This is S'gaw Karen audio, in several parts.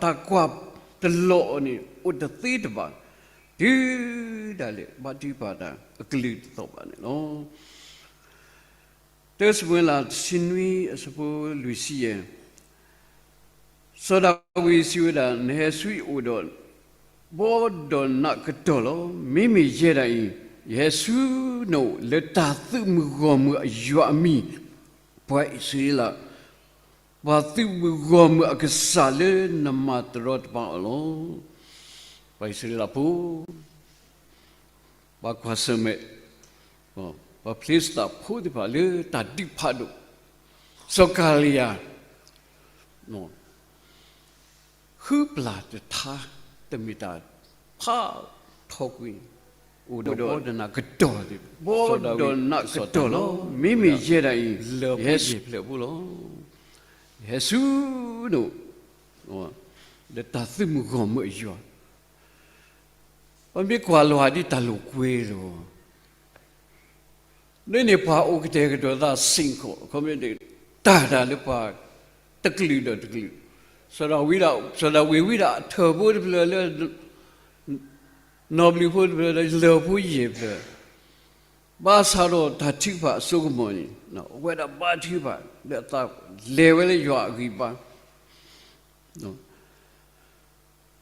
တၢ်ကွၢ်တလီၤအီၤန့ၣ် အိၣ်တသ့တဘၣ်, တုၤဒၣ်လဲာ်ဘါထုကဖၣ်တၢ်အကလုၢ်တသီၣ်ဘၣ်န့ၣ်လီၤ. တၢၡမူၤအ့လး တဆံနွံ အဆၢဖိလွံၢ်ဆံယဲၢ်, စီၤဒၤဝံးစံးဝဲဒၣ်, နဟဲဆူယအိၣ်ဒီး ဘီဒီးနးကတီၢ်လီၤ. မ့မ့ၢ်ယဲဒၣ်အံၤ, ယဟဲဆူနအိၣ်လၢတၢ်သုးမုၢ်ဂီၢ်မုၢ်အယွၤအမံၤ, ပှၤအံၣ်စရ့လး ပှၤသုးမုၢ်ဂီၢ်မုၢ်အကစၢ်လၢနမၤတရီတပါအီၤလီၤ. ပှၤအံၣ်စရ့လးဖိ ပှၤကွၢ်ဆၢၣ်မဲာ်, ပှၤဖလ့ၡသးဖိသ့ၣ်တဖၣ်လၢတၢ်ဒုးဖးဒိၣ်, စီၤကၤလံယၤ ဃုပျၢ်တထါ, တမ့ၢ်တၢ်ဖးထီကွံာ်, အိၣ်ဒီးဘီဒီးနးကတီၢ်, ဘီဒီးနးကတီၢ်လီၤ. မ့မ့ၢ်ယဲဒၣ်အံၤ, လၢၢ်ဖိယဲၢ်ဖျၢၣ်အပူၤလီၤ. ယဟဲဆူနအိၣ် လၢတၢ်သုးမုၢ်ဂီၢ်မုၢ်အယွၤ, ပမ့ၢ်ကွၢ်လီၤဒ်တၢ်လိာ်ကွဲလီၤ. ဒ်န့ၣ်ပှၤအိၣ်ကတဲာ်ကတီၤသးစ့ၢ်ကီး, ခီမ့ၢ်န့ၣ် တၢ်တၢ်လၢပှၤတကလုာ်ဒီးတကလုာ်, စီၤဒၤဝံးဒၣ်, စီၤဒၤဝံးဝံဒၣ်အထၢၣ်ဖိတဖျၢၣ်လၢ နီၢ်ဘျုးဖိတဖျၢၣ်ဒီးလၢၢ်ဖိယဲၢ်ဖျၢၣ်, ဘၣ်ဆၣ်ဒီးတၢ်ထုကဖၣ်အစိကမီၤန့ၣ်, အဝဲဒၣ်ဘါထုကဖၣ်လၢအသးလဲၤဝဲလၢယွၤအဂံၢ်ဘါ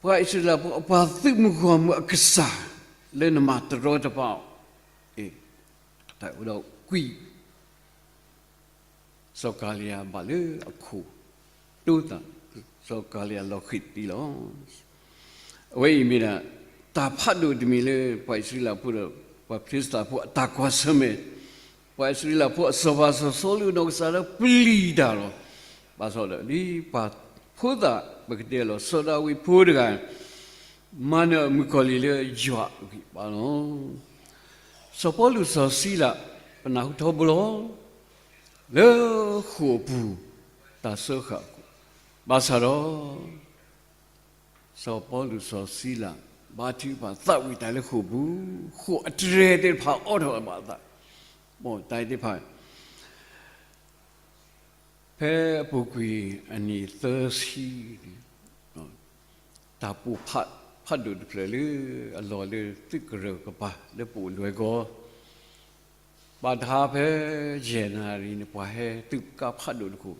ပှၤအံၣ်စရ့လးဖိ ပှၤသုးမုၢ်ဂီၢ်မုၢ်အကစၢ် လၢနမၤတရီတပါအီၤ, တၢ်အိၣ်ဒီးကွံာ် စီၤကၤလံယၤဘၣ်လၢအခိၣ်, တိသး, စီၤကၤလံယၤလီၤဃံၤသံလီၤ. အဝဲအံၤမ့ၢ်ဒၣ် တၢ်ဖးဒိၣ်တမံၤလၢ ပှၤအံၣ်စရ့လးဖိဒီး ပှၤဖလ့ၡသးဖိအတၢ်ကွၢ်ဆၢၣ်မဲာ်, ပှၤအံၣ်စရ့လးဖိအစီၤပၤစီၤစီလူးနီၢ်ကစၢ်လၢပျံၤတၢ်လီၤ. ဘၣ်ဆၣ်ဒီးဒ်ပှၤဖိသၣ် ပကတဲလီၤ စီၤဒၤဝံးဖိတဂၤ မၤနၢၤအမုၣ်ကီၤလံၢ်လၢယွၤအဂံၢ်ဘါလီၤ. စီၤပီလူးစီၤစံလး ပနၢ်ဟူထီဘိလီၤ လၢဃိာ်အပူၤ တၢ်စၢဃာ်အဃိ, ဘၣ်ဆၣ်ဒီး စီၤပီလူးစီၤစံလး ဘါထုကဖၣ်သးဝံၣ်တၢ်လၢဃိာ်ပူၤ, ဃိာ်အတြဲၤသ့ၣ်တဖၣ်အိးထီၣ်ဘၣ်အသး, တၢ်သ့ၣ်တဖၣ် ဖဲအပူၤကွံာ်အနံၣ်သၢဆံန့ၣ်, တၢ်ပိာ်ဖးဒိၣ်တဖျၢၣ်လၢအလီၢ်လၢသုးကရၢၢ်ကပၤလၢပအိၣ်လွဲၢ်ကီၢ်, ဘၣ်တဟါဖဲယဲၢ်နၣ်ရံၣ်န့ၣ် ပှၤဟဲသုးကါဖးဒိၣ်တခိၣ်,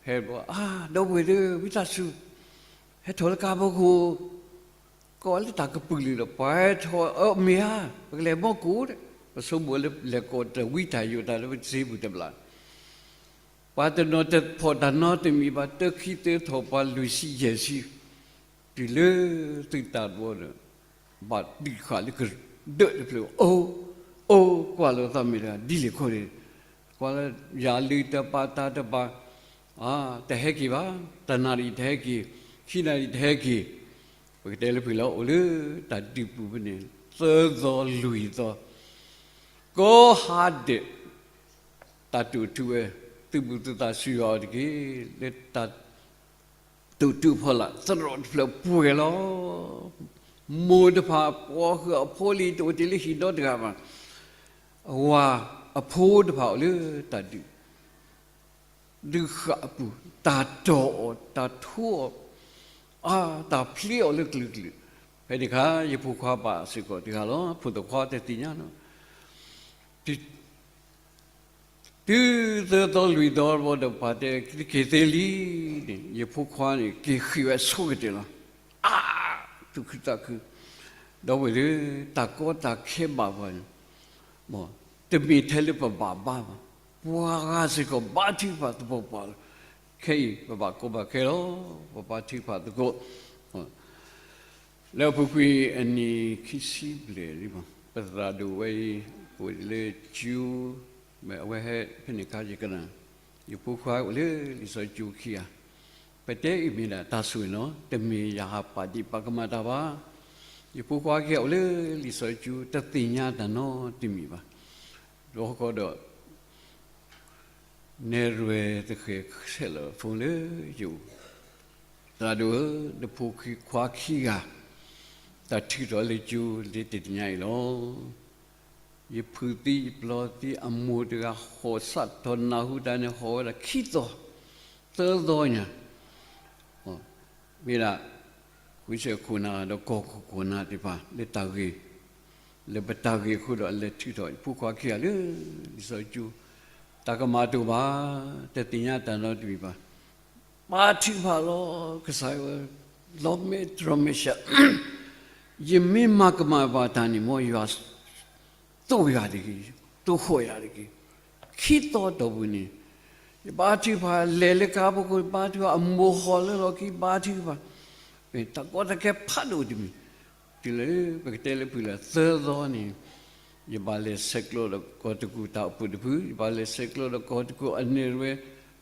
ဟဲဘီ, အါ, ဒီပုၢ်ဝဲၢ်သ့ၣ် ဝံသးစူၤ ဟဲထီၣ်လၢကါဘီခိၣ်, ကိးလၢတၢ်ကပုာ်လုာ်ဒီး ပှၤဟဲထီၣ်, အၢ မ့ၢ်ဧါ, ပကလဲၤဘီကိၣ်, ပဆိကမိၣ်လၢလဲၤကိးတၢ်ဝံတၢ်ယိးတၢ်လၢပစ့ပူၤတဘျီ, ပှၤတနီၤတဖီၣ်တၢ်နီတမံၤဘၣ်, တၢခံသၢထီၣ်ပှၤလွံၢ်ဆံယဲၢ်ဆံ, တုၤလၢသုးတၢ်ဘီဒီး ဘၣ်ဒံးဃာ်လၢကဒၢးတဖျၢၣ်, အိၣ်, အိၣ်, ကွၢ်လီၤသးမ့ၢ်တဂၤ ဒ်လဲၣ်ခီန့ၣ်, ကွၢ်လၢယၤလုၢ်တပၤတၢ်တပၤ, တဟဲက့ၤဘၣ်, တနၣ်ရံၣ်တဟဲက့ၤ, ခံနၣ်ရံၣ်တဟဲက့ၤ, ပကတဲလၢပှၤလၢအိၣ်လၢတၢ်ဒုးပူၤဖဲန့ၣ် သၢသီလွံၢ်သီ, ကိးဟါဒဲး တၢ်တိာ်ထူဝဲ, သုးဘူးသုးသးစူၤယွၤအီၤတက့ၢ်, လၢတၢ်တိာ်ထူအဖီလာ် သရိာ်တဖျၢၣ်ပှဲၤလီၤ. မိၢ်တဖၣ် ပှၤဃုာ်အဖိလံၤ တအိၣ်တ့ၢ်လၢဟံၣ်ဒီတဂၤဘၣ်. အဝၤအဖိတဖၣ်အိၣ်လၢတၢ်ဒုး, ဒုးဃာ်အပူၤ, တၢ်တီၢ်အီၤ, တၢ်ထိအီၤ, အါ, တၢ်ဖျ့အီၤလၢကလုာ်ကလုာ်, ဖဲန့ၣ်အခါ ယဖိခွါဘၣ်စ့ၢ်ကီးတဂၤလီၤ. ဖိသၣ်ခွါတသ့ၣ်ညါလီၤ. တုၤသၢသီလွံၢ်သီဘၣ်ဒီး ပှၤတဲတက့ၤသ့လံန့ၣ်, ယဖိခွါန့ၣ် က့ၤဃ့ၢ်ဝဲဆိကတၢၢ်လီၤ. အါ, သူၣ်ခုသးခု, ဒီပုၢ်ဝဲၢ်သ့ၣ်, တၢ်ကီတၢ်ခဲဘၣ်ပှၤန့ၣ် တမ့ၢ်ထဲလၢပဘၣ်ဘါဘၣ်, ပှၤဂၤစ့ၢ်ကီးဘါထုကဖၣ်သပှၢ်ပှၢ်လီၤ. ခဲအံၤ ပဘၣ်ကီဘၣ်ခဲလီၤ. ပဘါထုကဖၣ်သကိး လၢအပူၤကွံာ်အနံၣ်ခံဆံဘျဲၣ်လံ, ပသရၣ်ဒိၣ်ဝဲအံၤ အိၣ်လၢကၠိ, မ့ၢ်အဝဲဟဲဖဲန့ၣ်အခါယကနၣ်, ယဖိခွါအိၣ်လၢလံာ်စီဆှံကၠိခံဂၤ, ပတဲအံၤမ့ၢ်ဒၣ်တၢ်ဆိၣ်ဂ့ၤနီၤ, တမ့ၢ်ယဟးပာ်ဒံးပာ်ကမၣ်တၢ်ဘၣ်. ယဖိခွါခံဂၤအိၣ်လၢလံာ်စီဆှံကၠိ တသ့ၣ်ညါတၢ်နီတမံၤဘၣ်. ဒီးဃီဒီး နဲၣ်ရွဲၣ်သဃဲၤဆဲးလီၤ phone လၢယအိၣ်, သရၣ်ဒိၣ်ဧၢ, နဖိခွါခံဂၤ တၢ်ထုးထီၣ်လၢကၠိလၢတနံၤညါအံၤလီၤ. ယဖုးသံယပျီသံ အမိၢ်တဂၤဟီၣ်စးထီၣ်နၢ်ဟူတၢ်န့ၣ် ဟီၣ်ဝဲဒၣ်ခံသီ သၢသီညါ, မ့ၢ်ဒၣ် ဃုဆဲးခိၣ်နၢ်ဒီးကီၢ်ခိၣ်ခိၣ်နၢ်သ့ၣ်တဖၣ် လၢတၢ်ဂ့ၢ်, လၢပတၢ်ဂ့ၢ်အဃိဒီး အလဲၤထုးထီၣ်ယဖိခွါခံဂၤလၢလံာ်စီဆှံကၠိ, တၢ်ကမၣ်တအိၣ်ဘၣ်, တသ့ၣ်ညါတၢ်နီတမံၤဘၣ်. ဘါထုကဖၣ်လီၤ, ကစၢ်ယွၤဧၢ, လီၤမဲာ်တရီမ့ၢ်ရှး, ယမ့ၢ်မၤကမၣ်ဘၣ်တၢ်န့ၣ် မ်ယွၤ သိၣ်ယၤတဂ့ၤ, သိၣ်ဃီၣ်ယၤတဂ့ၤ. ခံသီတီၢ်ပူၤန့ၣ် ယဘါထုကဖၣ်, လဲၤလၢကါဖိခိၣ် ဘါထုကဖၣ်, အမိၢ်ဟီၣ်လၢလီၢ်ခံ ဘါထုကဖၣ်, တၢ်ကီတၢ်ခဲဖးဒိၣ်တမံၤ, တုၤလၢပကတဲလၢဖုၣ်လၢသၢသီန့ၣ်, ယဘၣ်လဲၤဆဲးကျိးဒီးကီၢ်တကူၣ်တၢ်အိၣ်ဖှိၣ်တဖု, ယဘၣ်လဲၤဆဲးကျိးဒီးကီၢ်တကူၣ်အနဲၣ်ရွဲ,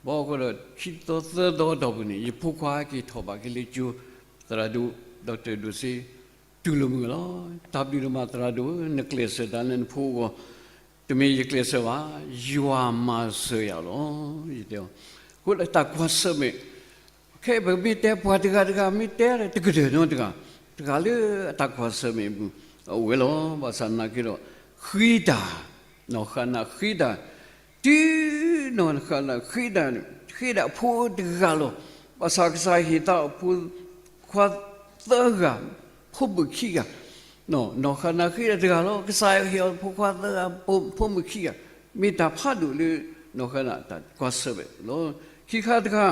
ဘၣ်ဃိဒီး ခံသီသၢသီတီၢ်ပူၤန့ၣ် ယဖိခွါက့ၤထီၣ်ဘၣ်က့ၤလၢကၠိ, သရၣ်ဒိၣ် ဒီးတၢၢ်ဒိၣ်စ့ တူၢ်လိာ်မုာ်လီၤ. တၢ်ဘျုးဒိၣ်မးသရၣ်ဒိၣ်ဧၢ, နကျဲးစၢးတၢ်လၢနဖိအဂီၢ်, တမ့ၢ်ယကျဲးစၢးဘၣ်, ယွၤမၤစၢၤယၤလီၤ. ယတဲအီၤ, အဃိဒီးတၢ်ကွၢ်ဆၢၣ်မဲာ်, ခဲအံၤပမ့ၢ်တဲပှၤတဂၤတဂၤ မ့ၢ်တဲတကတၢၢ်နီတဂၤ, တဂၤလၢအတၢ်ကွၢ်ဆၢၣ်မဲာ်အပူၤ အအိၣ်ဝဲလီၤ. ဘၣ်ဆၣ်သနာ်က့ဒီး ဃ့တၢ်, နီၢ်ဃၤနၤဃ့တၢ်, တုၤနီၢ်ဃၤနၤဃ့တၢ်န့ၣ် ဃ့ဒၣ်အဖိတဂၤလီၤ. ဘၣ်ဆၣ်ကစၢ်ဟ့ၣ်သးအဖိခွါသၢဂၤ, ဖိမုၣ်ခံဂၤ, နီၢ်ဃၤနၤဃ့ဒၣ်တဂၤလီၤ. ကစၢ်ယွၤဟ့ၣ်အီၤဖိခွါသၢဂၤ, ဖိမုၣ်ခံဂၤ, မ့ၢ်တၢ်ဖးဒိၣ်လၢနီၢ်ဃၤနၤတၢ်ကွၢ်ဆၢၣ်မဲာ်လီၤ. ခံခါတခါ,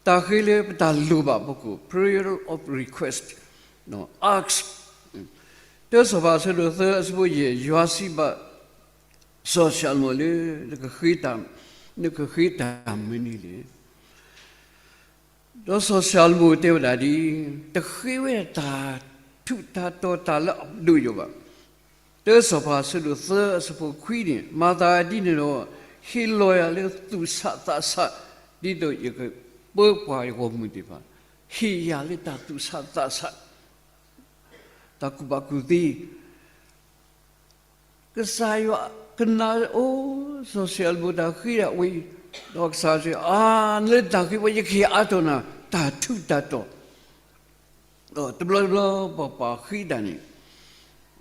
တၢ်ဃ့လၢပတၢ်လိၣ်ဘၣ်ဖီခိၣ်, prayer of request, ask, တၢစီၤပၤအဆၢဒိၣ်သၢအဆၢဖိယဲၢ်, ယွၤစံးဘၣ် စီၤၡၤလမိၣ်လၢ နကဃ့တၢ်, နကဃ့တၢ်မနုၤလဲၣ်. ဒီးစီၤၡၤလမိၣ်တဲဝဲဒၣ်ဒ်အံၤ, တဃ့ဝဲတၢ်ထူးတၢ်တီၤ တၢ်လၢအဒိၣ်ယိာ်ဘၣ်. တၢစီၤပၤအဆၢဒိၣ်သၢအဆၢဖိခွံန့ၣ်, မၤသးဒ်န့ၣ်ဒီး ဟ့ၣ်လီၤယၤလၢသူၣ်ဆးသးဆး, ဒ်သိးယကပၢပှၤယဂီၢ်မုၢ်သ့ၣ်တဖၣ်, ဟ့ၣ်ယၤလၢတၢ်သူၣ်ဆးသးဆး, တၢ်ကူၣ်ဘၣ်ကူၣ်သ့ ကစၢ်ယွၤကနၣ်အီၤ, စီၤၡၤလမိၣ်တၢ်ဃ့ဒၣ်ဝဲအံၤ, ဒီးကစၢ်စံး, အါ, နတၢ်ဃ့ဝဲ ယကဟ့ၣ်အါထီၣ်နၤ တၢ်ထူးတၢ်တီၤ. ဒီးတဘျီတဘျီ ပပှၤဃ့တၢ်န့ၣ်,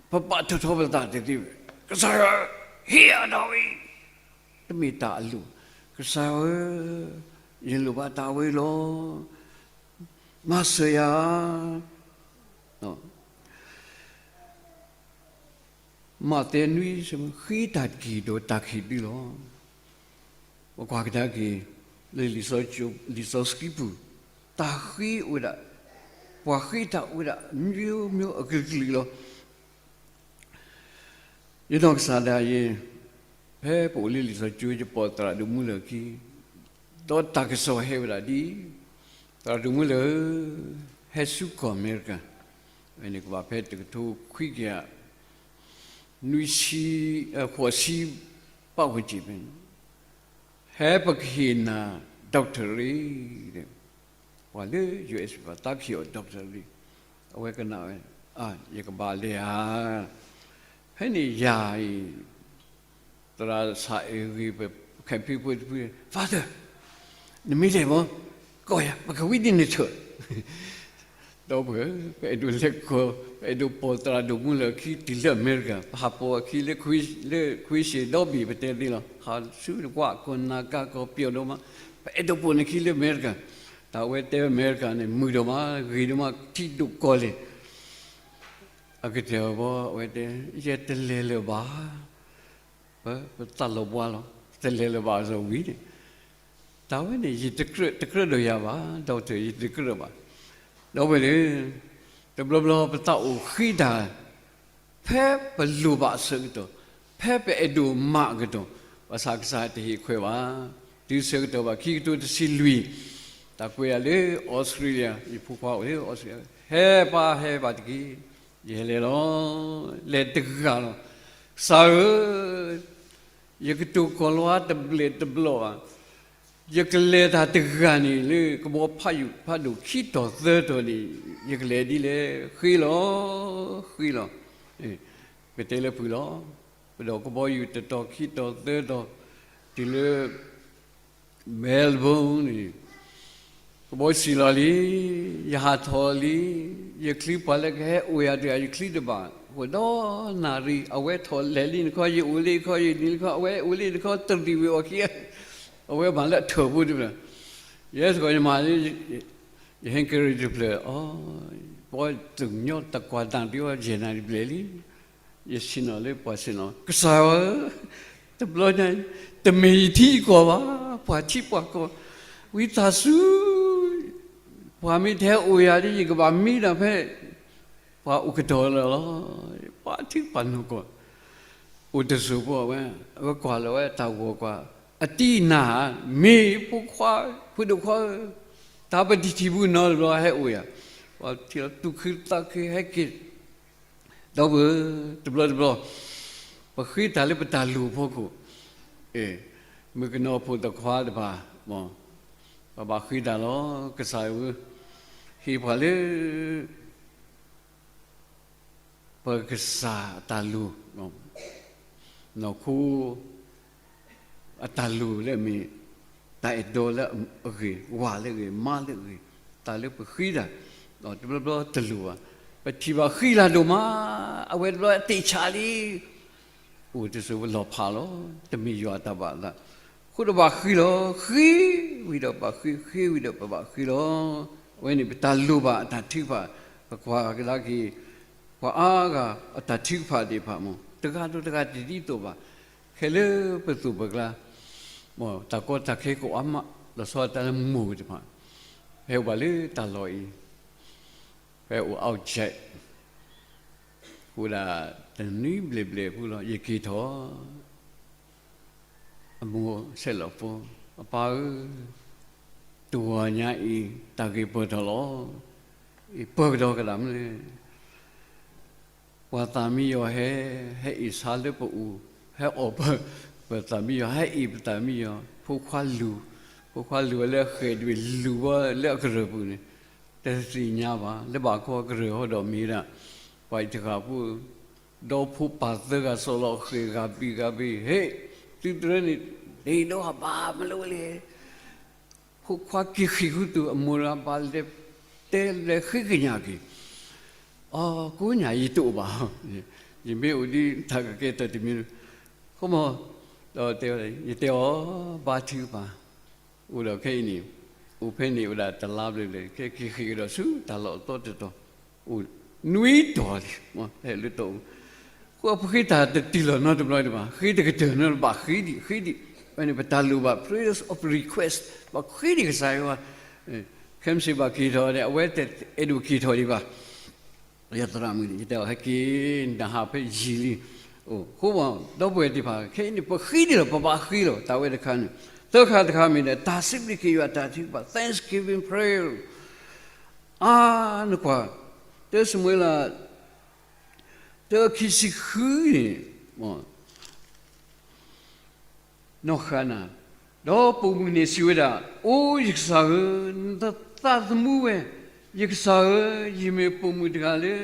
ပပာ်ထီၣ်ထီပသးတသ့ဝဲ, ကစၢ်ယွၤဧၢ, ဟ့ၣ်ယၤတၢ်ဝဲအံၤ, တမ့ၢ်တၢ်အလိၣ်, ကစၢ်ယွၤဧၢ, ယလိၣ်ဘၣ်တၢ်ဝဲအံၤလီၤ, မၤစၢၤယၤ မးသဲနွံ, ဃ့တၢ်တက့ၢ် ဒီးတၢ်ကဟ့ၣ်သုလီၤ. ပကွၢ်ကဒါက့ၤ လၢလံာ်စီဆှံပူၤ, တၢ်ဃ့အိၣ်ဝဲဒၣ်, ပှၤဃ့တၢ်အိၣ်ဝဲဒၣ် မျိုးမျိုးအကလုာ်ကလုာ်လီၤ. ယနီၢ်ကစၢ်ဒၣ်ယဲ, ဖဲပအိၣ်လၢလံာ်စီဆှံကၠိ ယပိာ်သရၣ်ဒိၣ်မူလၢာ်အခံ, ဒီးတၢ်ကစီၣ်ဟဲဝဲဒၣ်ဒ်အံၤ, သရၣ်ဒိၣ်မူလၢာ်ဧၢ, ဟဲဆူကီၢ်အမဲရကၤ, အဝဲန့ၣ်ကဘၣ်ဖဲတကထိခွံကယၤ နွံဆံ, ဃိးဆံ ပတ်ဝန်းကျင်ဖဲန့ၣ်, ဟဲပကဟ့ၣ်နၤ doctorate, ပှၤလၢ ယူအ့ၣ်ပှၤသးကဟ့ၣ်အီၤ doctorate, အဝဲကနၣ်ဝဲ, ယကဘၣ်လဲၤဧါ, ဖဲန့ၣ်ယၤအံၤ သရၣ်စၢ်အဲၣ်ဂ့ၤ ပခဲဖံဖိတဖု, Father, နမ့ၢ်လဲၤမး, ကီၢ်ယၤ ပကဝံဒ်န့ၣ်ထၢၣ် ဒီပုၢ်ဝဲၢ်, ပအဲၣ်ဒိးလဲၤကီၢ်, ပအဲၣ်ဒိးပိာ်သရၣ်ဒိၣ်မူလၢာ်အခံတုၤလၢအမဲရကၤ, ပဟးပိာ်အခံလၢ ခွ့ၡ့ၣ်ဒီဘ့ၣ် ပတဲသ့လီၤ, ဟးဆူနကွၢ်ကီၢ်နၤကၤကီၢ်ပၠီၣ်ဒိၣ်မး, ပအဲၣ်ဒိးပိာ်နခံလၢအမဲရကၤ, တၢ်ဝဲတဲအမဲရကၤန့ၣ် မုာ်ဒိၣ်မး ဂ့ၤဒိၣ်မး ထံဒိၣ်ကီၢ်လဲၢ်, အကတၢၢ်ဘီ အဝဲတဲ, ယတလဲၤလၢၤဘၣ် ပသးလီၤဘှါလီၤ, တလဲၤလၢၤဘၣ်စီၤဝံၤန့ၣ်, တၢ်ဝဲန့ၣ် ယတကြၢးတကြၢးဒီးယၤဘၣ်, doctor ယတကြၢးဘၣ်, ဒီပုၢ်ဝဲၢ်ဧၢ, တဘျီဘျီပသးအိၣ်ဃ့တၢ်, ဖဲပလိၣ်ဘၣ်အဆၢကတီၢ်, ဖဲပအဲၣ်ဒိးမၤအကတီၢ်, ဘၣ်ဆၣ်ကစၢ်တဟ့ၣ်ခွဲးဘၣ်, တုၤဆၢကတီၢ်ဘၣ် ခံကထိတဆံလွံၢ်, တၢ်ကွဲးယၤလၢ Australia, ယဖိခွါအိၣ်လၢ Australia, ဟဲပၢ်ဟဲပၢ်တက့ၢ်, ယဟဲလဲၤလီၤ, လဲၤတဂၤလီၤ, ကစၢ်ဧၢ, ယကတိၤကီၢ်လီၤတဘျဲၣ်တဘျီဘၣ်, ယကလဲၤတၢ်တဂၤန့ၣ်လၢ ကဘီဖးယိာ်ဖးဒိၣ်ခံတီၤသၢတီၤန့ၣ် ယကလဲၤဒ်လဲၣ်, ဃ့လီၤ, ဃ့လီၤ, ပတဲလၢဖုၣ်လီၤ, ပဒိးကဘီယူၤတတီၤခံတီၤသၢတီၤ, တုၤလၢ Melbourne န့ၣ် ကဘီစံၣ်လီၤလံ, ယဟးထီၣ်လံ, ယချံပှၤလၢကဟဲအိၣ်ယၤတဂၤ ယချံတဘၣ်, အိၣ်ဒီးနၣ်ရံၣ်, အဝဲထီၣ်လဲၤလံနခီ, ယအိၣ်လၢယခီ, ယနံၤလၢခီ, အဝဲအိၣ်လၢနခီ, တရံးဝံၤအီၤခံ, အဝဲမၤလၢအထၢၣ်ဖိတဖျၢၣ်, ယဲစ့ၢ်ကီးယမၤလၢ ယဟဲက့ၤတဖျၢၣ်, ပှၤတညီတကွၢ်တၢ်ဒံးအီၤ ယဲၢ်နၣ်ရံၣ်ဘျဲၣ်လံ, ယဆ့ၣ်နီၤလၢပှၤဆ့ၣ်နီၤ, ကစၢ်ဧၢ, တဘျီညါအံၤ တမ့ၢ်ယထံယကီၢ်ဘၣ်, ပှၤထံပှၤကီၢ်, ဝံသးစူၤ, ပှၤမ့ၢ်တဟဲအိၣ်ယၤဒီး ယကဘၣ်မံဒၣ်ဖဲ ပှၤအိၣ်ကတီၢ်လၢာ်လီၤ. ပှၤထံပှၤနီၢ်ကီၢ် အိၣ်တစိၤဖိဝဲ, အဝဲကွၢ်လီၤဝဲတၢ်ဂီၤကွၢ်, အတံၤနၤဧၢ, မ့ၢ်ဖိခွါ, ဖိဒိၣ်ခွါဧၢ, တၢ်ပတံၤထံၣ်ဘူးနီတဘျီဟဲအိၣ်ယၤ, ပှၤထံၣ်လီၤသူၣ်ခုသးခုဟဲက့ၤ, ဒီပုၢ်ဝဲၢ်, တဘျီတဘျီ ပဃ့တၢ်လၢပတၢ်လိၣ်အဖီခိၣ်, မုၣ်ကနီၤဖိသၣ်ခွါတဖၣ်, ပဘၣ်ဃ့တၢ်လီၤ. ကစၢ်ဧၢ, ဟ့ၣ်ပှၤလၢ ပကစၢ်အတၢ်လိၤ, နီၢ်ခိအတၢ်လိၤလၢအမ့ၢ် တၢ်အဲၣ်ဒိးလၢအဂ့ၤ, ဝၤလၢအဂ့ၤ, မါလၢအဂ့ၤ, တၢ်လၢပဃ့တၢ်, တဘျီဘျီတလိၣ်ဘၣ်, ပထံၣ်ဘၣ်ဃံလၤဒိၣ်မး, အဝဲတဘျီသ့ၣ်ဆးလံ အိၣ်တစိၤဝဲလီၤဖးလီၤ, တမ့ၢ်ယွၤအတၢ်ဘၣ်အသး, အဃိဒီးဘၣ်ဃ့လီၤ, ဃ့ဝံၤဒီးဘၣ်ဃ့, ဃ့ဝံၤဒီးပဘၣ်ဃ့လီၤ. အဝဲန့ၣ်ပတၢ်လိၣ်ဘၣ်အတၢ်ထုကဖၣ်, ပကွၢ်ကဒါက့ၤ, ပှၤအါဂၤအတၢ်ထုကဖၣ်သ့ၣ်တဖၣ်မ့ၢ် တဂၤဒီးတဂၤတဒ်သိးဘၣ်, ခဲလၢပသိးပကျါ, တၢ်ကီတၢ်ခဲကအိၣ်အါမး, လီၤဆီတၢ်လၢမိၢ်တဖၣ်, ဖဲအိၣ်ဘၣ်လၢတၢ်လီၢ်အံၤ, ဖဲအိၣ် outside အိၣ်ဒၣ်တနွံဘျဲၣ်ဘျဲၣ်အပူၤလီၤ ယက့ၤထီၣ် အမိၢ်ဆဲးလီၤဖိ, အပၢ်ဧၢ, တဂီၤညါအံၤ တၢ်ဂ့ၢ်ပၢၢ်ထီၣ်လီၤ. အံၤပၢၢ်ကဒီးကဒၣ်မနုၤလဲၣ်. ပှၤသးမံယီၤဟဲ, ဟဲအ့ၣ်ဆါလၢပအူၤ, ဟဲအီၣ်ပ, ပသးမံယီၤ, ဟဲအ့ၣ်ပသးမံယီၤ, ဖိခွါလူၤ, ဖိခွါလူၤဝဲလၢအဃဲၣ်ဒွဲၣ်လူၤဝဲလၢအကရၢၢ်ပူၤန့ၣ်, တသ့ၣ်ညါဘၣ်, လၢဘၣ်ခီကရၢၢ်ဟီဒီးမ့ၢ်ဒၣ်, ပှၤအံၤတဂၤဖိ ဒီဖိပၢ်သၢဂၤစီၤလီၤဃဲၣ်ဂၤဘံၣ်ဂၤဘ့ၣ်, ဟ့ၣ်, သုတရၢန့ၣ် တဟ့ၣ်ဒိးဘၣ်မနုၤလဲၣ်. ဖိခွါက့ၤဃံးဃုာ်သူၣ်အမိၢ်တဂၤဘၣ်လဲၤတဲလဲၤဃ့ကညးက့ၤ, အကိးညါယတအိၣ်ဘၣ်, ယမ့ၢ်အိၣ်ဒ်တၢ်ကကဲထီၣ်တမံၤ, ဃိမီၤ, ဒီးတဲဝဲ, ယတဲအီၤ, ဘါထုကဖၣ်, အိၣ်ဒီးခဲအံၤန့ၣ်, အိၣ်ဖဲန့ၣ်အိၣ်ဒၣ်တလါဘျဲၣ်ဘျဲၣ် ခဲက့ၤဃ့ၢ်ကဒီးဆူတၢ်လီၢ်အသီတတီၤ, အိၣ်နွံတီၤလံ, ဟဲလၢတီၢ်အူ, ဃိပဃ့တၢ်တတုၤလီၤနီတဘျီတဘၣ်, ဃ့တကတၢၢ်နီတဘၣ်, ဃ့ဒံးဃ့ဒံး, ဝဲန့ၣ်ပတၢ်လိၣ်ဘၣ် prayers of request, ဘၣ်ဃ့ဒံးကစၢ်ယွၤ, ခဲမုၢ်ဆ့ၣ်ဘၣ်က့ၤထီၣ်ဒီး အဝဲတအဲၣ်ဒိးက့ၤထီၣ်ဒံးဘၣ် ယသရၣ်မုၣ်န့ၣ် ယတဲအီၤ ဟဲက့ၤ နဟးဖဲယံာ်လံ, အိၣ်ဃိမီၤ ဒီပုၢ်ဝဲၢ်သ့ၣ်တဖၣ် ခဲအံၤန့ၣ် ပဃ့ဒံးလီၤ ပဘၣ်ဃ့လီၤ တၢ်ဝဲတခါန့ၣ်, သၢခါတခါမ့ၢ်ဒီး တၢ်စံးဘျုးက့ၤယွၤတၢ်ထုကဖၣ် Thanksgiving prayer, အါနကွၢ်, တၢစမူၤအ့လး တၢခံဆံဃုန့ၣ် နီၢ်ဃၤနၤ, ဒီးပိာ်မုၣ်န့ၣ်စံးဝဲဒၣ်, အိ ယကစၢ်ဧၢ, နသးသမူဝဲ, ယကစၢ်ဧၢ, ယမ့ၢ်ပိာ်မုၣ်တဂၤလၢ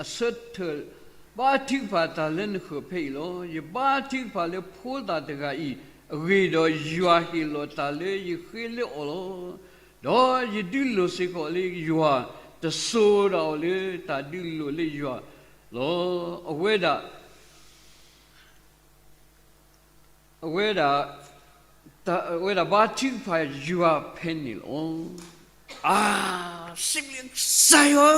အဆၢထၢၣ် ဘါထုကဖၣ်တၢ်လၢနဃၢၤဖဲအံၤလီၤ. ယဘါထုကဖၣ်လၢဖိသၣ်တဂၤအံၤအဂ့ၢ်ဒီး ယွၤဟ့ၣ်လီၤတၢ်လၢယဃ့လၢအီၤလီၤ. ဒီးယဒုးလိာ်စ့ၢ်ကီးလၢယွၤ, တစိၤဒၣ်အီၤလၢတၢ်ဒုးလိာ်လၢယွၤလီၤ. အဝဲဒၣ် အဝဲဒၣ်, အဝဲဒၣ်ဘါထုကဖၣ်ယွၤဖဲန့ၣ်လီၤ. အါ, စံးဘျုးကစၢ်ယွၤ,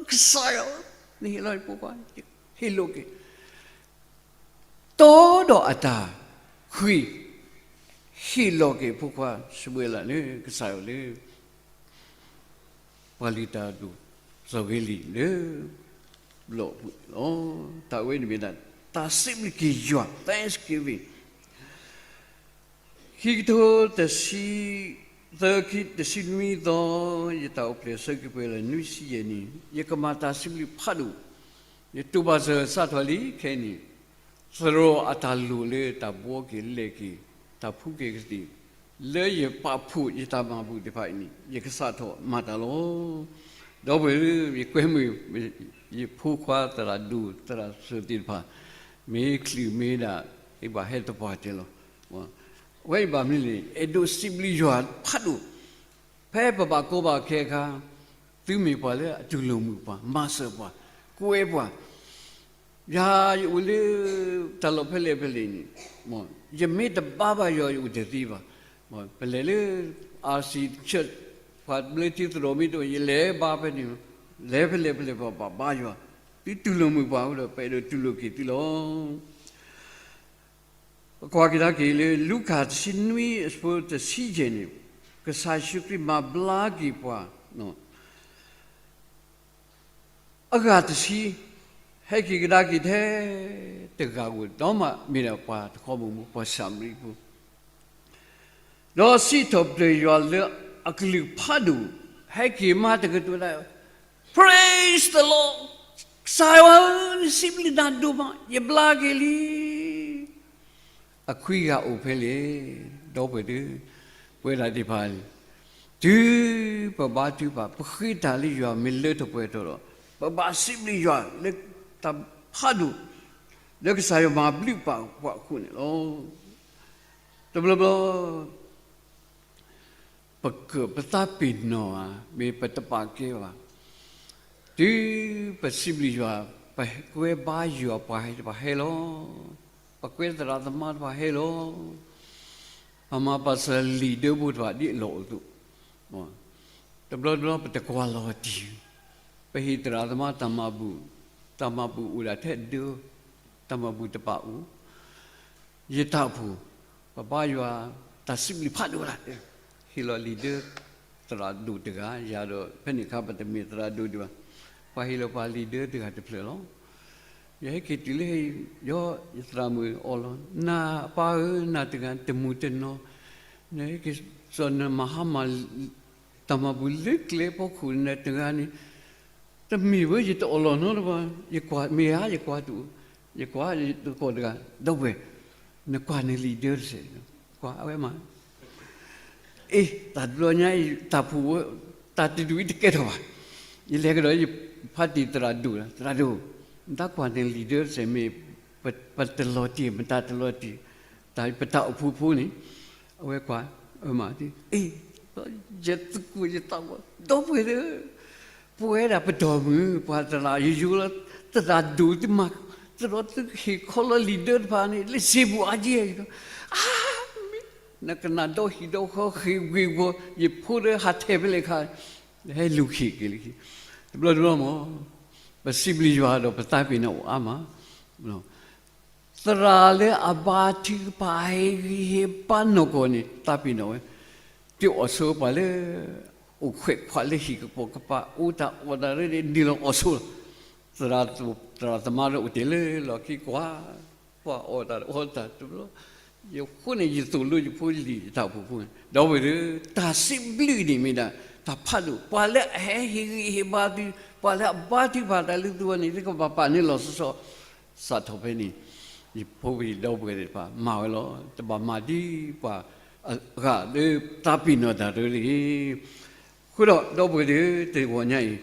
ကစၢ်ယွၤ, နဟ့ၣ်လီၤဖိခွါ, ဟ့ၣ်လိာ်က့ၤ, တီဒီးအတၢ်ဃ့ၢ်, ဟ့ၣ်လီၤက့ၤဖိခွါ စမူၤအ့လးလၢကစၢ်ယွၤလၢ ပှၤလုၢ်တၢ်အဒိၣ် စီၤဂ့ၤလံၣ်လၢ လီၢ်ပူၤန့ၣ်လီၤ. တၢ်ဝဲန့ၣ်မ့ၢ်ဒၣ် တၢ်စံးဘျုးက့ၤယွၤ Thanksgiving. ခံကထိတဆံ, သၢခံတဆံနွံသီ, ယတၢ်အိၣ်ဖျဲၣ်ဆၢက့ၤပှဲၤလၢနွံဆံယဲၢ်နံၣ်, ယကမၤတၢ်စံးဘျုးဖးဒိၣ်, ယတူၢ်ဘၣ်စၢၤစးထီၣ်လံခဲအံၤန့ၣ်, သရိာ်အတၢ်လိၣ်လၢတၢ်ဘှီက့ၤလဲၤက့ၤ, တၢ်ဖှူက့ၤကသ့ၣ်, လၢယပာ်ဖှိၣ်ယတၢ်မၤဘူၣ်သ့ၣ်တဖၣ်အံၤန့ၣ် ယကစးထီၣ်မၤတၢ်လီၤ. ဒီပုၢ်ဝဲၢ်ဧၢ, ယကွဲမုာ် ယဖိခွါသရၣ်ဒိၣ်သရၣ်စၢၤသ့ၣ်တဖၣ်, မ့ၢ်ချုးမ့ၢ်ဒၣ် ယဘၣ်ဟဲသပှၢ်တၢၢ်လီၤ. အဝဲအံၤဘၣ်မနုၤလဲၣ်, အဲၣ်ဒိးစံးဘျုးယွၤဖးဒိၣ်, ဖဲပဘၣ်ကီဘၣ်ခဲအခါ, သုမ့ၢ်ပှၤလၢအတူၢ်လိာ်မုာ်ပှၤ, မၤစၢၤပှၤ, ကွဲပှၤ, ယၤယအိၣ်လၢတၢ်လီၢ်ဖဲလဲၣ်ဖဲလဲၣ်န့ၣ်, ယမ့ၢ်တဘါဘၣ်ယွၤ ယအိၣ်တသ့ဘၣ်. ပလဲၤလၢ RC Church ပှၤဘျၢထံသရိာ်မ့ၢ်တအိၣ် ယလဲၤဘါဖဲန့ၣ်, လဲၤဖဲလဲၣ်ဖဲလဲၣ် ပဘၣ်ဘါယွၤ, သုတူၢ်လိာ်မုာ်ပှၤအဃိဒီး ပအဲၣ်ဒိးတူၢ်လိာ်က့ၤသုလီၤ. ပကွၢ်ကဒါက့ၤလၢ လူၤကၣ်တဆံနွံအဆၢဖိတဆံယဲၢ်န့ၣ်, ကစၢ်ယ့ၣ်ၡူးခရံာ်မၤဘျါက့ၤပှၤ အဂၤတဆံ, ဟဲက့ၤကဒါက့ၤထဲတဂၤဧိၤ, ဒီးမ့ၢ်ဒၣ်ပှၤတခီဘီမုၢ် ပှၤၡၤမရံဖိ, ဒီးစံးထီၣ်ပတြၢၤယွၤလၢအကလုၢ်ဖးဒိၣ်, ဟဲက့ၤမၤတကတိၤဒၣ်, Praise the Lord, ကစၢ်ယွၤဧၢ, နစံးဘျုးနၤဒိၣ်မး, ယဘျါက့ၤလံ. အခွံဂၤအိၣ်ဖဲလဲၣ်, ဒီပုၢ်ဝဲၢ်သ့ၣ်, ပဝဲဒၣ်သ့ၣ်တဖၣ်န့ၣ်, တုၤပဘါထုကဖၣ် ပဃ့တၢ်လၢယွၤမ့ၢ်လၢထီၣ်ပှဲၤထီၣ်ဒီး, ပဘၣ်စံးဘျုးယွၤလၢတၢ်ဖးဒိၣ်, လၢကစၢ်ယွၤမၤဘျုးပာ်ပှၤအဃိန့ၣ်လီၤ. တဘျီဘျီ ပကပသးပ့ၤနီၣ်ဧါ, မ့ၢ်ပတပာ်ကဲဘၣ်. တုၤပစံးဘျုးယွၤ, ပကွဲဘါယွၤပှၤတဖၣ်ဟဲလီၤ, ပကွဲသရၣ်သမါတဖၣ်ဟဲလီၤ, ပမၤပာ်စၢၤလံာ်ဒၢဖိတဖၣ်ဒ်အလီၢ်အိၣ်အသိး, တဘျီတဘျီပတကွၢ်လီၤတံၢ်, ပဟ့ၣ်သရၣ်သမါတၢ်မၤဘူၣ်, တၢ်မၤဘူၣ်အိၣ်ဒၣ်ထဲဒၢ, တၢ်မၤဘူၣ်တပာ်အိၣ် ယတၢ်အိၣ်ဖှိၣ်, ပဘါယွၤတၢ်စံးဘျုးဖးဒိၣ်လၢ်, ဟ့ၣ်လီၤလံာ်ဒၢ, သရၣ်ဒိၣ်တဂၤ, ယၤဒီးဖဲန့ၣ်အခါပတမ့ၢ်သရၣ်ဒိၣ်ဒံးဘၣ်, ပှၤဟ့ၣ်လီၤပှၤလံာ်ဒၢတဂၤတဖျၢၣ်လီၤ. ယဟဲက့ၤတုၤလၢဟဲ, ယယသရၣ်မုၣ်အီၣ်လီၤ, နၤအပၢ်ဧၢ, နၤတဂၤတမူးတနီၤ, နဟဲက့ၤစီၤနမၤဟါမၢ် တၢ်မၤဘူၣ်လၢကျဲဖီခိၣ်နၤတဂၤန့ၣ်, တမ့ၢ်ဝဲယတအီၣ်လီၤနီတဘျီ, ယကွၢ်မ့ၢ်ဧါ, ယကွၢ်တူၢ်, ယကွၢ်ယသကိးတဂၤ, ဒီပုၢ်ဝဲၢ်, နကွၢ်နလံာ်ဒၢတစဲး, ကွၢ်အဝဲမး, အ့ တၢ်တဘျီညါအံၤ တၢ်ဖှိၣ်ဝဲ, တၢ်တဒူၣ်အံၤတကဲထီၣ်ဘၣ်, ယလဲၤကဒီးယဖးတ့ၢ်သရၣ်ဒိၣ်, သရၣ်ဒိၣ်, နတၢ်ကွၢ်န့ၣ်လံာ်ဒၢတစဲး မ့ၢ်ပတလီၤတံၢ် မတၤတလီၤတံၢ်, တၢ်ပတၢ်အိၣ်ဖှိၣ်ဖိန့ၣ်, အဝဲကွၢ်, အမး, အ့ ယသကိးယသးဝဲ, ဒီပုၢ်ဝဲၢ်ဧၢ, ပဝဲဒၣ်ပတီၢ်မုၢ် ပှၤသရၣ်ယယိလီၤ, သရၣ်ဒိၣ်သုမၤ, သရၣ်သုဟ့ၣ်ခီလီၤလံာ်ဒၢတဖၣ်န့ၣ် လၢစ့ပူၤအါကဲ, အါ, မ့ၢ်နကနၣ်ဒီဟံၣ်ဒီဃီဃ့ၢ်ဝ့ၢ်ဝီၤ ယဖိဒီးဟးထဲးဖဲလဲၣ်ခါ, ဟဲလူၤဃ့ၢ်က့ၤလၢခံ, တဘျီတဘျီမး, ပစံးဘျုးယွၤဒီးပသးပ့ၤနီၣ်အိၣ်အါမး သရၣ်လၢအဘါထုကဖၣ် ဟ့ၣ်ဂံၢ်ဟ့ၣ်ဘါနီၢ်ကီၢ်န့ၣ် သးပ့ၤနီၣ်ဝဲ, တအီၣ်ဆိပှၤလၢ အိၣ်ခွဲးခွးလၢဟံၣ်ကပိာ်ကပၤ အိၣ်တၢ်အီၣ်တၢ်ရ့န့ၣ် နုာ်လီၤအီၣ်ဆိလီၤ. သရၣ်သမါဒီးအိၣ်တ့ၢ်လၢလီၢ်ခံကွၢ်, ပှၤအီၣ်တၢ်အီတၢ်တဘျီ, ယဃိန့ၣ် ယသိၣ်လိယဖိလံၤယတၢ်အိၣ်ဖှိၣ်ဖိန့ၣ် ဒီပုၢ်ဝဲၢ်ဧၢ, တၢ်စံးဘျုးန့ၣ်မ့ၢ်ဒၣ် တၢ်ဖးဒိၣ်, ပှၤလၢအဟဲဟ့ၣ်ဂံၢ်ဟ့ၣ်ဘါသု, ပှၤလၢအဘါထုကဖၣ်တၢ်လၢသုဂီၢ်န့ၣ် သုကဘၣ်ပာ်န့ၢ်လီၤဆီဆီ စးထီၣ်ဖဲန့ၣ်, ယဖိပယီၤဒီပုၢ်ဝဲၢ်သ့ၣ်တဖၣ် မၤဝဲလီၤ. တဘၣ်မၤဒ်ပှၤအဂၤလၢသးပ့ၤနီၣ်တၢ်တဂ့ၤ. အဃိဒီး ဒီပုၢ်ဝဲၢ်သ့ၣ်ဧၢ, တဂီၤညါအံၤ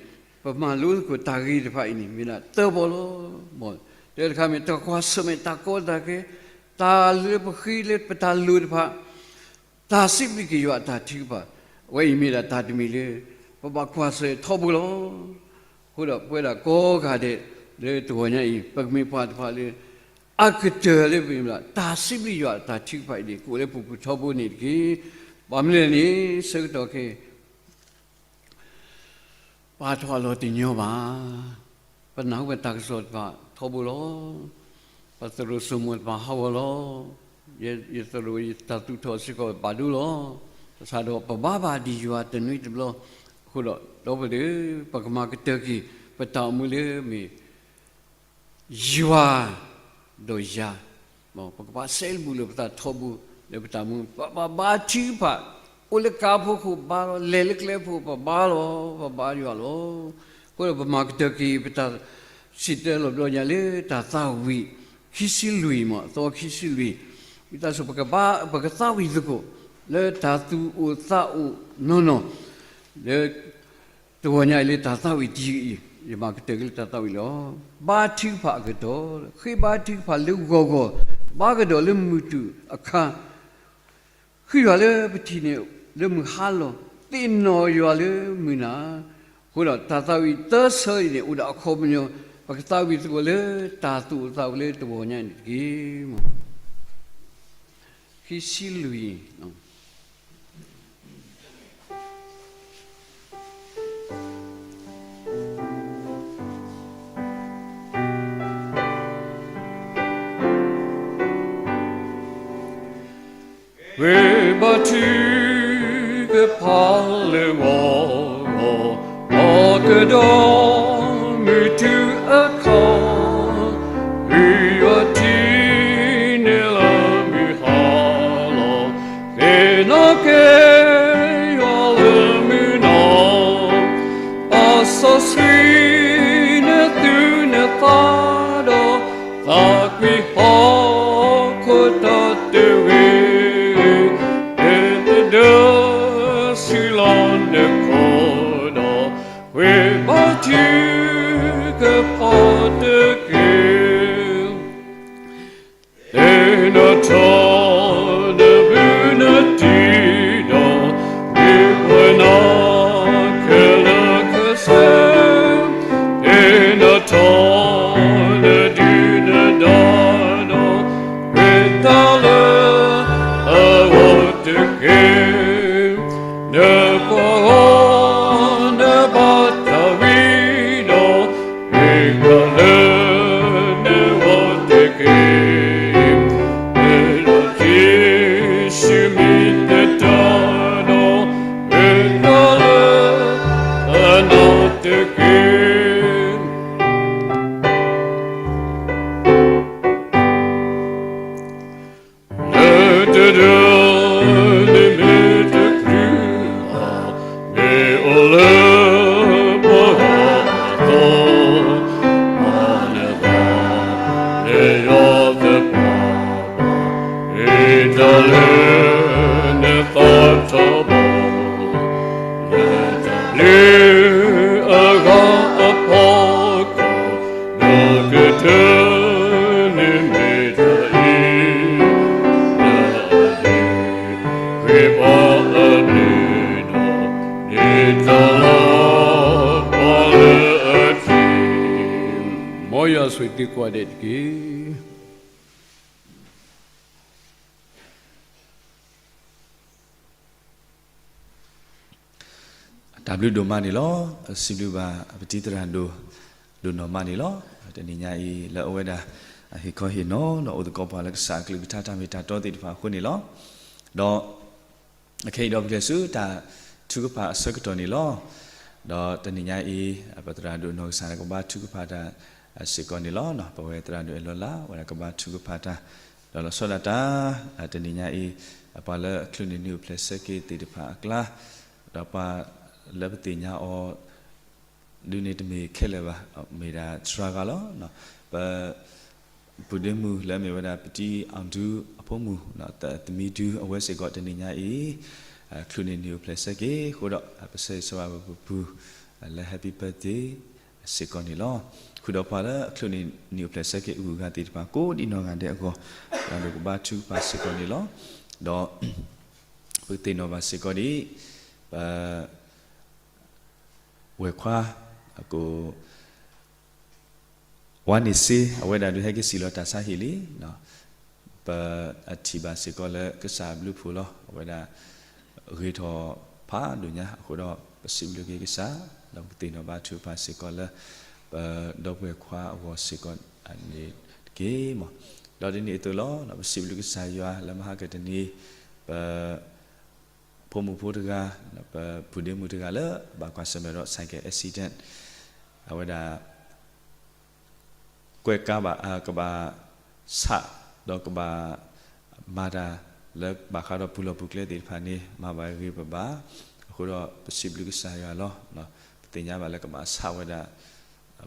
ပမၤလိသကိးတၢ်ဂ့ၢ်တဖၣ်အံၤန့ၣ် မ့ၢ်ဒၣ်သၢဘီလီၤ. တၢတခါမ့ၢ် တၢ်ကွၢ်ဆၢၣ်မဲာ်တၢ်ကီတၢ်ခဲ, တၢ်လၢပဃ့လၢပတၢ်လိၤတဖၣ်, တၢ်စံးဘျုးက့ၤယွၤအတၢ်ထုကဖၣ်, အဝဲအံၤမ့ၢ်ဒၣ်တၢ်တမံၤလၢ ပဘၣ်ကွၢ်ဆၢၣ်ထီဘိလီၤ. အဃိဒီးပဝဲဒၣ်ကိးဂၤဒဲး လၢတဂီၤညါအံၤ ပကမ့ၢ်ပှၤတဖၣ်လၢ အကတၢၢ်လၢပမ့ၢ်ဘၣ် တၢ်စံးဘျုးယွၤအတၢ်ထုကဖၣ်အံၤန့ၣ် ကအိၣ်လၢပပူၤထီဘိန့ၣ်တက့ၢ်. ဘၣ်မနုၤလဲၣ်န့ၣ် ဆၢကတီၢ်ခဲ ပာ်ထီၣ်အလီၢ်တညီဘၣ်. ပနၢ်ဟူပတၢ်ကစီၣ်တဖၣ်ထီဘိလီၤ. ပသရိာ်စိမိၤတဖၣ်ဟးဂီၤလီၤ. ယသရိာ်ယတၢ်သူၣ်ထီၣ်စ့ၢ်ကီးဘၣ်ဒိလီၤ. ဘၣ်ဆၣ်ဒီးပဘါဘၣ်ဒံးယွၤတနွံတဘျီ. အဃိဒီး ဒီပုၢ်ဝဲၢ်သ့ၣ်ဧၢ, ပကမၤကတၢၢ်က့ၤ ပတၢ်အိၣ်မူလၢမ့ၢ် ယွၤ ဒီးယၤ, ပကဘၣ်စဲဘူးလၢပသးထီဘိ လၢပတၢ်မူ ပဘၣ်ဘါထုကဖၣ်, အိၣ်လၢကါဖိခိၣ်ဘါလီၤ, လဲၤလၢကျဲဖိ ပဘါလီၤ, ပဘါယွၤလီၤ. အဃိဒီးပမၤကတၢၢ်က့ၤ ပတၢ်စံၣ်တဲၤတဲလီၤဘျီညါလၢတၢ်သးဝံၣ် ခံဆံလွံၢ်မး အသီခံဆံလွံၢ်, ဝံသးစူၤ ပကဘါ ပကသးဝံၣ်သကိး လၢတၢ်သူၣ်အိၣ်သးအိၣ်နီၢ်နီၢ် လၢ တဂီၤညါအံၤလၢတၢ်သးဝံၣ်တယုၢ်အံၤ, ယမၤကတၢၢ်က့ၤလၢတၢ်သးဝံၣ်လီၤ. ဘါထုကဖၣ်အကတီၢ်, ဃ့ဘါထုကဖၣ်လၢဂီၤဂီၤ, ဘါကဒီးလၢမုၢ်တုၤအခါ, ဃုယွၤလၢပထံၣ်န့ၣ်လၢမုၢ်ဟါလီၤ, သ့ၣ်နီၣ်ယွၤလၢမုၢ်နၤ, အဃိဒီးတၢ်သးဝံၣ်သၢဆၢအံၤန့ၣ် အိၣ်ဒီးအခီပညီ, ပကသးဝံၣ်သကိးလၢတၢ်သူၣ်အိၣ်သးအိၣ်လၢတဂီၤညါအံၤန့ၣ်တက့ၢ်. ခံဆံလွံၢ် ဝံၤဘါထုကဖၣ်လၢဂီၤဂီၤ, ဒီးကဒီးမုၢ်ထူအခါ, မုၢ်ယွၤထံၣ်န့ၢ်လၢမုၢ်ဟါလီၤ, သ့ၣ်နီၣ်က့ၤယွၤလၢမုၢ်နၤ, ဘၣ်စီဆှံန့ၢ်သုနသးဒီး, သးကွံဟီၣ်ခိၣ်တၢ်တဂ့ၤ, ဒဲးတဒၢဆူလီၤနခိၣ်ဒီး, ဝံၤဘါထုကဖၣ်တက့ၢ်. သ့ၣ်နီၣ်ထီၣ်နဘုနတံၤဒီး, မ့ၢ်ပှၤနၤခဲလၢာ်ခဲဆ့, သ့ၣ်နီၣ်ထီၣ်နဒုၣ်နဒါဒီး, မ့ၢ်တၢ်လၢအဂီၢ်တက့ၢ်. နပှၤဂီၢ်နဘၣ်တၢ်ဝံဒီး, မ့ၢ်တၢ်လၢနဂီၢ်တက့ၢ်. မ့ၢ်လီၤက့ၤဆူမ့ၢ်တၢ်ဒီး, မ့ၢ်တၢ်လၢအနီၢ်တက့ၢ်. လၢတဒၢနမ့ၢ်တချုးလီၤ, မ့ၢ်အိၣ်လၢပဂီၢ်အသီ, မ့ၢ်နသးလၢယွၤသပှၢ်ဘၣ်, မ့ၢ်တၢ်လၢနသးထီဘိ, လၢတၢ်ဘျုးအဂၤအဖီခိၣ်, ဒီးကတၢၢ်န့ၣ်မ့ၢ်တၢ်အံၤ, လၢအဘျုး, ဂ့ၤဘၣ်အဘျုးဒီး, မ့ၢ်တၢ်လၢပှၤလၢအထံၣ်, မ်ယွၤဆိၣ်ဂ့ၤသုကိးဂၤဒဲးတက့ၢ်. တၢ်ဘျုးဒိၣ်မးန့ၣ်လီၤ. စံးဘျုးဘၣ်ပတံၤသရၣ်ဒိၣ်ဒိၣ်နီၢ်မးန့ၣ်လီၤ. တနံၤညါအံၤ လၢအဝဲဒၣ်အဟ့ၣ်ခီဟ့ၣ်နီၤ ဒီးအိၣ်သကိးပှၤလၢကစၢ်အကလုၢ်ကထါတၢ်မ့ၢ်တၢ်တီသ့ၣ်တဖၣ်အဃိန့ၣ်လီၤ. ဒီး အခဲအံၤဒီးပကလဲၤဆူတၢ်ထုကဖၣ်အဆၢကတီၢ်န့ၣ်လီၤ. ဒီးတနံၤညါအံၤ ပသရၣ်ဒိၣ်နီၢ်ကစၢ်န့ၣ် ကဘါထုကဖၣ်တၢ်စ့ၢ်ကီးန့ၣ်လီၤ. ပဝဲသရၣ်ဒိၣ်အဲၣ်လီၤလၢ် ဝဲဒၣ်ကဘါထုကဖၣ်တၢ် ဒီးလီၤဆီဒၣ်တၢ် တနံၤညါအံၤ ပှၤလၢအချုးန့ၢ်နံၣ်အိၣ်ဖျဲၣ်ဆၢက့ၤသ့ၣ်တဖၣ်အကျါ, ဒီးပှၤလၢပသ့ၣ်ညါအီၤ ဒုးန့ၣ်တမ့ၢ်ခဲလၢာ်ဘၣ်, မ့ၢ်ဒၣ်စှၤဂၤလီၤ. ပ ပုၢ်ဒ့မုၣ်လၢအမ့ၢ်ဝဲဒၣ်ပတံၤအီၤဒုအဖိမုၣ်, သမံဒုအဝဲစ့ၢ်ကီးတနံၤညါအံၤ ချုးန့ၢ်နံၣ်အိၣ်ဖျဲၣ်ဆၢက့ၤအဃိဒီး ပဆၢဂ့ၤဆၢဝါပပူၤ လၢ Happy Birthday စ့ၢ်ကီးန့ၣ်လီၤ. ဃုာ်ဒီးပှၤလၢအချုးန့ၢ်နံၣ်အိၣ်ဖျဲၣ်ဆၢက့ၤအဂုၤအဂၤသ့ၣ်တဖၣ် ကိးဒံးနီၢ်ဂၤဒဲးအဂီၢ် ဒီးကဘါထုကဖၣ်စ့ၢ်ကီးန့ၣ်လီၤ. ဒီး ပကသ့ၣ်နီၣ်ဘၣ်စ့ၢ်ကီးဒ် ပ ဝဲၢ်ခွါ အကိး ဝါန့ၣ်စ့ အဝဲဒၣ်ဒုးဟဲက့ၤစံးလီၤတၢ်ဆါဟံၣ်လံ. ပအထံၣ်ဘၣ်စ့ၢ်ကီးလၢကစၢ်ဘျုးဖှိၣ်လီၤ. အဝဲဒၣ်ဂ့ၤထီၣ်ဖးဒိၣ်ညါအဃိဒီး ပစံးဘျုးက့ၤကစၢ် ဒီးပကသ့ၣ်နီၣ်ဘါထုကဖၣ်စ့ၢ်ကီးလၢ ပဒီပုၢ်ဝဲၢ်ခွါအဂီၢ်စ့ၢ်ကီးန့ၣ်တက့ၢ်မး. ဒီးဒ်န့ၣ်အသိးလီၤ. ပစံးဘျုးကစၢ်ယွၤလၢမဟါကတနံၤ ပ ဖိမုၣ်ဖိတဂၤ ပပုၢ်ဒ့မုၣ်တဂၤလၢ ဘၣ်ကွၢ်ဆၢၣ်မဲာ်ဒီး ဆိုင်ကယ် accident အဝဲဒၣ် ကွဲးကါဘၣ် ကဘၣ်ဆး ဒီးကဘၣ်မၤတၢ်လၢ ဘၣ်ဃးဒီးပူၤလီၢ်ပူၤကျဲသ့ၣ်တဖၣ်န့ၣ် မၤဘၣ်ဂ့ၤပဘၣ်. အဃိဒီးပစံးဘျုးကစၢ်ယွၤလီၤ. ပသ့ၣ်ညါဘၣ်လၢကဘၣ်ဆးဝဲဒၣ်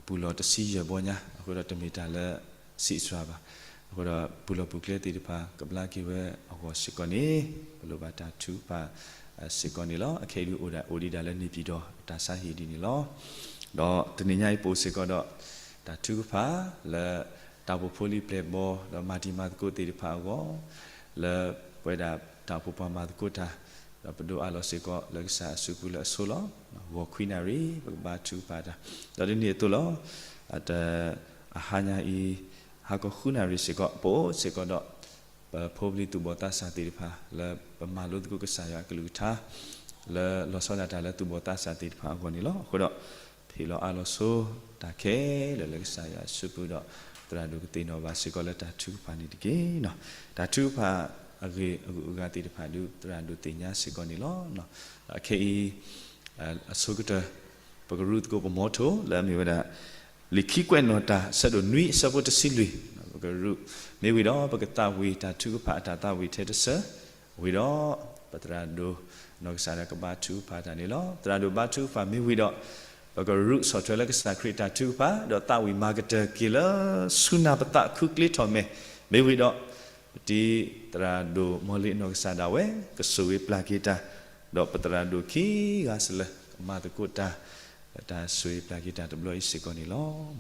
ပူၤလီၢ်တဆံယဲၢ်ဘီညါ အဃိဒီးတမ့ၢ်တၢ်လၢ စံးစှၤဘၣ်. အဃိဒီးပူၤလီၢ်ပူၤကျဲသ့ၣ်တဖၣ် ကဘျါက့ၤဝဲအဂီၢ်စ့ၢ်ကီးန့ၣ် ပလိၣ်ဘၣ်တၢ်ထုကဖၣ်စ့ၢ်ကီးန့ၣ်လီၤ. အခဲအံၤဒုးအိၣ်ဒၣ် အိၣ်ဒံးဒၣ်လၢန့ၣ်ပၠံၣ်တီၣ် တၢ်ဆါဟံၣ်ဒ်န့ၣ်လီၤ. ဒီးတနံၤညါအံၤပအိၣ်စ့ၢ်ကီးဒီး တၢ်ထုကဖၣ်လၢ တၢ်အိၣ်ဖှိၣ်ဖိလံၤပျဲၢ်ဘီ ဒီးမၤတံၤမၤသကိးသ့ၣ်တဖၣ်အဂီၢ် လၢပဝဲဒၣ်တၢ်အိၣ်ဖှိၣ်ပှၤမၤသကိးတၢ် ဒီးပဒိးအးလီၤစ့ၢ်ကီးလၢကစၢ်အစုပူၤလၢအဆိလီၤ. ဂီၤခွံနၣ်ရံၣ် ပကဘါထုကဖၣ်တၢ် ဒီးဒ်န့ၣ်အသိးလီၤ. အဟါညါအံၤ ဟါခီဃုနၣ်ရံၣ်စ့ၢ်ကီး ပအိၣ်စ့ၢ်ကီးဒီး ပဖိပလံၤသူၣ်ဘီၣ်သးစၢ်သ့ၣ်တဖၣ် လၢပမၤလိသကိးကစၢ်ယွၤအကလုၢ်ကထါ လၢလီၤဆီဒၣ်တၢ်လၢသူၣ်ဘီၣ်သးစၢ်သ့ၣ်တဖၣ်အဂီၢ်န့ၣ်လီၤ. အဃိဒီး ဖံးလီၤအးလီၤဆိတၢ်ခဲလၢာ်လၢကစၢ်ယွၤအစုပူၤဒီး သရၣ်ဒိၣ်ကသ့ၣ်နီၣ်ဘၣ်စ့ၢ်ကီးလၢတၢ်ထုကဖၣ်န့ၣ်တက့ၢ်. တၢ်ထုကဖၣ် အဂ့ၢ်အဂုၤအဂၤသ့ၣ်တဖၣ်ဒုး သရၣ်ဒိၣ်သ့ၣ်ညါစ့ၢ်ကီးန့ၣ်လီၤ. အခဲအံၤ အဆိကတၢၢ် ပကရူၢ်သကိးပမီထိလၢအမ့ၢ်ဝဲဒၣ် လံာ်ခံကွဲးနီၣ်တၢ် အဆၢဒိၣ်နွံ အဆၢဖိတဆံလွံၢ်, ပကရူၢ် မ့ၢ်ဝံၤဒီး ပကသးဝံၣ်တၢ်ထုကဖၣ်အတၢ်သးဝံၣ်ထဲတဆၢ, ဝံၤဒီး ပသရၣ်ဒိၣ်နီၢ်ကစၢ်ဒၣ်ကဘါထုကဖၣ်တၢ်န့ၣ်လီၤ. သရၣ်ဒိၣ်ဘါထုကဖၣ်မ့ၢ်ဝံၤဒီး ပကရူၢ်ဆီၣ်ထွဲလၢကစၢ်ခရံာ်တၢ်ထုကဖၣ် ဒီးသးဝံၣ်မၤကတၢၢ်က့ၤလၢဆူနၢ်ပသး ခုချ့ထီၣ်မဲာ်, မ့ၢ်ဝံၤဒီး ပတံၤသရၣ်ဒိၣ်မီၤလ့ၤနီၢ်ကစၢ်ဒၣ်ဝဲ ကဆိၣ်ဂ့ၤပျၢ်က့ၤတၢ်, ဒီးပသရၣ်ဒိၣ်ခံဂၤစ့ၢ်လၢ ကမၤသကိးတၢ် တၢ်ဆိၣ်ဂ့ၤပျၢ်က့ၤတၢ်တဘျီအံၤစ့ၢ်ကီးန့ၣ်လီၤ.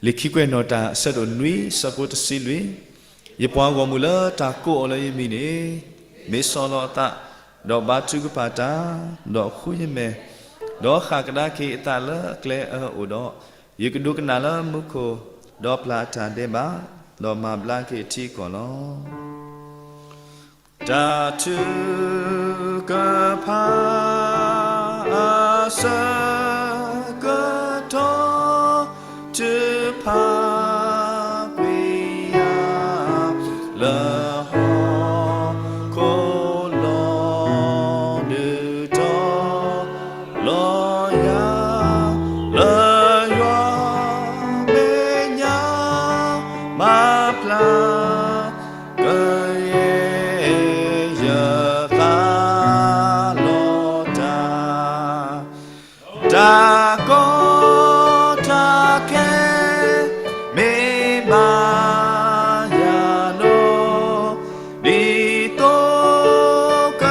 လံာ်ခံကွဲးနီၣ်တၢ် အဆၢဒိၣ်နွံ အဆၢဖိတဆံလွံၢ်, ယပှၤဂီၢ်မုၢ်လၢတၢ်ကိးအီၤလၢယမံၤန့ၣ် မ့ၢ်ဆီၣ်လီၤအသး, ဒီးဘါထုကဖၣ်တၢ်, ဒီးဃုယမဲာ်, ဒီးဃၣ်ကဒါက့ၤအသးလၢအကျဲအၢအိၣ်ဒီး, ယကဒိကနၣ်လၢမူခိၣ်, ဒီးပျၢ်အတၢ်ဒဲးဘး, ဒီးမၤဘျါက့ၤအထံအကီၢ်လီၤ. တၢ်ထုကဖၣ်အဆၢကတီၢ် ထုကဖၣ်ကွံာ်ယၤ လၢဟီၣ်ခိၣ်လီၤ ဒုးတီၤလီၤယၤ လၢယွၤမဲာ်ညါ မၤဘျါ ကယဲၢ်ယသးလီၤတၢ်, တၢ်ကီတၢ်ခဲ မ့ၢ်ဘၣ်ယၤနီၢ် ဒ်သိက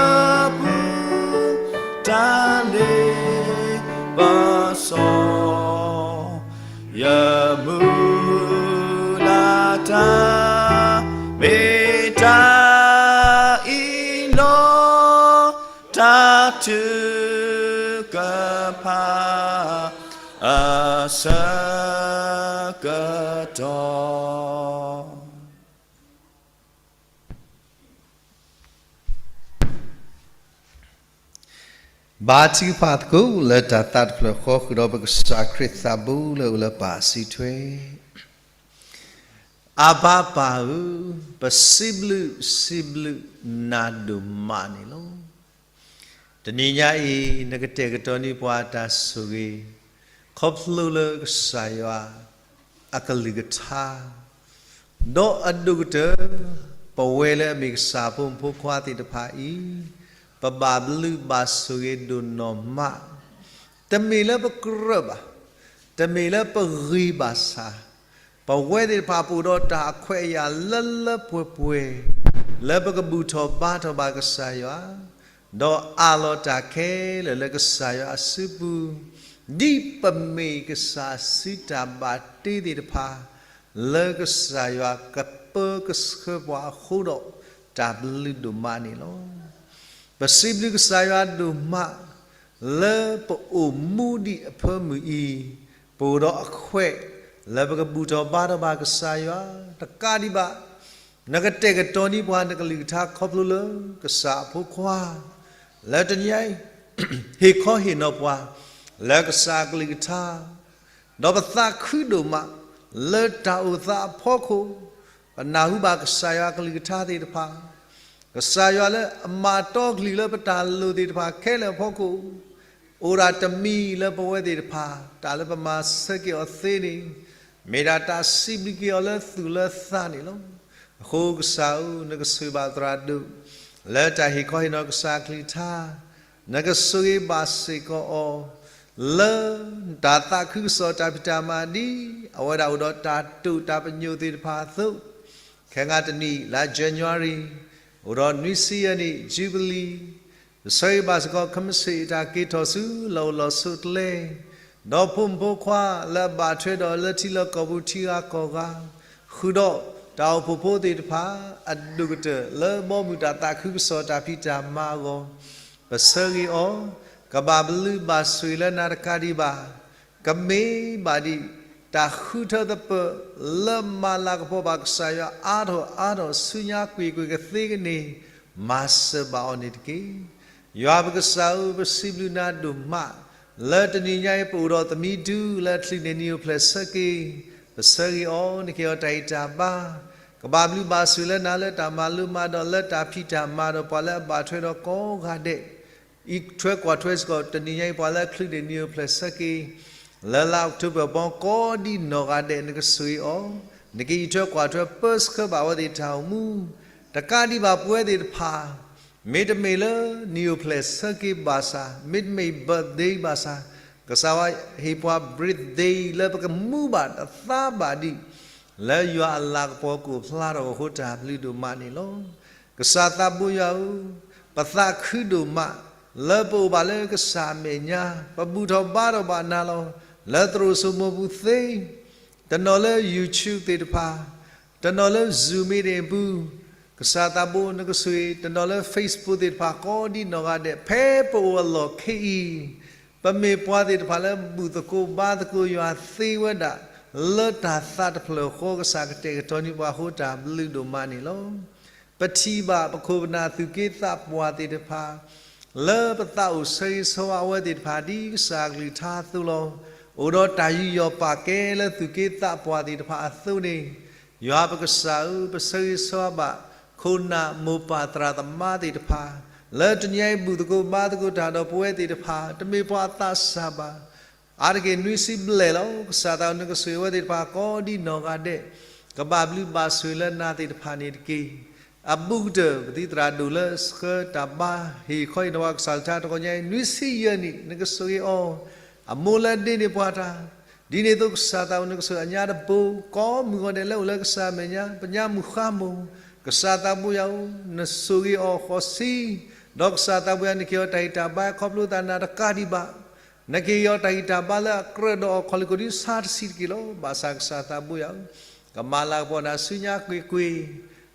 ပူၤ တၢ်လ့ပစီ ယမုၢ်လၢ်တၢ် မ့ၢ်တၢ်အံၤလီၤ. တၢ်ထုကဖၣ် အဆၢကတီၢ် ဘါထုကဖၣ်သကိးလၢတၢ်သးတဖျၢၣ်ဃီ ဃုာ်ဒီးပကစၢ်ခရံာ်သးဘိလၢအိၣ်လၢပၢ်အစုထွဲ. အဘၣ်ပၢ်ဧၢ, ပစံးဘျုးစံးဘျုးနၤဒိၣ်မးန့ၣ်လီၤ. တနံၤညါအံၤ နကတဲာ်ကတီၤန့ၢ်ပှၤတၢ်ဆိၣ်ဂ့ၤ ခီဖျိလၢကစၢ်ယွၤအကလုၢ်ကထါ ဒီးအဒိၣ်ကတၢၢ် ပဝဲလၢအမ့ၢ်ကစၢ်ဖိမုၣ်ဖိခွါသ့ၣ်တဖၣ်အံၤ ပဘၣ်ဘျုးဘၣ်ဆိၣ်ဂ့ၤဒိၣ်နီၢ်မး, တမ့ၢ်လၢပကြၢးဘၣ်, တမ့ၢ်လၢပဂ့ၤဘၣ်ဆၣ်, ပဝဲသ့ၣ်တဖၣ်ပအိၣ်ဒီးတၢ်အခွဲးအယာ်လၢလၢပှဲၤပှဲၤ လၢပကဘူၣ်ထီၣ်ဘါထီၣ်ဘၣ်ကစၢ်ယွၤ ဒီးအးလီၤတၢ်ခဲလၢာ်လၢကစၢ်ယွၤအစုပူၤ, ဒ်ပမ့ၢ်ကစၢ်စုတၢ်ဘၣ်တ့သ့ၣ်တဖၣ် လၢကစၢ်ယွၤကပၢကဆှၢပှၤအဃိဒီး တၢ်ဘျုးဒိၣ်မးန့ၣ်လီၤ. ပစံးဘျုးကစၢ်ယွၤဒိၣ်မး လၢပအိၣ်မူဒံးအဖၢမုၢ်အံၤ ပအိၣ်ဒီးအခွဲး လၢပကဘူၣ်ထီၣ်ဘါထီၣ်ဘၣ်ကစၢ်ယွၤ တကးဒံးဘၣ် နကတဲာ်ကတီၤန့ၢ်ပှၤနကလုၢ်ကထါခီဖျိလၢကစၢ်အဖိခွါ လၢတနံၤအံၤ ဟ့ၣ်ခီဟ့ၣ်နီၤပှၤ လၢကစၢ်အကလုၢ်ကထါ ဒီးပသးခုဒိၣ်မး လၢတၢ်အိၣ်သးအဖီခိၣ် ပနၢ်ဟူဘၣ်ကစၢ်ယွၤအကလုၢ်ကထါသ့ၣ်တဖၣ် ကစၢ်ယွၤလၢအမၤတီကလုၢ်လၢပတၢ်လိၣ်သ့ၣ်တဖၣ်ခဲလၢာ်အဖီခိၣ် အိၣ်ဒၣ်တမံၤလၢပဝဲသ့ၣ်တဖၣ် တၢ်လၢပမၤဆၢက့ၤအီၤသ့န့ၣ် မ့ၢ်ဒၣ်တၢ်စံးဘျုးက့ၤအီၤလၢသူၣ်လၢသးန့ၣ်လီၤ. အဃိကစၢ်ဧၢ, နကဆိၣ်ဂ့ၤဘၣ်သရၣ်ဒိၣ် လၢတၢ်ဟ့ၣ်ခီဟ့ၣ်နီၤကစၢ်အကလုၢ်ကထါ, နကဆိၣ်ဂ့ၤဘၣ်စ့ၢ်ကီးအီၤ လၢတၢ်သးခုကစီၣ်တၢ်ဖံးတၢ်မၤဒ် အဝဲဒၣ်အိၣ်ဒီးတၢ်တိာ်တၢ်ပညိၣ်သ့ၣ်တဖၣ်အသိး, ခဲဂၤတနံၣ် လါ January အိၣ်ဒီးနွံဆံယဲၢ်နံၣ် Jubilee ပဆၢဂ့ၤဘၣ်စ့ၢ်ကီး ခမ့ၢ်စ့ၣ်အတၢ်က့ၤထီၣ်ဆူလီၢ်အိၣ်လီၢ်ဆိးကျဲ, ဒီးဖိမုၣ်ဖိခွါလၢအဘၣ်ထွဲဒီးလၢထံလီၢ်ကီၢ်ပူၤထံဂၤကီၢ်ဂၤ, ဃုာ်ဒီးတၢ်အိၣ်ဖှိၣ်ဖိသ့ၣ်တဖၣ် အဒိၣ်ကတၢၢ်လၢဘီမုၢ်တၢ်သးခုကစီၣ်တၢ်ဖံးတၢ်မၤအဂီၢ်, ပဆၢဂ့ၤအီၤ, ကဘၣ်ဘျုးဘၣ်ဆိၣ်ဂ့ၤလၢနၤတကးဒံးဘၣ် ကမ့ၢ်ဘၣ်ဒံး တၢ်ဃုထၢသပၢၤ လၢမၤလၤကပီၤဘၣ်ကစၢ်ယွၤအါထီၣ်အါထီၣ်ဆူညါကွ့ၢ်ကွ့ၢ်ကသ့ကန့ၣ်, မၤစၢၤဘၣ်အီၤန့ၣ်တက့ၢ်. ယွၤပကစၢ်ဧၢ, ပစံးဘျုးနၤဒိၣ်မး, လၢတနံၤညါအံၤ ပအိၣ်ဒီးသမံဒုလၢအချုးန့ၢ်နံၤအိၣ်ဖျဲၣ်ဆၢက့ၤ, ပဆၢဂ့ၤအီၤန့ၣ်က့ၤအီၤတၢ်ဂံၢ်တၢ်ဘါ, ကဘၣ်ဘျုးဘၣ်ဆိၣ်လၢနၤလၢတၢ်မၤလိမၤဒိး လၢတၢ်ဖံးတၢ်မၤဒီးပှၤလၢအဘၣ်ထွဲဒီးကိးဂၤဒဲး, အံးထွဲကွၢ်ထွဲစ့ၢ်ကီး တနံၤညါအံၤ ပှၤလၢအချုးန့ၢ်နံၣ်အိၣ်ဖျဲၣ်ဆၢက့ၤ လၢလါအီးကထိဘၢၣ်ဘီ ကိးဒံနီၢ်ဂၤဒဲး နကဆိၣ်ဂ့ၤအီၤ, နကအံးထွဲကွၢ်ထွဲပၢဆှၢဘၣ်ဝဲသ့ၣ်တၢ်အိၣ်မူ, တကးဒံးဘၣ်ပဝဲသ့ၣ်တဖၣ် မ့တမ့ၢ်လၢနံၣ်အိၣ်ဖျဲၣ်ဆၢက့ၤဘၣ်ဆၣ်, မ့တမ့ၢ် birthday ဘၣ်ဆၣ်, ကစၢ်ယွၤဟ့ၣ်ပှၤ birthday လၢပကမူဘၣ်တသးဘၣ်ဒံး လၢယွၤအလၤကပီၤကအိၣ်ဖျါထီၣ်အဃိ တၢ်ဘျုးဒိၣ်မးန့ၣ်လီၤ. ကစၢ်သးဘိယွၤဧၢ, ပသးခုဒိၣ်မး လၢပအိၣ်ဘၣ်လၢကစၢ်အမဲာ်ညါ, ပဘူၣ်ထီၣ်ဘါထီၣ်ဘၣ်နၤလီၤ. လၢသရိာ်စိမိၤပူၤသ့, တနီၤလၢ YouTube သ့ၣ်တဖၣ်, တနီၤလၢ Zoom meeting အပူၤ, ကစၢ်သးဘိနကဆိၣ်ဂ့ၤ, တနီၤလၢ Facebook သ့ၣ်တဖၣ် ကိးဒံနီၢ်ဂၤဒဲး ဖဲပအိၣ်အလီၢ်ခံအံၤ, ပမ့ၢ်ပှၤသ့ၣ်တဖၣ်လၢဘူၣ်သကိးဘါသကိးယွၤသ့ဝဲဒၣ်, လၢတၢ်သးတဖျၢၣ်ဃီ ကစၢ်ကတဲာ်ကတီၤန့ၢ်ပှၤအဃိ တၢ်ဘျုးဒိၣ်မးန့ၣ်လီၤ. ပထံၣ်ဘၣ်ပခိၣ်ပနၢ်သူၣ်က့သးပှၢ်သ့ၣ်တဖၣ် လၢပသးအိၣ်ဆၢဂ့ၤဆၢဝါအဝဲသ့ၣ်တဖၣ် ဒ်ကစၢ်အကလုၢ်ကထါအသိးလီၤ. အိၣ်ဒီးတၢ်ယူးယီၣ်ပာ်ကဲလၢသူၣ်က့သးပှၢ်သ့ၣ်တဖၣ်အသိးန့ၣ်, ယွၤပကစၢ်ဧၢ, ပဆၢဂ့ၤဆၢဝါဘၣ် ခိၣ်နၢ်မိၢ်ပၢ်သရၣ်သမါသ့ၣ်တဖၣ်, လၢတနံၤအံၤဘူၣ်သကိးဘါသကိးတၢ်ဒီးပဝဲသ့ၣ်တဖၣ်, တမ့ၢ်ပှၤအသးစၢ်ဘၣ် အါတက့ၢ်နွံဆံဘျဲၣ်လီၤ. ကစၢ်သးနကဆိၣ်ဂ့ၤဝဲသ့ၣ်တဖၣ် ကိးဒံနီၢ်ဂၤဒဲး, ကဘၣ်ဘျုးဘၣ်ဆိၣ်လၢနၤသ့ၣ်တဖၣ်န့ၣ်တက့ၢ်. အဘူးကတၢၢ် ပသံသရၣ်ဒိၣ်လၢဆှၢတၢ်ဘါ ဟ့ၣ်ခီဟ့ၣ်နီၤပှၤကစၢ်လၢထါတဂီၤညါအံၤ နွံဆံယဲၢ်နံၣ် နကဆိၣ်ဂ့ၤအီၤ, အမိၢ်လၢဒ့န့ၢ်ပှၤတၢ် ဒ်န့ၣ်အသိး ကစၢ်သးအိၣ်နကဆိၣ်ဂ့ၤအညါတဘိ, ကိးမုၢ်ဂီၤဒဲးလၢအိၣ်လၢကစၢ်အမဲာ်ညါ, ပညါမုၢ်ဃါမိၢ်, ကစၢ်သးဘိယွၤဧၢ, နဆိၣ်ဂ့ၤအီၤဃိးဆံ, ဒီးကစၢ်သးဘိယွၤ နကဟ့ၣ်အီၤတၢ်ဂံၢ်တၢ်ဘါအခီဖျိသတး နၤတကးဒံးဘၣ်, နကဟ့ၣ်အီၤတၢ်ဂံၢ်တၢ်ဘါလၢအကြၢးဒီးအီၤ ခီၣ်လ့ၣ်ခိၣ်ဒုဆါတဆံးတက့ၢ်လီၤ. ဘၣ်ဆၣ်ကစၢ်သးဘိယွၤဧၢ, ကမၤလၤကပီၤနၤဆူညါကွ့ၢ်ကွ့ၢ်,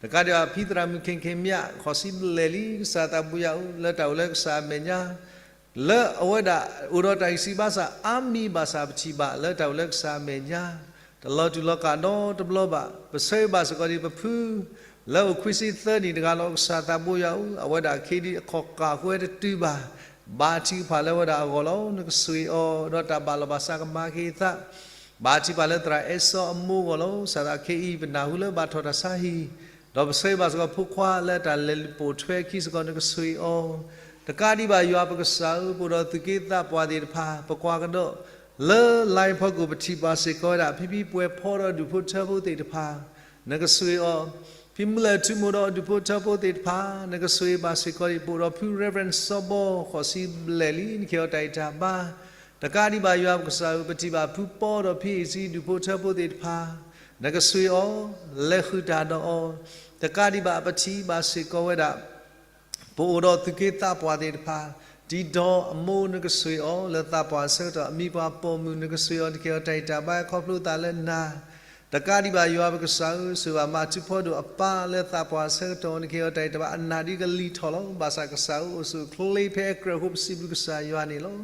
တကးဒံးဘၣ် ဖံသရၣ်မုၣ်ခ့ၣ်ခ့ၣ်မၠး ဃိးဆံဘျဲၣ်လံ, ကစၢ်သးဘိယွၤဧၢ, လၢတၢ်အိၣ်လၢကစၢ်အမဲာ်ညါ လၢအဝဲဒၣ်အိၣ်ဒီးတၢ်ဂံၢ်စၢ်ဘါစၢ် အါမံၤဘၣ်ဆၣ် ပထံၣ်ဘၣ်လၢတၢ်အိၣ်လၢကစၢ်အမဲာ်ညါ တလီၤတူာ်လီၤကာ်ဒီးတဘျီဘၣ်. ပဆၢဂ့ၤဘၣ်စ့ၢ်ကီးဒံးပဖု လၢအိၣ်ခွံဆံသၢနံၣ်တဂၤလီၤ. ကစၢ်သးဘိယွၤဧၢ, အဝဲဒၣ်ခဲအံၤဒ်အခီၣ်ကၢ်ဃဲတတုၤဘၣ်, ဘါထုကဖၣ်လၢအဝဲဒၣ်အဂီၢ်လီၤ. နကဆိၣ်ဂ့ၤအီၤ ဒီးတၢ်ဘၣ်လီၢ်ဘၣ်စးကမၤက့ၤအသး, ဘါထုကဖၣ်လၢသရၣ်အဲၣ်စီအမိၢ်အဂီၢ်လီၤ. ကစၢ်သးခဲအံၤ ပနၢ်ဟူလၢဘၣ်ထီၣ်တၢ်ဆါဟံၣ်, ဒီးပဆၢဂ့ၤဘၣ်စ့ၢ်ကီးဖိခွါလၢတၢ်လဲၤပိာ်ထွဲအခံစ့ၢ်ကီး နကဆိၣ်ဂ့ၤအီၤ တကးဒံးဘၣ် ယွၤပကစၢ်ဧၢ, ပအိၣ်ဒီးသူၣ်က့သးပှၢ်သ့ၣ်တဖၣ် ပကွၢ်ကဒီး လၢ line ဖီခိၣ် ပထံၣ်ဘၣ်စ့ၢ်ကီးဝဲဒၣ် ဖံဖံပှဲၤဖီဒီးဒူၣ်ဖိထၢဖိသ့ၣ်တဖၣ် နကဆိၣ်ဂ့ၤအီၤ, ဖံမုၢ်လၢၢ်ထူမိၢ်ဒီးဒူၣ်ဖိထၢဖိသ့ၣ်တဖၣ် နကဆိၣ်ဂ့ၤဘၣ်စ့ၢ်ကီးဒံး ပအိၣ်ဒီးဖု Reverend စီၤဘီ ဃိးဆံဘျဲၣ်လံ နကဟ့ၣ်အီၤတၢ်ဂံၢ်တၢ်ဘါ တကးဒံးဘၣ် ယွၤပကစၢ်ဧၢ, ပထံၣ်ဘၣ်ဖုပီဒီးဖံအ့ၣ်စံဒူၣ်ဖိထၢဖိသ့ၣ်တဖၣ် နကဆိၣ်ဂ့ၤအီၤ, လဲၤဃုာ်တၢ်ဒီးအီၤ, တကးဒံးဘၣ် ပထံၣ်ဘၣ်စ့ၢ်ကီးဝဲဒၣ် ပအိၣ်ဒီးသူၣ်က့သးပှၢ်သ့ၣ်တဖၣ်, တံၤဒီးအမိၢ် နကဆိၣ်ဂ့ၤအီၤ လၢသးပှၢ်အဆၢကတီၢ် အမံၤပှၢ်ပိာ်မုၣ် နကဆိၣ်ဂ့ၤအီၤ နကဟ့ၣ်အီၤတၢ်ဂံၢ်တၢ်ဘါအခီဖျိသးလၢနၤ, တကးဒံးဘၣ် ယွၤပကစၢ်ဧၢ, ဆိၣ်ဂ့ၤဘၣ်မၤထူဖီဒိၣ်အပၢ်လၢသးပှၢ်အဆၢကတီၢ် နကဟ့ၣ်အီၤတၢ်ဂံၢ်တၢ်ဘါ အနၢ်ဒ်ကလံၤထီၣ်လီၤ. ဘၣ်ဆၣ်ကစၢ်ဧၢ အိၣ်ဆူၣ်အိၣ်ချ့ဖဲအကြၢးအဃိ ပစံးဘျုးကစၢ်ယွၤန့ၣ်လီၤ.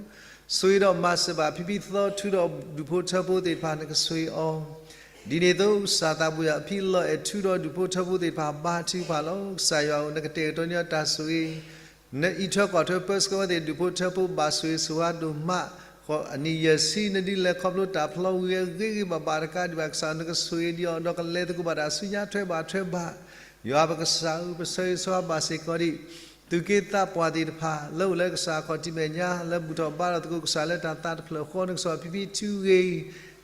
ဆိၣ်ဂ့ၤဒီးမၤစၢၤဘၣ် ဖံဖံသီထူဒီးဒူၣ်ဖိထၢဖိသ့ၣ်တဖၣ် နကဆိၣ်ဂ့ၤအီၤ ဒ်န့ၣ်အသိး ကစၢ်သးဘိယွၤ ဖံလီၤအဲၣ်ထူဒီးဒူၣ်ဖိထၢဖိသ့ၣ်တဖၣ် ဘါထုကဖၣ်လီၤ. ကစၢ်ယွၤဧၢ, နကတဲာ်ကတီၤန့ၢ်အီၤတၢ်ဆိၣ်ဂ့ၤ, နအံးထွဲကွၢ်ထွဲပၢဆှၢဝဲသ့ၣ် ဒူၣ်ဖိထၢဖိ ဘၣ်ဆိၣ်ဂ့ၤဆိၣ်ဝါဒိၣ်မး, ဃိးအနံၣ်ယဲၢ်ဆံ နဒုးလဲၤခီဖျိတၢ်ဖျီဝံၤအဂ့ၤဂ့ၤဘၣ်ဘၣ် တကးဒံးဘၣ် ကစၢ်ဧၢ နကဆိၣ်ဂ့ၤဒံးအီၤ ဒီးကလဲၤသကိးဘၣ်တၢ်ဆူညါထွဲဘၣ်ထွဲဘၣ် ယွၤပကစၢ်ဧၢ, ပဆၢဂ့ၤဆၢဝါဘၣ်စ့ၢ်ကီးဒံး သူၣ်က့သးပှၢ်သ့ၣ်တဖၣ် လၢအိၣ်လၢကစၢ်အခီၣ်ထံးမဲာ်ညါ လၢဘူၣ်ထီၣ်ဘါထီၣ်သကိးကစၢ်လၢတၢ်သးတဖျၢၣ်ဃီ နကဆိၣ်ဂ့ၤဖံဖံထူဂ့ၤ, ဟ့ၣ်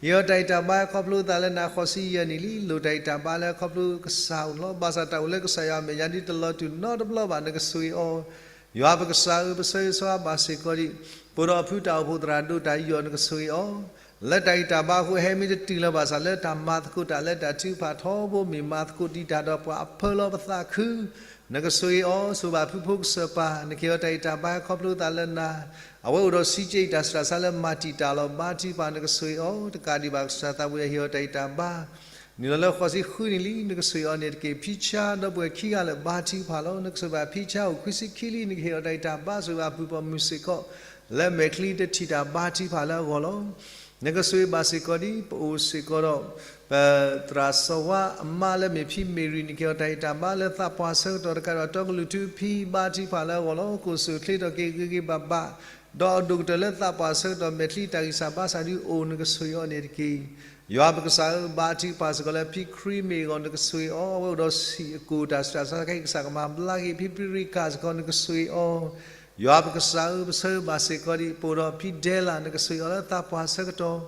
အီၤတၢ်ဂံၢ်တၢ်ဘါအခီဖျိသးလၢနၤ ဃိးဆံယဲၢ်နံၣ်လံ, လိၣ်တၢ်ဂံၢ်တၢ်ဘါလၢအခီဖျိကစၢ်အအိၣ်လီၤ. ဘၣ်ဆၣ်တၢ်အိၣ်လၢကစၢ်ယွၤအမဲာ်ညါဒ်တလီၤတူာ်နီတဘျီဘၣ် နကဆိၣ်ဂ့ၤအီၤ ယွၤပကစၢ်ဧၢ, ပဆၢဂ့ၤဆၢဝါဘၣ်စ့ၢ်ကီးဒံး ပအိၣ်ဒီးဖုတၢ်အိၣ်ဖှိၣ်သရၣ်ဒိၣ်တၢ်ယူးယီၣ် နကဆိၣ်ဂ့ၤအီၤ လၢတၢ်ဂံၢ်တၢ်ဘါအဃိ အဟဲမ့ၢ်တတုၤလၢၤဘၣ်ဆၣ် လၢတၢ်မၤသကိးတၢ်လၢတၢ်ထုကဖၣ်ထီဘိမ့ၢ်မၤသကိးတံာ်တာ်ဒီးပှၤအဖၢလီၤပသးခု နကဆိၣ်ဂ့ၤအီၤ, ဆိၣ်ဘၣ်ဖုဖိကစၢၢ်ပၢ် နကဟ့ၣ်အီၤတၢ်ဂံၢ်တၢ်ဘါအခီဖျိသးလၢနၤ, အဝဲအိၣ်ဒီးစံးက့ၤတၢ်စှၤစှၤလၢမၤတံာ်တာ်လီၤ ဘါထုကဖၣ် နကဆိၣ်ဂ့ၤအီၤ တကးဒံးဘၣ် ကစၢ်သးဘိယွၤဟ့ၣ်အီၤတၢ်ဂံၢ်တၢ်ဘါ နုာ်လီၤလၢဃိးဆံဃုနံၣ်လံ နကဆိၣ်ဂ့ၤအီၤန့ၣ်တက့ၢ်. ဖံဆါဒီပုၢ်ဝဲၢ်ခံဂၤလၢာ် ဘါထုကဖၣ်လီၤ. နကဆိၣ်ဘၣ်ဖံဆါအိၣ်ခွံဆံခံလံ နကဟ့ၣ်အီၤတၢ်ဂံၢ်တၢ်ဘါ ဆိၣ်ဘၣ်ဖုပိာ်မုၣ်စ့ၢ်ကီး လၢမဲာ်ချံတထံၣ်တၢ်ဘါထုကဖၣ်လၢအဂီၢ်လီၤ. နကဆိၣ်ဂ့ၤဘၣ်စ့ၢ်ကီးဒ်ပအိၣ်စ့ၢ်ကီးဒီး ပသရၣ်စီၤဝါအမါလၢမ့ၢ်ဖံမ့ၢ်ရံ နကဟ့ၣ်အီၤတၢ်ဂံၢ်တၢ်ဘါလၢသးပှၢ်ဆၢကတီၢ်တကးဒီး တီကလုာ်ထူဖံဘါထုကဖၣ်လၢအဂီၢ်လီၤ. ကိၣ်စူၣ်ချ့ထီၣ်က့ၤဂ့ၤဂ့ၤဘၣ်ဘၣ် ဒီးအဒိၣ်ကတၢၢ်လၢသးပှၢ်ဆၢကတီၢ်မဲာ်ချံတၢ်ဂံၢ်စၢ်ဘါစၢ်ဒုအိၣ်နကဆိၣ်ဂ့ၤအီၤန့ၣ်တက့ၢ်. ယွၤပကစၢ်ဧၢ, ဘါထုကဖၣ်စ့ၢ်ကီးလၢဖံခရံာ်မ့ၢ်အဂီၢ်နကဆိၣ်ဂ့ၤအီၤ, အဝဲအိၣ်ဒီးဆံးအကိၣ်တၢ်ဆူးတၢ်ဆါခဲအံၤကစၢ်ကမၤဘျါက့ၤ, ဖံပရံကၣ်စ့ၢ်ကီးနကဆိၣ်ဂ့ၤအီၤ. ယွၤပကစၢ်ဧၢ, ပဆၢဘၣ်စ့ၢ်ကီးဒံး ပအိၣ်ဒီးဖံဒဲလၣ်နကဆိၣ်ဂ့ၤအီၤလၢသးပှၢ်ဆၢကတီၢ်,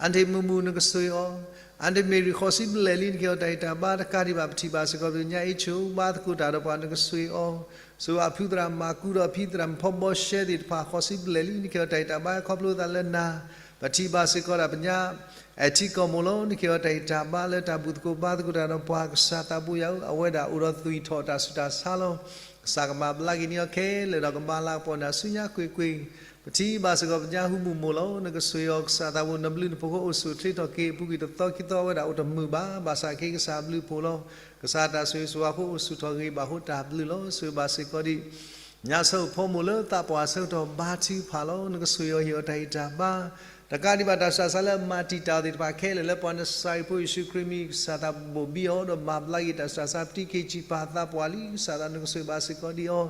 အၣ်ဒ့ၣ်မုၢ်မုၢ်နကဆိၣ်ဂ့ၤအီၤ အၣ်ဒ့ၣ်မ့ၢ်ရံၤဃီၤဆံဘျဲၣ်လံနကဟ့ၣ်အီၤတၢ်ဂံၢ်တၢ်ဘါတကးဒံးဘၣ် ပထံၣ်ဘၣ်စ့ၢ်ကီးပသ့ၣ်ညါအ့ၣ်ဆိၣ်ဘါသကိးတၢ်ဒီးပှၤနကဆိၣ်ဂ့ၤအီၤ, ဆိၣ်ဂ့ၤအဖုသရၣ်မၤကူဒီးဖံသရၣ်မုၣ်ဖီဘီရှဲသ့ၣ်တဖၣ် ဃီၤဆံဘျဲၣ်လံနကဟ့ၣ်အီၤတၢ်ဂံၢ်တၢ်ဘါခီဖျိသးလၢနၤ, ပထံၣ်ဘၣ်စ့ၢ်ကီးဒၣ်ပသ့ၣ်ညါ အဲၣ်ထံကီၢ်မိၢ်လီၤ နကဟ့ၣ်အီၤတၢ်ဂံၢ်တၢ်ဘါလၢတၢ်ဘူၣ်သကိးဘါသကိးတၢ်ဒီးပှၤကစၢ်သးဘိယွၤဧၢ, အဝဲဒၣ်အိၣ်ဒီးသွံၣ်ထီၣ်တၢ်ဆူးတၢ်ဆါလီၤ. ကစၢ်ကမၤဘျါက့ၤန့ၢ်အီၤခဲလၢာ်ဒီးကမၤလၤကပီၤန့ၢ်အီၤဆူညါကွ့ၢ်ကွ့ၢ်, ပထံၣ်ဘၣ်စ့ၢ်ကီးပသ့ၣ်ညါဟူမုၢ်မိၢ်လီၤ နကဆိၣ်ဂ့ၤအီၤ, ကစၢ်သးဘိနဘျုးနဖှိၣ်အိၣ်ဆူၣ်အိၣ်ချ့ထီၣ်က့ၤအပူၤကွံာ်တသီခံသီအဝဲဒၣ်အိၣ်တမုာ်ဘၣ်, ဘၣ်ဆၣ်က့ၤကစၢ်ဘျုးဖှိၣ်လီၤ. ကစၢ်တၢ်ဆိၣ်ဂ့ၤဆိၣ်ဝါအဃိအိၣ်ဆူၣ်ထီၣ်ဂ့ၤဘၣ်အဃိတၢ်ဘျုးလီၤ. ဆိၣ်ဂ့ၤဘၣ်စ့ၢ်ကီးဒံး ညါဆၢအိၣ်ဖီမိၢ်လၢသးပှၢ်ဆၢကတီၢ် ဘါထုကဖၣ်လီၤ နကဆိၣ်ဂ့ၤအီၤဟ့ၣ်အီၤတၢ်ဂံၢ်တၢ်ဘါ တကးဒံးဘၣ်တၢ်ဆူးတၢ်ဆါလၢအမၤတံာ်တာ်အီၤသ့ၣ်တဖၣ်ခဲလၢာ်လၢပှၤနစၤရ့းဖိယ့ၣ်ၡူးခရံာ်မံၤ ကစၢ်သးဘိဘိၣ်ဘံအီၤဒီးမၤဘျါက့ၤတၢ်ဆူးတၢ်ဆါ ပတံၤခ့ၣ်စံးပာ်သးပှၢ်လံ ကစၢ်သးနကဆိၣ်ဂ့ၤဘၣ်စ့ၢ်ကီးဒံးအီၤ,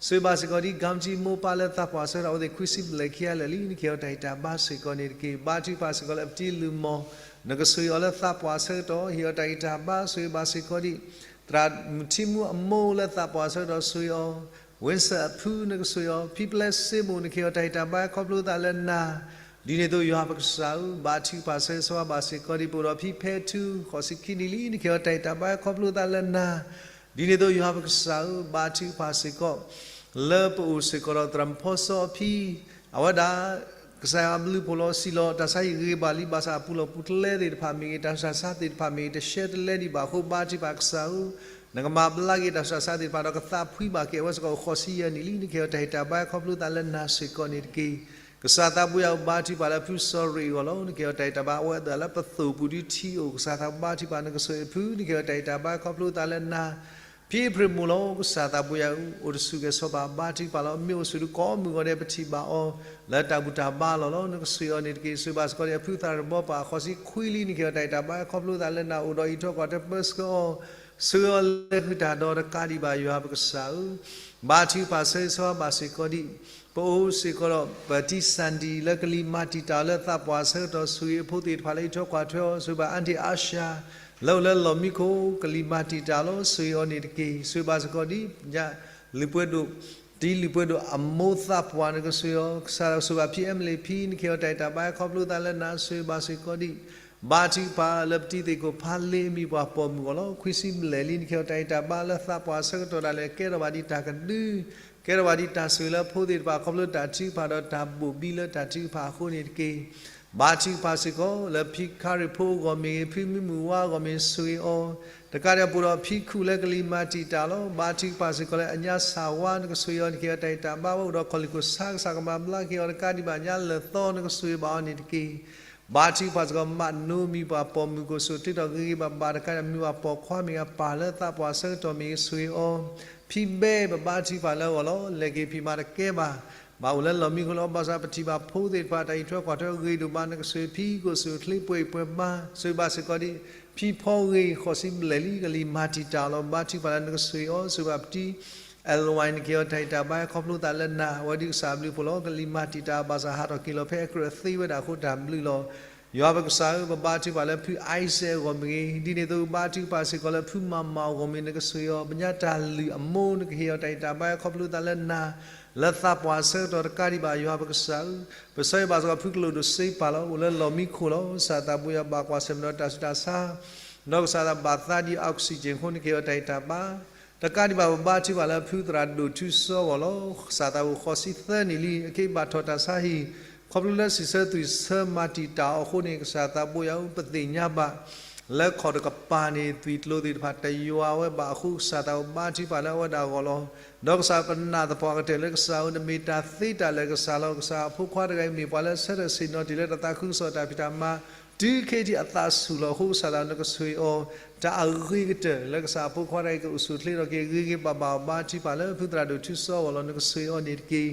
ဆိၣ်ဂ့ၤဘၣ်စ့ၢ်ကီးဒံး ကၣ်ကၠံမိၢ်ပၢ်လၢသးပှၢ်ဆၢကတီၢ် အဝဲသ့ၣ်ခွံဆံဘျဲၣ်ခံဂၤလၢာ်လံ နကဟ့ၣ်အီၤတၢ်ဂံၢ်တၢ်ဘါစ့ၢ်ကီးန့ၣ်တက့ၢ်. ဘါထုကဖၣ်စ့ၢ်ကီးလၢပတံၤလုၢ်မီၢ် နကဆိၣ်ဂ့ၤအီၤလၢသးပှၢ်ဆၢကတီၢ် ဟ့ၣ်အီၤတၢ်ဂံၢ်တၢ်ဘါ ဆိၣ်ဂ့ၤဘၣ်စ့ၢ်ကီးဒံး သရၣ်မုၣ်ထံမူအမိၢ်လၢသးပှၢ်ဆၢကတီၢ် ဆိၣ်ဂ့ၤအီၤ, ဝ့စၢၣ်အဖု နကဆိၣ်ဂ့ၤအီၤ, ဖံပျဲစ့မိၣ် နကဟ့ၣ်အီၤတၢ်ဂံၢ်တၢ်ဘါခီဖျိသးလၢနၤ, ဒ်န့ၣ်အသိးယွၤပကစၢ်ဧၢ, ဘါထုကဖၣ်ဆၢဂ့ၤဆိၣ်ဂ့ၤဘၣ်စ့ၢ်ကီးဒံး ပအိၣ်ဒီးဖံဖဲထူ ဃိးဆံခံနံၣ်လံ နကဟ့ၣ်အီၤတၢ်ဂံၢ်တၢ်ဘါခီဖျိသးလၢနၤ, ဒ်န့ၣ်အသိးယွၤပကစၢ်ဧၢ, ဘါထုကဖၣ်စ့ၢ်ကီး လၢပအိၣ်စ့ၢ်ကီးဒီးသရၣ်မုၣ်ဖီစီအဖံ အဝဲဒၣ် ကစၢ်ယွၤဘျုးဖှိၣ်လီၤစံးလီၤ တၢ်ဆါဟံၣ်ဂ့ၤဘၣ်လံ ဘၣ်ဆၣ်အပူၤလီၢ်ပူၤတလဲသ့ၣ်တဖၣ်မ့ၢ်ဂ့ၤ တၢ်ဆူးတၢ်ဆါသ့ၣ်တဖၣ်မ့ၢ်ဂ့ၤ တရှဲတလဲဒံးဘၣ်အဃိ ဘါထုကဖၣ်ကစၢ်ဧၢ, နကမၤဘျါက့ၤတၢ်ဆူးတၢ်ဆါသ့ၣ်တဖၣ်ဒီးကသးဖှံဘၣ်က့ၤ အဝဲစ့ၢ်ကီးအိၣ်ဃိးဆံယဲၢ်နံၣ်လံ နကဟ့ၣ်အီၤတၢ်ဂံၢ်တၢ်ဘါခီဖျိသးလၢနၤစ့ၢ်ကီးန့ၣ်တက့ၢ်. ကစၢ်သးဘိယွၤဧၢ ဘါထုကဖၣ်လၢဖုစီၤရ့းအဂီၢ်လီၤ နကဟ့ၣ်အီၤတၢ်ဂံၢ်တၢ်ဘါ အဝဲဒၣ်လၢပသိၣ်ပူၤဒုးထံအိၣ် ကစၢ်သးဘိဘါထုကဖၣ် နကဆိၣ်ဂ့ၤဖု နကဟ့ၣ်အီၤတၢ်ဂံၢ်တၢ်ဘါခီဖျိသးလၢနၤ ဖံအ့ဖြ့ၣ်မိၢ်လီၤ ကစၢ်သးဘိယွၤဧၢ အိၣ်တဆူၣ်ဂဲၤဆၢဘၣ် ဘါထုကဖၣ်လီၤ မ့ၢ်အိၣ်ဆူၣ်ဒုးကိးမုၢ်ဂီၤဒဲး ပထံၣ်ဘၣ်အီၤ လၢတၢ်ဘူၣ်တၢ်ဘါလီၢ်လီၤ နကဆိၣ်ဂ့ၤအီၤန့ၣ်တက့ၢ်. ဆိၣ်ဂ့ၤဘၣ်စ့ၢ်ကီးဒံး အဖုသရၣ်တဘီပၢ် ဃိးဆံခွံလံ နကဟ့ၣ်အီၤတၢ်ဂံၢ်တၢ်ဘါခီဖျိသးလၢနၤ အိၣ်ဒီးအံးထွဲကွၢ်ထွဲပၢဆှၢအီၤ ဆိၣ်ဂ့ၤအီၤလၢဟုၣ်တၢ်ဒီးတကးဒံးဘၣ် ယွၤပကစၢ်ဧၢ ဘါထုကဖၣ်ဆၢဂ့ၤဆိၣ်ဂ့ၤဘၣ်စ့ၢ်ကီးဒံး ပအိၣ်စ့ၢ်ကီးဒီး ပတံၢ်စၣ်ဒံၣ် လၢကလံၤမၤတံာ်တာ်အီၤလၢသးပှၢ်ဆၢကတီၢ် ဆိၣ်ဂ့ၤအဖိသ့ၣ်တဖၣ်လၢအံးထွဲကွၢ်ထွဲအီၤ ဆိၣ်ဂ့ၤဘၣ်အါဒံၣ်အါရှါ လၢအိၣ်လၢလီၢ်မံခိၣ် ကလံၤမၤတံာ်တာ်လီၤ ဆိၣ်ဂ့ၤအီၤန့ၣ်တက့ၢ်. ဆိၣ်ဂ့ၤဘၣ်စ့ၢ်ကီးဒံး ညါ လုၢ်ပှဲၤဒိၣ် တံၤလုၢ်ပှဲၤဒိၣ်အမိၢ်သးပှၢ် နကဆိၣ်ဂ့ၤအီၤ ကစၢ်ဆိၣ်ဂ့ၤဘၣ်ဖံအဲမလ့ၣ်ဖံ နကဟ့ၣ်အီၤတၢ်ဂံၢ်တၢ်ဘါခီဖျိသးလၢနၤ ဆိၣ်ဂ့ၤဘၣ်စ့ၢ်ကီးဒံး ဘါထုကဖၣ်လၢပတံၤသ့ၣ်ခိၣ်ဖးလ့အမံၤပှၢ်ပိာ်မုၣ်အဂီၢ်လီၤ. ခွံဆံဘျဲၣ်လံ နကဟ့ၣ်အီၤတၢ်ဂံၢ်တၢ်ဘါလၢသးပှၢ်ဆၢကတီၢ်ဒၣ်လဲာ် ကဲထီၣ်ဘၣ်ဒံးတၢ်ကဒု ကဲထီၣ်ဘၣ်ဒံးတၢ်ဆိၣ်ဂ့ၤလၢအဖိသ့ၣ်တဖၣ် ခီဖျိတၢ်ထုကဖၣ်ဒီးတၢ်ဘိၣ်ဘံလၢတၢ်ထုကဖၣ်အဃိန့ၣ်တက့ၢ်. ဘါထုကဖၣ်စ့ၢ်ကီး လၢဖံခါရ့ၣ်ဖိအဂီၢ်မ့ၢ်ဂ့ၤ ဖံမုၢ်မုၢ်ဝါအဂီၢ်မ့ၢ်ဂ့ၤ ဆိၣ်ဂ့ၤအီၤ တကးဒံးအပူၤဒီးဖံခူၣ်လၢကလံၤမၤတံာ်တာ်လီၤ. ဘါထုကဖၣ်စ့ၢ်ကီးလၢအညါစၢ်ဝါ နကဆိၣ်ဂ့ၤအီၤ နကဟ့ၣ်အီၤတၢ်ဂံၢ်တၢ်ဘါ ဝဲအိၣ်ဒီးခီၣ်လ့ၣ်ခိၣ်ဆါ ကစၢ်ကမၤဘျါက့ၤအီၤ တကးဒံးဘၣ်ညါလၢာ်သီ နကဆိၣ်ဂ့ၤဘၣ်အီၤန့ၣ်တက့ၢ်. ဘါထုကဖၣ်စ့ၢ်ကီး မးနိမံၤပှၢ်ပိာ်မုၣ် ကအိၣ်ဆူၣ်အိၣ်ချ့ထီၣ်ဂ့ၤဂ့ၤဘၣ်ဘၣ် တကးဒံး မံၤပှၢ်ပိာ်ခွါမ့ၢ်ဂ့ၤ အပၢ်လၢသးပှၢ်ဆၢကတီၢ်မ့ၢ်ဂ့ၤ ဆိၣ်ဂ့ၤအီၤ ဖံဘဲ ပဘါထုကဖၣ်လၢအဂီၢ်လီၤ. လဲၤက့ၤဖံးမၤတကဲဘၣ် ဘၣ်အိၣ်လၢလီၢ်မံခိၣ်လီၤ. ဘၣ်ဆၣ်ပထံၣ်ဘၣ်ဖိသ့ၣ်တဖၣ် တၢ်အံးထွဲကွၢ်ထွဲဂ့ၤဒိၣ်မး နကဆိၣ်ဂ့ၤဖံ ကအိၣ်ဆူၣ်အိၣ်ချ့ပှဲၤအံၤပှဲၤမး ဆိၣ်ဂ့ၤဘၣ်စ့ၢ်ကီးဒံး ဖံဖီဂ့ၤ ဃိးဆံဘျဲၣ်လံ ကလံၤမၤတံာ်တာ်လီၤ. ဘါထုကဖၣ်လၢနကဆိၣ်ဂ့ၤအီၤ ဆိၣ်ဂ့ၤဘၣ်ပတံၤ အဲလဝါ နကဟ့ၣ်အီၤတၢ်ဂံၢ်တၢ်ဘါခီဖျိသးလၢနၤ အဝဲဒုးကစၢ်ဘျုးဖှိၣ်လီၤ. ကလံၤမၤတံာ်တာ် ဘၣ်ဆၣ်ဟးထီၣ်က့ၤလီၤဖဲအကြၢးသ့ဝဲဒၣ်အဃိတၢ်ဘျုးလီၤ. ယွၤပကစၢ်ဧၢ ပဘါထုကဖၣ်လၢဖုအံစဲးအဂီၢ်မ့ၢ်ဂ့ၤ ဒ်န့ၣ်အသိး ဘါထုကဖၣ်စ့ၢ်ကီးလၢဖုမၤမၤအဂီၢ်မ့ၢ်ဂ့ၤ နကဆိၣ်ဂ့ၤအီၤ ပညါတၢ်လုၢ်အမိၢ် နကဟ့ၣ်အီၤတၢ်ဂံၢ်တၢ်ဘါခီဖျိသးလၢနၤ လၢသးပှၢ်ဆၢကတီၢ်တကးဒံးဘၣ် ယွၤပကစၢ်ဧၢ ပဆၢဂ့ၤဘၣ်စ့ၢ်ကီးဖုကလိာ်ဒိၣ်စ့ပာ်လီၤ အိၣ်လၢလီၢ်မံခိၣ်လီၤ. ကစၢ်သးဘိယွၤဘၣ်ကွၢ်ဆၢၣ်မဲာ်ဒီးတၢ်ဆူးတၢ်ဆါ ဒီးကစၢ်သးဘၣ်သးဒ်အီးကစံၣ်ကၠ့ၣ်အဃိ နကဟ့ၣ်အီၤတၢ်ဂံၢ်တၢ်ဘါ တကးဒံးဘၣ် ပဘါထုကဖၣ်လၢဖုသရၣ်ဒိၣ်ထူစီအဂီၢ်လီၤ. ကစၢ်သးဘိဃိးဆံသၢနံၣ်လံ အက့ဘၣ်ထီၣ်တၢ်ဆါဟံၣ် ခီဖျိလၢစံးဆၢသွံၣ်ဆၢမၤတံာ်တာ်အီၤအဃိန့ၣ် ကစၢ်သးဘိယွၤဧၢ ပသ့ၣ်ညါဘၣ် လၢခီၣ်တကပၤန့ၣ် သွံၣ်ကျိၤသ့ၣ်တဖၣ်တယွၤဝဲဘၣ်အဃိ ကစၢ်သးဘိဘါထုကဖၣ်လၢအဝဲဒၣ်အဂီၢ်လီၤ. ဒီးကစၢ်ပနာ်သပှၢ်ကတၢၢ်လၢကစၢ်ဧၢ နမ့ၢ်တၢ်သ့တၢ်လၢာ်ကစၢ်လီၤ. ကစၢ်အဖိခွါတဂၤအံၤမ့ၢ်ပှၤလၢအဆၢထၢၣ်ဆ့ၣ်နီၤတ့ၢ်လၢတၢ်သးခုကစီၣ်တၢ်ဖံးတၢ်မၤ တုၤခဲအံၤအသးဆူၣ်လီၤအဃိ ကစၢ်သးဘိ နကဆိၣ်ဂ့ၤအီၤ တၢ်အဂ့ၤကတၢၢ်လၢကစၢ်အဖိခွါတဂၤအံၤကအိၣ်ဆူၣ်အိၣ်ချ့ထီၣ်က့ၤဂ့ၤဂ့ၤဘၣ်ဘၣ် ဘါထုကဖၣ်လၢဖုသရၣ်ဒိၣ်ထူစီအဂီၢ်လီၤ. နကဆိၣ်ဂ့ၤအီၤန့ၣ်တက့ၢ်.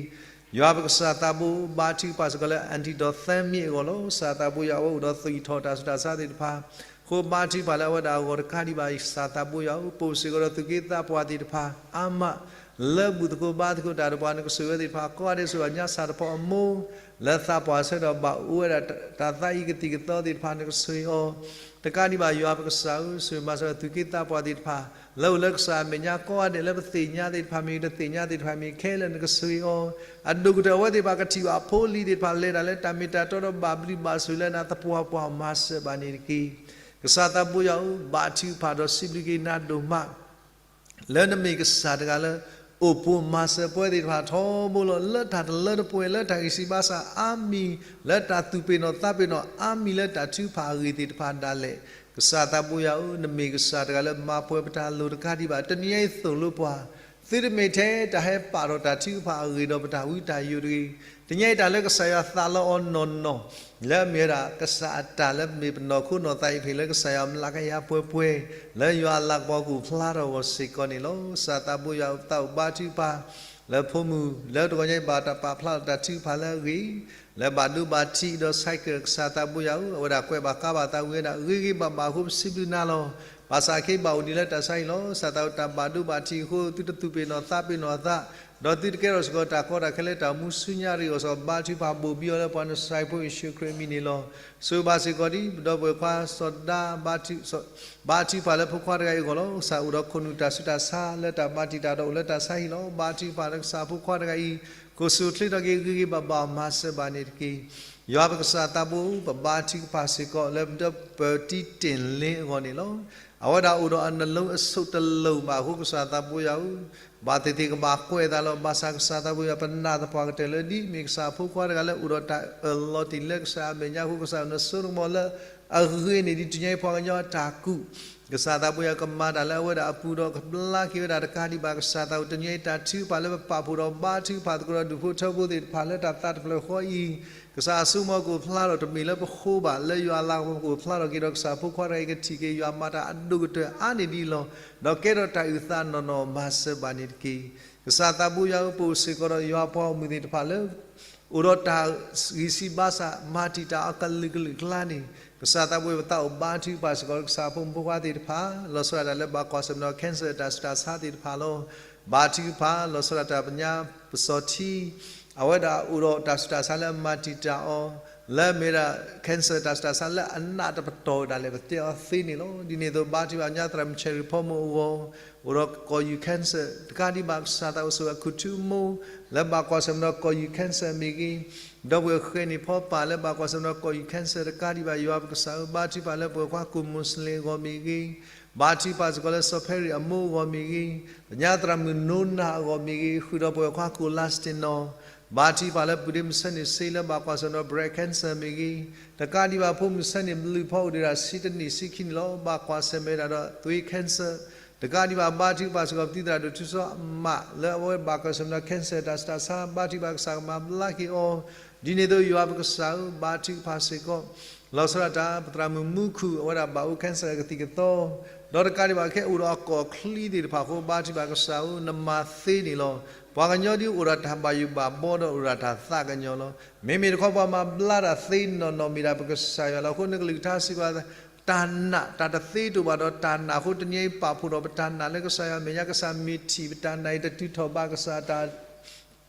ယွၤပကစၢ်သးဘိ ဘါထုကဖၣ်စ့ၢ်ကီးလၢ အၣ်ထံၣ်ဒီးသၢမံၤအဂီၢ်လီၤ. ကစၢ်သးဘိယွၤ အဝဲအိၣ်ဒီးသွံၣ်ထီၣ်တၢ်ဆူးတၢ်ဆါသ့ၣ်တဖၣ် အဃိဘါထုကဖၣ်လၢအဝဲဒၣ်အဂီၢ်တကးဒံးဘၣ် ကစၢ်သးဘိယွၤဧၢ ပအိၣ်စ့ၢ်ကီးဒီးသူၣ်က့သးပှၢ်သ့ၣ်တဖၣ် အါမး လၢဘူၣ်သကိးဘါသကိးတၢ်ဒီးပှၤ နကဆိၣ်ဂ့ၤဝဲသ့ၣ်တဖၣ်ကိးဂၤဒဲး ဆိၣ်ဂ့ၤအညါစၢ်တဖၣ်အမိၢ် လၢသးပှၢ်ဆၢကတီၢ်ဘၣ်အိၣ်ဝဲဒၣ်တၢ်သးအံၤကသံၣ်ကသီသ့ၣ်တဖၣ် နကဆိၣ်ဂ့ၤအီၤ တကးဒံးဘၣ်ယွၤပကစၢ်ဧၢ ဆိၣ်ဂ့ၤမၤစၢၤသူၣ်က့သးပှၢ်သ့ၣ်တဖၣ် လၢအိၣ်လၢကစၢ်အမဲာ်ညါကိးဂၤဒဲး လၢပသ့ၣ်ညါသ့ၣ်တဖၣ်မ့ၢ်ဂ့ၤ တသ့ၣ်ညါသ့ၣ်တဖၣ်မ့ၢ်ဂ့ၤ ခဲလၢာ်နကဆိၣ်ဂ့ၤအီၤ အဒိၣ်ကတၢၢ်အဝဲသ့ၣ်တဖၣ်ကထံၣ်ဘၣ်အဖိအလံၤသ့ၣ်တဖၣ် လဲၤတၢ်လၢတၢ်မ့ၢ်တၢ်တီဒီးဘၣ်ဘျုးဘၣ်ဆိၣ်လၢနၤသပှၢ်ပှၢ် မၤစၢၤဘၣ်န့ၣ်တက့ၢ်. ကစၢ်သးဘိယွၤဧၢ ဘါထုကဖၣ်ဒီးစံးဘျုးက့ၤနၤဒိၣ်မး လၢနမ့ၢ်ကစၢ်တဂၤလၢ အိၣ်ပိၤမၤစၢၤပဝဲသ့ၣ်တဖၣ်ထီဘိလီၤ. လၢတၢ်တလၢတပှဲၤ လၢတၢ်ဂံၢ်စၢ်ဘါစၢ်အါမံၤ လၢတၢ်သူၣ်ပ့ၤနီၣ်သးပ့ၤနီၣ်အါမံၤ လၢတၢ်ထုကဖၣ်အဂ့ၢ်သ့ၣ်တဖၣ်ဒၣ်လဲာ် ကစၢ်သးဘိယွၤဧၢ နမ့ၢ်ကစၢ်တဂၤလၢမၤပှဲၤပတၢ်လိၣ်တကးဒံးဘၣ် တနံၤညါအံၤသိၣ်လိပှၤ သုတမ့ၢ်ထဲတၢ်ဟဲပာ်ထီၣ်တၢ်ထုကဖၣ်အဂ့ၢ်ဒီးပတၢ်ဝံတၢ်ယိာ်တဂ့ၤ. တနံၤညါအံၤတၢ်လၢကစၢ်ယွၤသးလီအီၤနီၢ်နီၢ် လၢအမ့ၢ်ဝဲဒၣ်ကစၢ်အတၢ်လၢမ့ၢ်ပနီၢ်ခိနီၢ်သးအံၤ ဖဲလၢကစၢ်ယွၤမျးကယၤပှဲၤပှဲၤ လၢယွၤအလၤကပီၤကအိၣ်ဖျါထီၣ်အဂီၢ်စ့ၢ်ကီးန့ၣ်လီၤ. ကစၢ်သးဘိယွၤ ပသးအိၣ်ဘါထုကဖၣ် လၢဖိမုၣ် လၢတဂီၤညါအံၤဘၣ်တၢ်ပာ်ဖျါထီၣ်တၢ်ထုကဖၣ်လၢအဂ့ၤ လၢဘၣ်ဒိဘၣ်ထံးဒီး cycle ကစၢ်သးဘိယွၤဧၢ အဝဲဒၣ်ကွဲးဘၣ်ကါဘၣ်သးဝံၤဝဲဒၣ် ဂ့ၤဂ့ၤဘၣ်ဘၣ်အဃိ ပစံးဘျုးနၤလီၤ. ဘၣ်ဆၣ်ခဲအံၤဘၣ်အိၣ်ဒံးလၢတၢ်ဆါဟံၣ်လီၤ. ကစၢ်သးဘိတၢ်ဘၣ်ဒိဘၣ်ထံးအဃိ သုတသူၣ်ပ့ၤနီၣ်သးပ့ၤနီၣ်အသး ဒီးသုတကဲထီၣ်စ့ၢ်ကီးတၢ်ကီတၢ်ခဲလၢတၢ်အိၣ်မူဆူညါတဂ့ၤအဂီၢ်စ့ၢ်ကီး ဘါထုကဖၣ်ဘိၣ်ဘံအီၤလၢပှၤနစၤရ့းဖိယ့ၣ်ၡူးခရံာ်အမံၤန့ၣ်လီၤ. ဆိၣ်ဂ့ၤဘၣ်စ့ၢ်ကီးဒ် ဒီပုၢ်ဝဲၢ်ခွါစီၤဒၤ ဘါထုကဖၣ်လၢဖိခွါတဂၤအံၤအဂီၢ်လီၤ. ကစၢ်အိၣ်ဒီးခိၣ်နူာ်တၢ်ဆူးတၢ်ဆါ လၢတၢ်မၤတံာ်တာ်ဒီးအိၣ်လၢတၢ်ဆါဟံၣ်လီၤ. ဘါထုကဖၣ်လၢကစၢ်ဖိခွါတဂၤအံၤ ကအိၣ်ဆူၣ်အိၣ်ချ့ထီၣ်က့ၤ ဂ့ၤဂ့ၤဘၣ်ဘၣ်အီၤ မၤစၢၤဘၣ်န့ၣ်တက့ၢ်. ယွၤပကစၢ်သးဘိ ပဘါထုကဖၣ်စ့ၢ်ကီး လၢပတၢ်ပၢၤတံၢ်တ့ၢ်လ့အဂီၢ်န့ၣ်လီၤ. အဝဲဒၣ်အိၣ်ဒီးအနလိအဆိးတလိၣ်ဘၣ်အဃိ ကစၢ်သးဘိယွၤဧၢ ဘၣ်သ့ၣ်သ့ၣ်ကဘၣ်ကွဲးအသးလီၤ. ဘၣ်ဆၣ်ကစၢ်သးဘိယွၤ ပနာ်သပှၢ်ကတၢၢ်လၢ ဒ်မ့ၢ်ကစၢ်ဖိခွါတဂၤလၢအိၣ်ဒီးတၢ်အၢၣ်လီၤတ့ၢ်လၢကစၢ်အမဲာ်ညါအဃိ ကစၢ်နဆိကမိၣ်လၢအဂ့ၤန့ၣ် ဒ်တနံၤအံၤပှၤကညီအတၢ်ကူၣ် ကစၢ်သးဘိယွၤကမၤတၢ်လၢအဝဲဒၣ်အပူၤဒီးကဘျါက့ၤဝဲဒၣ်တကးဒံးဘၣ် ကစၢ်သးဘိ တနံၤအံၤတၢ်ထုကဖၣ်လၢပပာ်ဖှိၣ်ဒီးဘါထုကဖၣ်သကိးဒီးဒူၣ်ဖိထၢဖိသ့ၣ်တဖၣ်လၢတၢ်သးတဖျၢၣ်ဃီအံၤ ကစၢ်အစိကမီၤကအိၣ်ဖျါထီၣ် တမ့ၢ်လၢပဃိဘၣ် လၢယွၤအလၤကပီၤကအိၣ်ဖျါထီၣ်က့ၤဒီး ကစၢ်ဖိခွါတဂၤအံၤကထံၣ်က့ၤယွၤမၤတၢ်အဒိၣ်ကတၢၢ်အါန့ၢ်ဒ်အံၤလီၤ. ဒီးကဲထီၣ်တၢ်အုၣ်သးနီၢ်နီၢ် မၤစၢၤဘၣ်န့ၣ်တက့ၢ်. ကစၢ်သးဘိယွၤဧၢ ပအိၣ်စ့ၢ်ကီးဒီးယွၤပှၤဂီၢ်မုၢ်သ့ၣ်တဖၣ်လၢ အိၣ်ဒီးတၢ်ဂံၢ်စၢ်ဘါစၢ် မၤတံာ်တာ်အီၤကလုာ်ကလုာ်အကျါန့ၣ် ကစၢ်သးဘိယွၤ ပသးအိၣ်ဘါထုကဖၣ်စ့ၢ်ကီး ကစၢ်ဖိမုၣ်ဖိခွါသ့ၣ်တဖၣ် လီၤဆီဒၣ်တၢ်လၢဘၣ်ကွၢ်ဆၢၣ်မဲာ်ဒီး cancer တၢ်ဆူးတၢ်ဆါသ့ၣ်တဖၣ်လီၤ. ဘါထုကဖၣ် လီၤဆီဒၣ်တၢ်ပညါပစီၤထံ အဝဲဒၣ်အိၣ်ဒီးတၢ်ဆူးတၢ်ဆါလၢအမၤတံာ်တာ်အီၤ လၢအမ့ၢ်ဝဲဒၣ် cancer တၢ်ဆူးတၢ်ဆါလၢအနးတပတီၢ်ဝဲဒၣ်လဲာ် ပတဲအီၤသ့န့ၣ်လီၤ. ဒ်န့ၣ်အသိး ဘါထုကဖၣ်ညါသရၣ်မုၣ် Cherry ဖိမုၣ်အဂီၢ် အိၣ်ဒီးကီၢ်ယူၢ် cancer တကးဒံးဘၣ် ကစၢ်သးဘိယွၤ ဆိၣ်ဂ့ၤအခိၣ်ထူအမိၢ် လၢဘၣ်ကွၢ်ဆၢၣ်မဲာ်ဒီးကီၢ်ယူၢ် cancer မ့ၢ်ဂ့ၤ ဒီပုၢ်ဝဲၢ်ဃဲၤန့ၣ်ဖီပာ်လၢဘၣ်ကွၢ်ဆၢၣ်မဲာ်ဒီးကီၢ်ယူၢ် cancer တကးဒံးဘၣ် ယွၤပကစၢ်ဧၢ ဘါထုကဖၣ်လၢပုၢ်ဝဲၢ်ခွါကိၣ်မူးစလ့ၣ်အဂီၢ်မ့ၢ်ဂ့ၤ ဘါထုကဖၣ်စ့ၢ်ကီးလၢစီၤဖဲရံၣ်အမိၢ်အဂီၢ်မ့ၢ်ဂ့ၤ ပညါသရၣ်မုၣ်နိနၤအဂီၢ်မ့ၢ်ဂ့ၤ ဃုာ်ဒီးပုၢ်ဝဲၢ်ခွါကိၣ်လါစတ့ၣ်နီၣ် ဘါထုကဖၣ်လၢပုၢ်ဒ့မုၣ်ဆၢန့ၣ်စ့လၢဘၣ်ကွၢ်ဆၢၣ်မဲာ်ဒီး breast cancer မ့ၢ်ဂ့ၤ တကးဒံးဘၣ်ဖိမုၣ်ဆၢန့ၣ်ဘျုးဖီအိၣ်ဒံးဒၣ် ဆံတနံၣ်ဆံခံနံၣ်လီၤ. ဘၣ်ကွၢ်ဆၢၣ်မဲာ်ဝဲဒၣ်ဒီးသွ့ cancer တကးဒံးဘၣ် ဘါထုကဖၣ်စ့ၢ်ကီး ပသုးသရၣ်ဒိၣ်ထူစီၤအမး လၢအဝဲဘၣ်ကွၢ်ဆၢၣ်မဲာ်ဒီး cancer တၢ်ဆူးတၢ်ဆါ ဘါထုကဖၣ်ကစၢ်ကမၤဘျါက့ၤအီၤ ဒ်န့ၣ်အသိးယွၤပကစၢ်ဧၢ ဘါထုကဖၣ်စ့ၢ်ကီး လီၤဆီဒၣ်တၢ် ပသရၣ်မုၣ်မူခိၣ် အဝဲဒၣ်ဘၣ်အိၣ် cancer အကသံၣ်ကသီ ဒီးတကးဒံးဘၣ်ခဲအိၣ်ဒီးအကီၢ်ချံသ့ၣ်တဖၣ်အဃိ ဘါထုကဖၣ်ကစၢ်ဧၢ နမၤသ့န့ၣ်လီၤ. ပှၤကညီဒ်အိၣ်ဒီးတၢ်ဘၣ်ယိၣ်ဘၣ်ဘီဒီးအိၣ်ဒီးတၢ်သးကညီၤလီၤ. မ့မ့ၢ်တခီပှၤမၤဘျါတၢ်သ့နီၢ်နီၢ်မ့ၢ်ဒၣ်ပကစၢ်ယွၤလီၤ. အဃိနကလုၢ်ကထါစံးဘၣ် တၢ်နာ် တၢ်တသ့တအိၣ်ဘၣ်ဒီးတၢ်နာ်အဃိ တနံၤအံၤပာ်ဖှိၣ်ဒီးပတၢ်နာ်လၢကစၢ်ယွၤအမဲာ်ညါ ကစၢ်မ့ၢ်ထံၣ်ပတၢ်နာ်အံၤ တတုၤထီၣ်ဘးကစၢ်တၢ်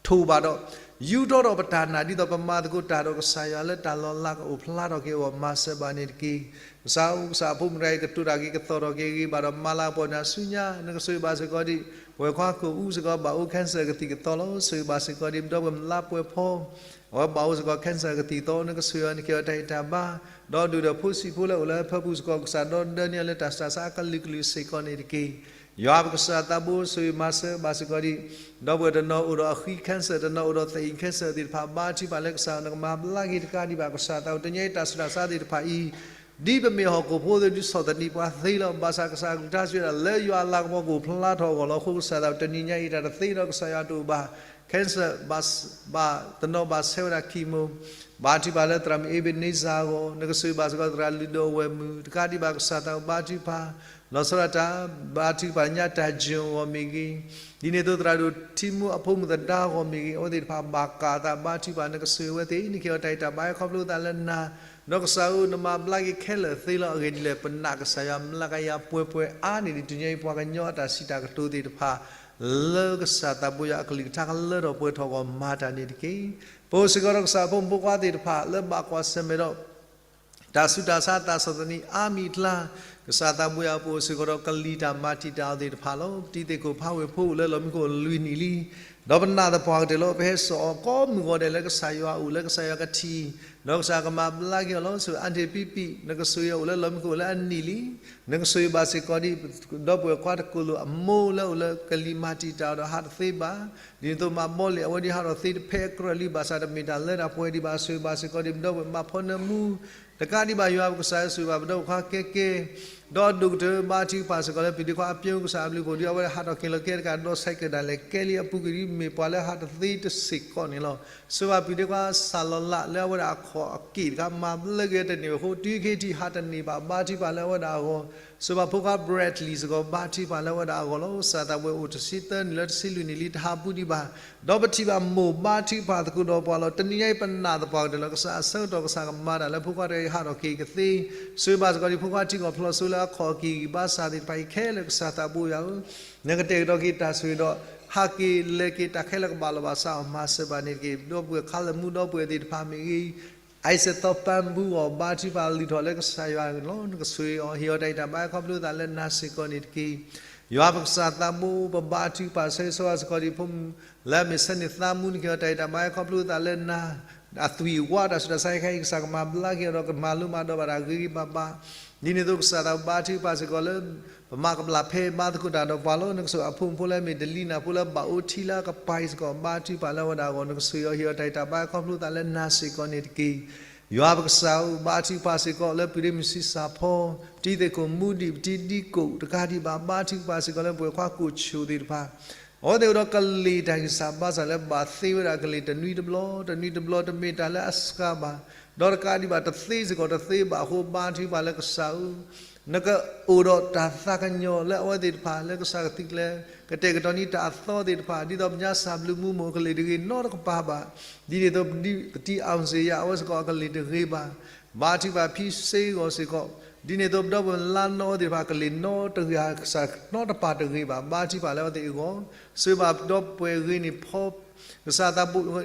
ထိၣ်ဘၣ်ဒီး ယူးထီၣ်ထီၣ်ပတၢ်နာ်ဒ်သိးပမၤသကိးတၢ်ဒီးကစၢ်ယွၤလၢတၢ်လီၤလးကအိၣ်ဖျါထီၣ်က့ၤအဂီၢ် မၤစၢၤဘၣ်န့ၣ်တက့ၢ်. ကစၢ်ဧၢ ကစၢ်အဖိမုၣ်တဂၤအံၤ ကတိၤတၢ်က့ၤကသီၣ်ထီၣ်က့ၤအဂ့ၢ်ဘၣ်ဒီး မၤလၤကပီၤနၤဆူညါ နကဆိၣ်ဂ့ၤဘၣ်စ့ၢ်ကီးဒံး ပဝဲၢ်ခွါခိၣ်အူစ့ၢ်ကီး ဘၣ်အိၣ် cancer အကသံၣ်ကသီလီၤ. ဆိၣ်ဂ့ၤဘၣ်စ့ၢ်ကီးဒံး ပဒီပုၢ်ဝဲၢ်လါပှဲၤဖီ အဝဲဘၣ်အိၣ်စ့ၢ်ကီး cancer အကသံၣ်ကသီ နကဆိၣ်ဂ့ၤအီၤ နကဟ့ၣ်အီၤတၢ်ဟ့ၣ်တၢ်ဘါ ဒီးဒုၣ်ဒီးဖိဆံးဖိလၢအိၣ်လၢဟၢဖၢပူၤစ့ၢ်ကီး ကစၢ်ဒီဒၢန့ၢ်အီၤလၢတၢ်ဆူးတၢ်ဆါအကလုာ်ကလုာ်စ့ၢ်ကီးန့ၣ်တက့ၢ်. ယွၤပကစၢ်သးဘိ ဆိၣ်ဂ့ၤမၤစၢၤဘၣ်စ့ၢ်ကီးဒံး ဒီပုၢ်ဝဲၢ်တနီၤအိၣ်ဒီးအဃံ cancer တနီၤအိၣ်ဒီးသအံၣ် cancer သ့ၣ်တဖၣ် ဘါထုကဖၣ်လၢကစၢ် နကမၤဘျါက့ၤတကးဒံးဘၣ် ကစၢ်သးဘိ တနံၤအံၤတၢ်ဆူးတၢ်ဆါသ့ၣ်တဖၣ်အံၤ ဒ်ပမ့ၢ်ဟီၣ်ခိၣ်ဖိအသိး ဒုးဆီၣ်သနံးပှၤသ့လီၤ. ဘၣ်ဆၣ်ကစၢ်အကလုၢ်ကထါစံးဝဲဒၣ် လၢယွၤအလၤကပီၤကအိၣ်ဖျါထီၣ်အဂီၢ်လီၤ. အဃိကစၢ်သးဘိ တနံၤညါအံၤ တၢ်တသ့ဒီးကစၢ်ယွၤတအိၣ်ဘၣ် cancer ဘၣ် ဘၣ်တနီၤဘၣ်ဆဲဝဲဒၣ် chemo ဘါထုကဖၣ်လၢသရၣ်မုၣ် Ebenezer အဂီၢ် နကဆိၣ်ဂ့ၤဘၣ်စ့ၢ်ကီးသရၣ်လုၢ်ဒိၣ်အဝဲၢ်မုၢ် တကးဒံးဘၣ်ကစၢ်သးဘိ ဘါထုကဖၣ် လီၤဆီဒၣ်တၢ် ဘါထုကဖၣ်ညါတၢ်ယိၣ်အဂီၢ်မ့ၢ်ဂ့ၤ ဒ်န့ၣ်အသိးသရၣ်ဒိၣ်ထံမူအဖိမုၣ်သဒါအဂီၢ်မ့ၢ်ဂ့ၤ အဝဲသ့ၣ်တဖၣ်ဘၣ်ကးအသး ဘါထုကဖၣ် နကဆိၣ်ဂ့ၤအဝဲသ့ၣ် နကဟ့ၣ်အီၤတၢ်ဟ့ၣ်တၢ်ဘါ ဟဲခီဖျိသးလၢနၤ ဒီးကစၢ်ဧၢ နမၤဘျါက့ၤခဲလၢာ်သ့လီၤ. အဂ့ၢ်ဒ်လဲၣ် ပနာ်ကစၢ်ယွၤမျးကယၤပှဲၤပှဲၤအါန့ၢ်ဒံး တနံၤညါအံၤပှၤကညီအတၢ်စံးတၢ်ကတိၤသ့ၣ်တဖၣ် လၢကစၢ်သးဘိယွၤအကလုၢ်ကထါကလၢထီၣ်ပှဲၤထီၣ်အဂီၢ်မၤတၢ်န့ၣ်တက့ၢ်. ပအိၣ်စ့ၢ်ကီးဒီးကစၢ်ဖိမုၣ်ဖိခွါသ့ၣ်တဖၣ်လၢဘၣ်ကွၢ်ဆၢၣ်မဲာ်ဒီး တၢ်ဆူးတၢ်ဆါသးစီၤသနံးအါမံၤအကျါ, ကစၢ်သးဘိယွၤပအိၣ်စ့ၢ်ကီးဒီးကလံၤတၢ်မၤတံာ်တာ်အီၤသ့ၣ်တဖၣ်လီၤ. ပတံၤသ့ၣ်ခိၣ်ဖးဝ့ၢ်ဖိအိၣ်လၢလီၢ်မံခိၣ်လွံၢ်နံၣ်လံ, ဒီးပနာ်သပှၢ်ကတၢၢ်လီၤ. ပဟဲစိာ်အီၤကိးမုၢ်ဂီၤဒဲးလၢကစၢ်ယွၤအအိၣ်လၢကစၢ်ယွၤကထံၣ်, ဒီးကစၢ်ကမၤဘျါက့ၤအီၤလီၤ. ဆိၣ်အါထံၣ်ပံပံၣ် နကဆိၣ်ဂ့ၤအီၤအိၣ်လၢလီၢ်မံခိၣ်လၢအနံၣ်လံ. နကဆိၣ်ဂ့ၤဘၣ်စ့ၢ်ကီးဒ် ဒီပုၢ်ဝဲၢ်ခွါတကိၢ်လိာ်အမိၢ်လၢအအိၣ်လၢကလံၤမၤတံာ်တာ်အီၤဒီးဟးတသ့ဘၣ်. ဒ်န့ၣ်အသိးမၤဘီလ့ၣ်အဝဲဒ်ဟးထီၣ်သ့တဖဲအကြၢးလံဘၣ်ဆၣ် တမ့ၢ်တၢ်လၢတၢ်ပှဲၤဒံးဘၣ်. ဆိၣ်ဂ့ၤဘၣ်စ့ၢ်ကီးဒ်ပဒီပုၢ်ဝဲၢ်မၤဖီနၢမူ တကးဒံးဘၣ်ယွၤပကစၢ်ယွၤ ဆိၣ်ဂ့ၤဘၣ်ပဒီပုၢ်ဝဲၢ်ခွါကဲကဲ ဒီးအဒိၣ်ကတၢၢ်ဘါထုကဖၣ်စ့ၢ်ကီးလၢပျုၤဒ့ခွါအပျဲကစၢ်အဘျုးအဖှိၣ် ဒ်အဝဲဒၣ်ဟးထီၣ်က့ၤလီၤကဲတကးဒီး cycle ဒၣ်လဲာ်ကဲလံအပူၤကွံာ်ဒ်မ့ၢ်ပှၤလၢအဟးတသ့တစ့ၢ်ကီးန့ၣ်လီၤ. ဆိၣ်ဂ့ၤဘၣ်ပျုၤဒ့ခွါစၢ်လီၤလးလၢအဝဲဒၣ်အခီၣ်အက့ၢ်တခါ မၤဘျါက့ၤတန့ၢ်ဝဲအဃိ တုၤခဲအံၤထံၣ်ဟးတန့ၢ်ဘၣ် ဘါထုကဖၣ်လၢအဝဲဒၣ်အဂီၢ်. ဆိၣ်ဂ့ၤဘၣ်ဖိခွါ Bradley စ့ၢ်ကီး ဘါထုကဖၣ်လၢအဝဲဒၣ်အဂီၢ်လီၤ. ကစၢ်သးဘိယွၤအိၣ်တဆံသၢနံၣ်လၢတဆံလွံၢ်နံၣ်လံ တဟးပူၤဒံးဘၣ်. ဒီးပထံၣ်ဘၣ်မိၢ်ဘါထုကဖၣ်သကိးဒီးပှၤလီၤ. တနံၤညါအံၤပနာ်သပှၢ်ကတၢၢ်လီၤ. ကစၢ်အဆၢကတီၢ်ကစၢ်ကမၤတၢ်လၢဖိခွါတဂၤအံၤဟးထီၣ်က့ၤကသ့. ဆိၣ်ဂ့ၤဘၣ်စ့ၢ်ကီးဒ်ဖိခွါထံကီၢ်ဖျိးစိလၢအခီၣ်အက့ၢ်ဂံၢ်ဘါစၢ်သ့ၣ်တဖၣ်အံၤခဲလၢာ် ကစၢ်သးဘိယွၤဧၢ, နကတဲာ်ကတီၤက့ၤတၢ်ဆိၣ်ဂ့ၤဒီး ဟးက့ၤလဲၤက့ၤတၢ်ခဲလၢာ်ကဘၣ်လီၤဘၣ်စးအီၤ မၤစၢၤဘၣ်န့ၣ်တက့ၢ်. ဒီပုၢ်ဝဲၢ်ခါလၢာ်မူဒီပုၢ်ဝဲၢ်သ့ၣ်တဖၣ်မ့ၢ်ဂ့ၤ အံၤစဲးသီပၢ်မူအီၤ ဘါထုကဖၣ်လုၢ်ထီၣ်လၢကစၢ်ယွၤန့ၣ်လီၤ. နကဆိၣ်ဂ့ၤအီၤ ဟ့ၣ်အီၤတၢ်ဂံၢ်တၢ်ဘါခီဖျိသးလၢနၤစ့ၢ်ကီးန့ၣ်တက့ၢ်. ယွၤပကစၢ်သးဘိ ပဘါထုကဖၣ်ဆၢဂ့ၤဆၢဝါစ့ၢ်ကီးဒ်ဖိမုၣ် လၢအမ့ၢ်ဆၢန့ၣ်သးမူ နကဟ့ၣ်အီၤတၢ်ဂံၢ်တၢ်ဘါခီဖျိသးလၢနၤ အသွံၣ်ဝါတၢ်ဆူးတၢ်ဆါခဲအံၤ ကစၢ်ကမၤဘျါက့ၤအီၤဒီးကမၤလိမၤဒိးဘၣ်တၢ်ဂ့ၤဂ့ၤဘၣ်ဘၣ်. ဒ်န့ၣ်အသိးကစၢ်သးဘိဘါထုကဖၣ်စ့ၢ်ကီးလၢ ပမၤကဘျၣ်ဖဲဘါသကိးတၢ်ဒီးပှၤလီၤ. နကဆိၣ်အဖိမုၣ်ဖိလၢအမ့ၢ်ဒလံနၤဖိလၢဘၣ်အိၣ်ထံလၢအကပၤအံၤစ့ၢ်ကီး ဘါထုကဖၣ်လၢအဝဲဒၣ်အဂီၢ် နကဆိၣ်ဂ့ၤအီၤဟ့ၣ်အီၤတၢ်ဂံၢ်တၢ်ဘါခီဖျိသးလၢနၤစ့ၢ်ကီးန့ၣ်တက့ၢ်. ယွၤပကစၢ်ဧၢ ဘါထုကဖၣ်စ့ၢ်ကီးလၢပဒ့မုၢ်ဆံဆၣ်ဖီ ပတံၤသ့ၣ်ခိၣ်မူဒံး ပတံၤဒံကိၣ်တကးဒံးဘၣ် ဘါထုကဖၣ်စ့ၢ်ကီးလၢပဝဲၢ်ခွါကိးဆိၣ်သ့ၣ်တဖၣ် အဝဲသ့ၣ်အိၣ်ဒီးကလ့ၢ်တၢ်ဂံၢ်စၢ်ဘါစၢ်လၢဘၣ်သ့ဝဲဒၣ်ကလ့ၢ်တနွံတဘျီ တနွံတဘျီ တမ့ၢ်တၢ်လၢအစှၤဘၣ်, ဒီးတကးဒံးဘၣ်တသ့စ့ၢ်ကီးတသ့ဘၣ်အဃိ ဘါထုကဖၣ်လၢကစၢ်ဧၢ နကအိၣ်ဒီးတၢ်သးကညီၤလၢအဝဲသ့ၣ်တဖၣ်လၢကစၢ်ကသုးကျဲၤ ကတဲာ်ကတီၤန့ၢ်တၢ်အသီသ့ၣ်တဖၣ် ဒ်သိးပညါစၢ်ဘျုးမူမိၢ်ကလ့ၢ်တဂ့ၤနီတကပၤဘၣ်. ဒ်န့ၣ်အသိး ပတံၤအီၣ်စ့ၣ်ယၤ အဝဲစ့ၢ်ကီးအကလ့ၢ်တဂ့ၤဘၣ်. ဘါထုကဖၣ်ဖံစ့ဂီၢ်စ့ၢ်ကီး ဒ်န့ၣ်အသိး ပဒီပုၢ်ဝဲၢ်လါနီၣ်သ့ၣ်တဖၣ် ကလ့ၢ်နီတဂ့ၤ ကစၢ်နီတပၤတဂ့ၤဘၣ်. ဘါထုကဖၣ်လၢအဝဲသ့ၣ်အဂီၢ် ဆိၣ်ဂ့ၤဘၣ်ပဒီပုၢ်ဝဲၢ်ဂ့ၤန့ၣ်ဖီ ကစၢ်သးဘိ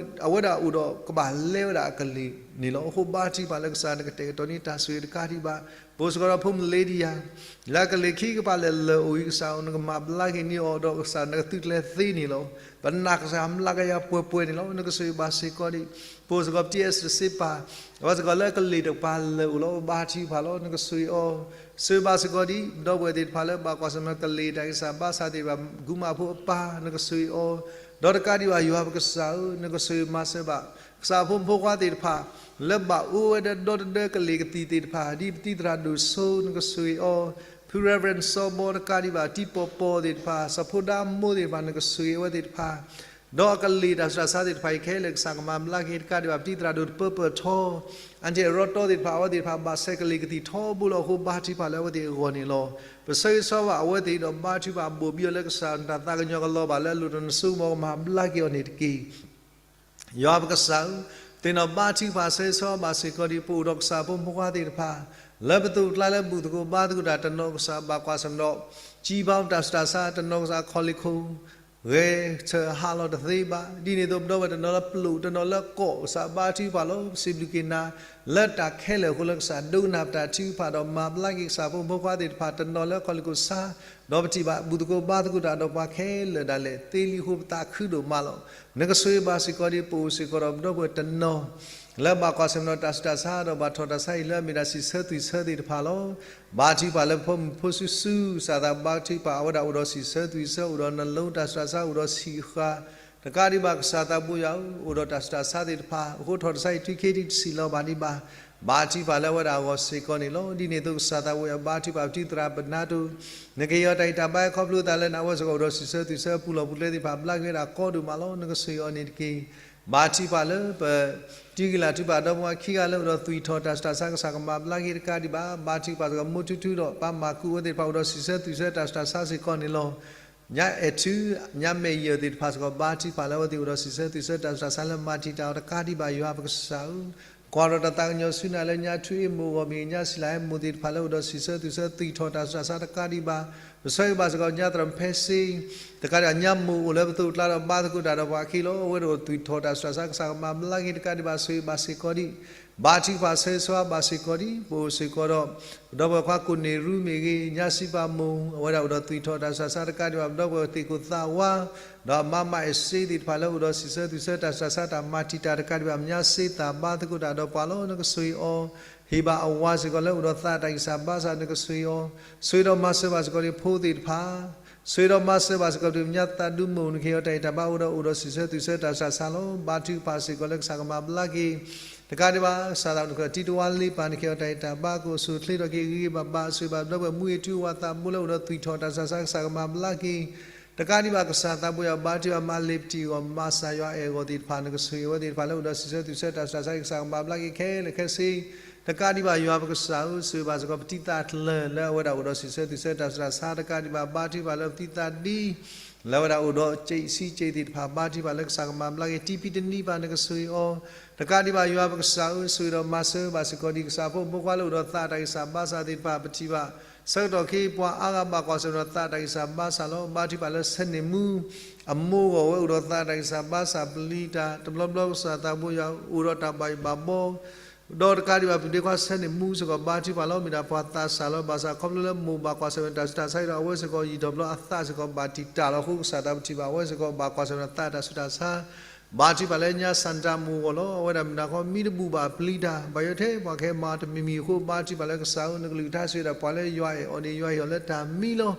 အဝဲဒၣ်အိၣ်ဒီးကဘၣ်လဲဝဲဒၣ်အကလ့ၢ်န့ၣ်လီၤ. အဃိဘါထုကဖၣ်လၢကစၢ်နကတဲာ်ကတီၤန့ၢ်တၢ်ဆိၣ်ဂ့ၤတကးဒံးဘၣ်. ပအိၣ်စ့ၢ်ကီးဒီးဖိမုၣ်လ့ဒံယၤ လၢအကလ့ၢ်ခံကပၤလဲၣ်လၢာ်အိၣ်အံၤ ကစၢ်ဧၢ နကမၤဘျါက့ၤန့ၢ်အီၤဒီးကစၢ်နကသုးကျဲၤသ့န့ၣ်လီၤ. ပနာ်ကစၢ်မျးကယၤပှဲၤပှဲၤန့ၣ်လီၤ. နကဆိၣ်ဂ့ၤဘၣ်စ့ၢ်ကီးဒံး ပအိၣ်စ့ၢ်ကီး ပတံၤအဲၣ်စတၢ်စ့ပၢ် အဝဲစ့ၢ်ကီးလၢကလ့ၢ်တကပၤလဲၤအိၣ်လီၤ. ဘါထုကဖၣ်လီၤ. နကဆိၣ်ဂ့ၤအီၤ ဆိၣ်ဂ့ၤဘၣ်စ့ၢ်ကီးဒံး ပဒီပုၢ်ဝဲၢ်သ့ၣ်တဖၣ်လၢဘၣ်ကွၢ်ဆၢၣ်မဲာ်ကလ့ၢ်တၢ်ဂံၢ်စၢ်ဘါစၢ်သ့ၣ်တဖၣ် ဂုာ်မးဖိအပၢ် နကဆိၣ်ဂ့ၤအီၤ ဒီးတကးဒံးဘၣ်ယွၤပကစၢ်ဧၢ နကဆိၣ်ဂ့ၤမၤစၢၤဘၣ် ကစၢ်ဖိမုၣ်ဖိခွါသ့ၣ်တဖၣ် လၢဘၣ်အိၣ်ဝဲဒၣ်ဒီတဒၢကလ့ၢ်ကသံၣ်သ့ၣ်တဖၣ် ဒ်ပတံၤသရၣ်ဒိၣ်စိ နကဆိၣ်ဂ့ၤအီၤ ဖု Reverend စီၤဘီ တကးဒံးဘၣ် တံၤပီၢ်ပီၢ်သ့ၣ်တဖၣ် စီၤဖိဒါမိၢ်သ့ၣ်တဖၣ် နကဆိၣ်ဂ့ၤအဝဲသ့ၣ်တဖၣ် ဒီးအကလ့ၢ်တၢ်ဆူးတၢ်ဆါသ့ၣ်တဖၣ်အံၤခဲလၢာ် ကစၢ်ကမၤဘျါက့ၤတကးဒံးဘၣ် ပတံၤသရၣ်ဒိၣ်တပၢပၢၢ်ထီ အၣ်တံၣ်အရီတီသ့ၣ်တဖၣ် အဝဲသ့ၣ်တဖၣ်ဘၣ်ဆဲးကလ့ၢ်ကသံၣ်ထီဘိလီၤ. အဃိဘါထုကဖၣ်လၢအဝဲသ့ၣ်အဂီၢ်န့ၣ်လီၤ. ပဆၢဂ့ၤဆၢဝါအဝဲသ့ၣ်ဒီးဘါထုကဖၣ်ဘိၣ်ဘံအီၤလၢကစၢ် တၢ်သးကညီၤကလီၤဘၣ်လၢအလိၤဒီးနစိကမီၤကမၤဘျါက့ၤအီၤန့ၣ်တက့ၢ်. ယွၤပကစၢ်ဧၢ, သ့ၣ်နီၣ်ဘါထုကဖၣ်ဆၢဂ့ၤဆၢဝါဘၣ်စ့ၢ်ကီးဒံး ပအိၣ်ဒီးကစၢ်ဖိမုၣ်ဖိခွါသ့ၣ်တဖၣ် လၢပသိးပကျါလၢဘူၣ်သကိးဘါသကိးတၢ် တနီၤကစၢ်ဘၣ်ကွၢ်ဆၢၣ်မဲာ်ဒီး ကံဘါတၢ်ဆူးတၢ်ဆါ တနီၤကစၢ်ခီၣ်လ့ၢ်ခိၣ် ဂဲၤဆၢဟးလီၤတသ့ဘၣ်. ဒ်န့ၣ်အသိးပဒီပုၢ်ဝဲၢ်တနီၤလၢပျိာ် တနီၤလၢကီၢ် ကစၢ်ဘါထုကဖၣ်လီၤ. ပစံးဘျုးက့ၤနၤ လၢတၢ်ခဲလၢာ်အဃိ လၢကစၢ်ဒိကနၣ်ပတၢ်ထုကဖၣ်ဒီးမၤဘျါက့ၤကစၢ်ဖိမုၣ်ဖိခွါသ့ၣ်တဖၣ် တနီၤလၢခီၣ်လ့ၢ်ခိၣ်ဆါ ဒီးပထံၣ်ဘၣ်ဘူၣ်သကိးဘါသကိးတၢ်ဒီးပှၤခဲလၢာ်ဒၣ်လဲာ် သ့လံအဃိပသးခုဒိၣ်မးလီၤ. နကဆိၣ်ဂ့ၤဘၣ်စ့ၢ်ကီးဒံး ပအိၣ်စ့ၢ်ကီးဒီးပဒီပုၢ်ဝဲၢ်တနီၤ လၢဘၣ်ကွၢ်ဆၢၣ်မဲာ်ဒီးတၢ်ဆူးတၢ်ဆါဒီးဘၣ်ထီၣ်တၢ်ဆါအံၤ လၢအမ့ၢ်ဒၣ်စံးဆၢသွံၣ်ဆၢသ့ၣ်တဖၣ်လီၤ. ဘါထုကဖၣ်လၢပဖိမုၣ်ဖိစုစု ကစၢ်သးဘါထုကဖၣ် အဝဲဒၣ်အိၣ်ဒီးစံးဆၢသွံၣ်ဆၢ အိၣ်ဒီးနလိတၢ်ဆူးတၢ်ဆါ အိၣ်ဒီးဆံးဃာ် တကးဒံးဘၣ်ကစၢ်သးဘိယွၤဧၢ, အိၣ်ဒီးတၢ်ဆူးတၢ်ဆါသ့ၣ်တဖၣ် အဃိထီၣ်တၢ်ဆါအံၤ တုၤခဲအံၤတဆံးလီၤဘၣ်ဒံးဘၣ် ဘါထုကဖၣ်လၢအဝဲဒၣ်အဂီၢ်စ့ၢ်ကီးန့ၣ်လီၤ. ဒ်န့ၣ်အသိးကစၢ်သးဘိယွၤ ဘါထုကဖၣ်ပတံၤသရၣ်ပနၢ်တိၣ် နကဟ့ၣ်အီၤတၢ်ဂံၢ်တၢ်ဘါခီဖျိသးလၢနၤ အဝဲစ့ၢ်ကီးအိၣ်ဒီးစံးဆၢသွံၣ်ဆၢ ပူၤလီၢ်ပူၤကျဲသ့ၣ်တဖၣ် ဘျါက့ၤဝဲဒၣ်ကီဒိၣ်မးလီၤ. နကဆိၣ်ဂ့ၤအီၤန့ၣ်တက့ၢ်. ဘါထုကဖၣ်လၢပ တံၤဂံၢ်လၢ်ထုကဖၣ်ဒီမါဝၤခံဂၤလၢအိၣ်ဒီးသွံၣ်ထီၣ်တၢ်ဆူးတၢ်ဆါ ကစၢ်ကမၤဘျါက့ၤတကးဒံးဘၣ် ဘါထုကဖၣ်စ့ၢ်ကီးမိၢ်ထူထူဒီးပၢ်မၤကူအဝဲသ့ၣ်တဖၣ်အိၣ်ဒီးစံးဆၢသွံၣ်ဆၢတၢ်ဆူးတၢ်ဆါစ့ၢ်ကီးန့ၣ်လီၤ. ညါအဲၣ်ထူ ညါမဲာ်ယၢၢ်သ့ၣ်တဖၣ်စ့ၢ်ကီး ဘါထုကဖၣ်လၢအဝဲသ့ၣ်အိၣ်ဒီးစံးဆၢသွံၣ်ဆၢတၢ်ဆူးတၢ်ဆါလၢမၤတံာ်တာ်အီၤတကးဒံးဘၣ် ယွၤပကစၢ်ဧၢ, ကွၢ်ထီၣ်တၢ်သးကညီၤဆူနၤလၢညါ ထွံၣ်အ့ၣ်မိၢ်ဂီၢ်မ့ၢ်ဂ့ၤ, ညါစံလၤဟဲမိၢ်သ့ၣ်တဖၣ်လၢအိၣ်ဒီးစံးဆၢသူၣ်ဆၢ သွံၣ်ထီၣ်တၢ်ဆူးတၢ်ဆါတကးဒံးဘၣ်, ပဆၢဂ့ၤဘၣ်စ့ၢ်ကီး ညါသရၣ်ဖဲစ့ တကးဒံးဘၣ် ညါမိၢ်အိၣ်လၢပသိးကျါဒီး ဘါသကိးတၢ်ဒီးပှၤအခံလီၤ. အဝဲတအိၣ်သွံၣ်ထီၣ်တၢ်ဆူးတၢ်ဆါ ကစၢ်ကမၤဘျါက့ၤတကးဒံးဘၣ် ဆိၣ်ဂ့ၤဘၣ်စ့ၢ်ကီးဒံး, ဘါထုကဖၣ်ဆၢဂ့ၤဆၢဝါဘၣ်စ့ၢ်ကီးဒံး. ပအိၣ်စ့ၢ်ကီးဒီး ပဒီပုၢ်ဝဲၢ်ခွါကိၣ်န့ၢ်ရူမ့ၢ်ဂ့ၤ, ညါစံးပာ်မိၢ် အဝဲဒၣ်အိၣ်ဒီးသွံၣ်ထီၣ်တၢ်ဆူးတၢ်ဆါတကးဒံးဘၣ်, ပဒီပုၢ်ဝဲၢ်သ့ၣ်ခိၣ်သးဝါ ဒီးအမါမၤအဲၣ်စ့သ့ၣ်တဖၣ်လၢအိၣ်ဒီးစံးဆၢသူၣ်ဆၢတၢ်ဆူးတၢ်ဆါ တၢ်မၤတံာ်တာ်တကးဒံးဘၣ် မညါစ့သးဘါသကိးတၢ်ဒီးပှၤလီၤ. နကဆိၣ်ဂ့ၤအီၤ, ဟ့ၣ်ဘၣ်အဝၤစ့ၢ်ကီးလၢအိၣ်ဒီးသးတၢ်ဂံၢ်စၢ်ဘါစၢ် နကဆိၣ်ဂ့ၤအီၤ, ဆိၣ်ဂ့ၤဒီးမၤစၢၤဘၣ်စ့ၢ်ကီးဒံးဖိသ့ၣ်တဖၣ်, ဆိၣ်ဂ့ၤဒီးမၤစၢၤဘၣ်စ့ၢ်ကီးဒံး မညါသးဒူမိၢ် နကဟ့ၣ်အီၤတၢ်ဂံၢ်တၢ်ဘါအိၣ်ဒီး အိၣ်ဒီးစံးဆၢသူၣ်ဆၢတၢ်ဆူးတၢ်ဆါလီၤ. ဘါထုကဖၣ်စ့ၢ်ကီးလၢကစၢ်ကမၤဘျါက့ၤ တကးဒံးဘၣ် ကစၢ်သးနကထံတဝါလ့ပၢ် နကဟ့ၣ်အီၤတၢ်ဂံၢ်တၢ်ဘါ ကအိၣ်ဆူၣ်အိၣ်ချ့ထီၣ်က့ၤဂ့ၤဂ့ၤဘၣ်ဘၣ် ဆိၣ်ဂ့ၤဘၣ်ပဒီပုၢ်ဝဲၢ်မူအ့ၣ်ထူအဝၤသးဘိလၢအိၣ်ဒီးသွံၣ်ထီၣ်တၢ်ဆူးတၢ်ဆါ ကစၢ်ကမၤဘျါက့ၤ တကးဒံးဘၣ် ကစၢ်သးဘိယွၤ ဘါထုကဖၣ်မၤလ့ၤပတံၢ်အဂီၢ် မၤစၢ်ယွၤအဲၣ်အဂီၢ်သ့ၣ်တဖၣ် နကဆိၣ်ဂ့ၤအဝဲသ့ၣ်တဖၣ်လၢအိၣ်ဒီးစံးဆၢသူၣ်ဆၢတၢ်ဆူးတၢ်ဆါ ကစၢ်ကမၤဘျါက့ၤခဲလၢာ်ခဲဆ့ တကးဒံးဘၣ် ယွၤပကစၢ်ဧၢ ဆိၣ်ဂ့ၤဘၣ်စ့ၢ်ကီး ပတံၤသးတလၢာ်လၢအဝဲဒၣ်အိၣ်ဒီးစံးဆၢသူၣ်ဆၢတၢ်ဆူးတၢ်ဆါ တကးဒံးဘၣ် ဘါထုကဖၣ်လၢပတံၤသးဒ် လၢအဝဲဒၣ်အိၣ်ဒီးစံးဆံးက့သ့ၣ်တဖၣ် ဘါထုကဖၣ်လၢကစၢ်ကမၤဘျါက့ၤ တံၤဖံးတနံၤပၢ် နကဆိၣ်ဂ့ၤအီၤ တကးဒံးဘၣ် ယွၤပကစၢ်ဧၢ ဆိၣ်ဂ့ၤဒီးမၤစၢၤဘၣ်စ့ၢ်ကီးဒံး ကစၢ်ဖိမုၣ်ဖိခွါလၢအိၣ်ဒီးသးတၢ်ဂံၢ်စၢ်ဘါစၢ်သ့ၣ်တဖၣ် ပထံၣ်ဘၣ် ဆၢကတီၢ်ခဲအံၤ ပှၤအါဂၤဘၣ်ကွၢ်ဆၢၣ်မဲာ်ဒီးသးတၢ်ဂံၢ်စၢ်ဘါစၢ်လီၤ. ဘါထုကဖၣ်လၢဆဲးန့ၣ်မူ အမိၢ်အဂီၢ်ဝဲအိၣ်ဒီးသးတၢ်ဂံၢ်စၢ်ဘါစၢ် ပျံၤတၢ် တဘျီဘျီ ကစၢ်သးဘိယွၤ အိၣ်ဒီးတၢ်ဘၣ်ယိၣ်ဘၣ်ဘီ ဒီးတကးဒံးဘၣ် ပဒ့ခွါဆဲးန့ၣ်မူစ့ၢ်ကီး ဘါထုကဖၣ်လီၤ မ့ၢ်ဒၣ်ပှၤသးစၢ်လီၤ. ဘၣ်ဆၣ်ခီဖျိလၢမိၢ်ဘၣ်ကွၢ်ဆၢၣ်မဲာ်တၢ်ဆူးတၢ်ဆါအံၤဒီး အဝဲစ့ၢ်ကီးယံာ်ထီၣ်ဘျီ အသးစ့ၢ်ကီးဘၣ်တံာ်တာ်လီၤ. အဃိကစၢ်သး ပထံၣ်ဘၣ် အဝဲစ့ၢ်ကီးဘၣ်ကွၢ်ဆၢၣ်မဲာ်ဒီးသးတၢ်ဆူးတၢ်ဆါ ဘါထုကဖၣ်လၢညါ စၣ်တၢ်မူအဂီၢ်လီၤ. အဝဲဒၣ်မ့ၢ်ဒၣ်ခီ မံတဘူၣ်ဘၣ်ပျံၤတၢ် ဘၣ်ယိၣ်ထဲပှၤကဟဲမၤတမံၤမံၤအဃိ ဘါထုကဖၣ်လၢကစၢ်ဧၢ နကလုၢ်ကထါဆိၣ်ဂ့ၤဒၣ်ပှၤလၢယွၤအဲၣ်အီၤန့ၣ် ယွၤဟ့ၣ်အီၤလၢတၢ်မံလီၤ.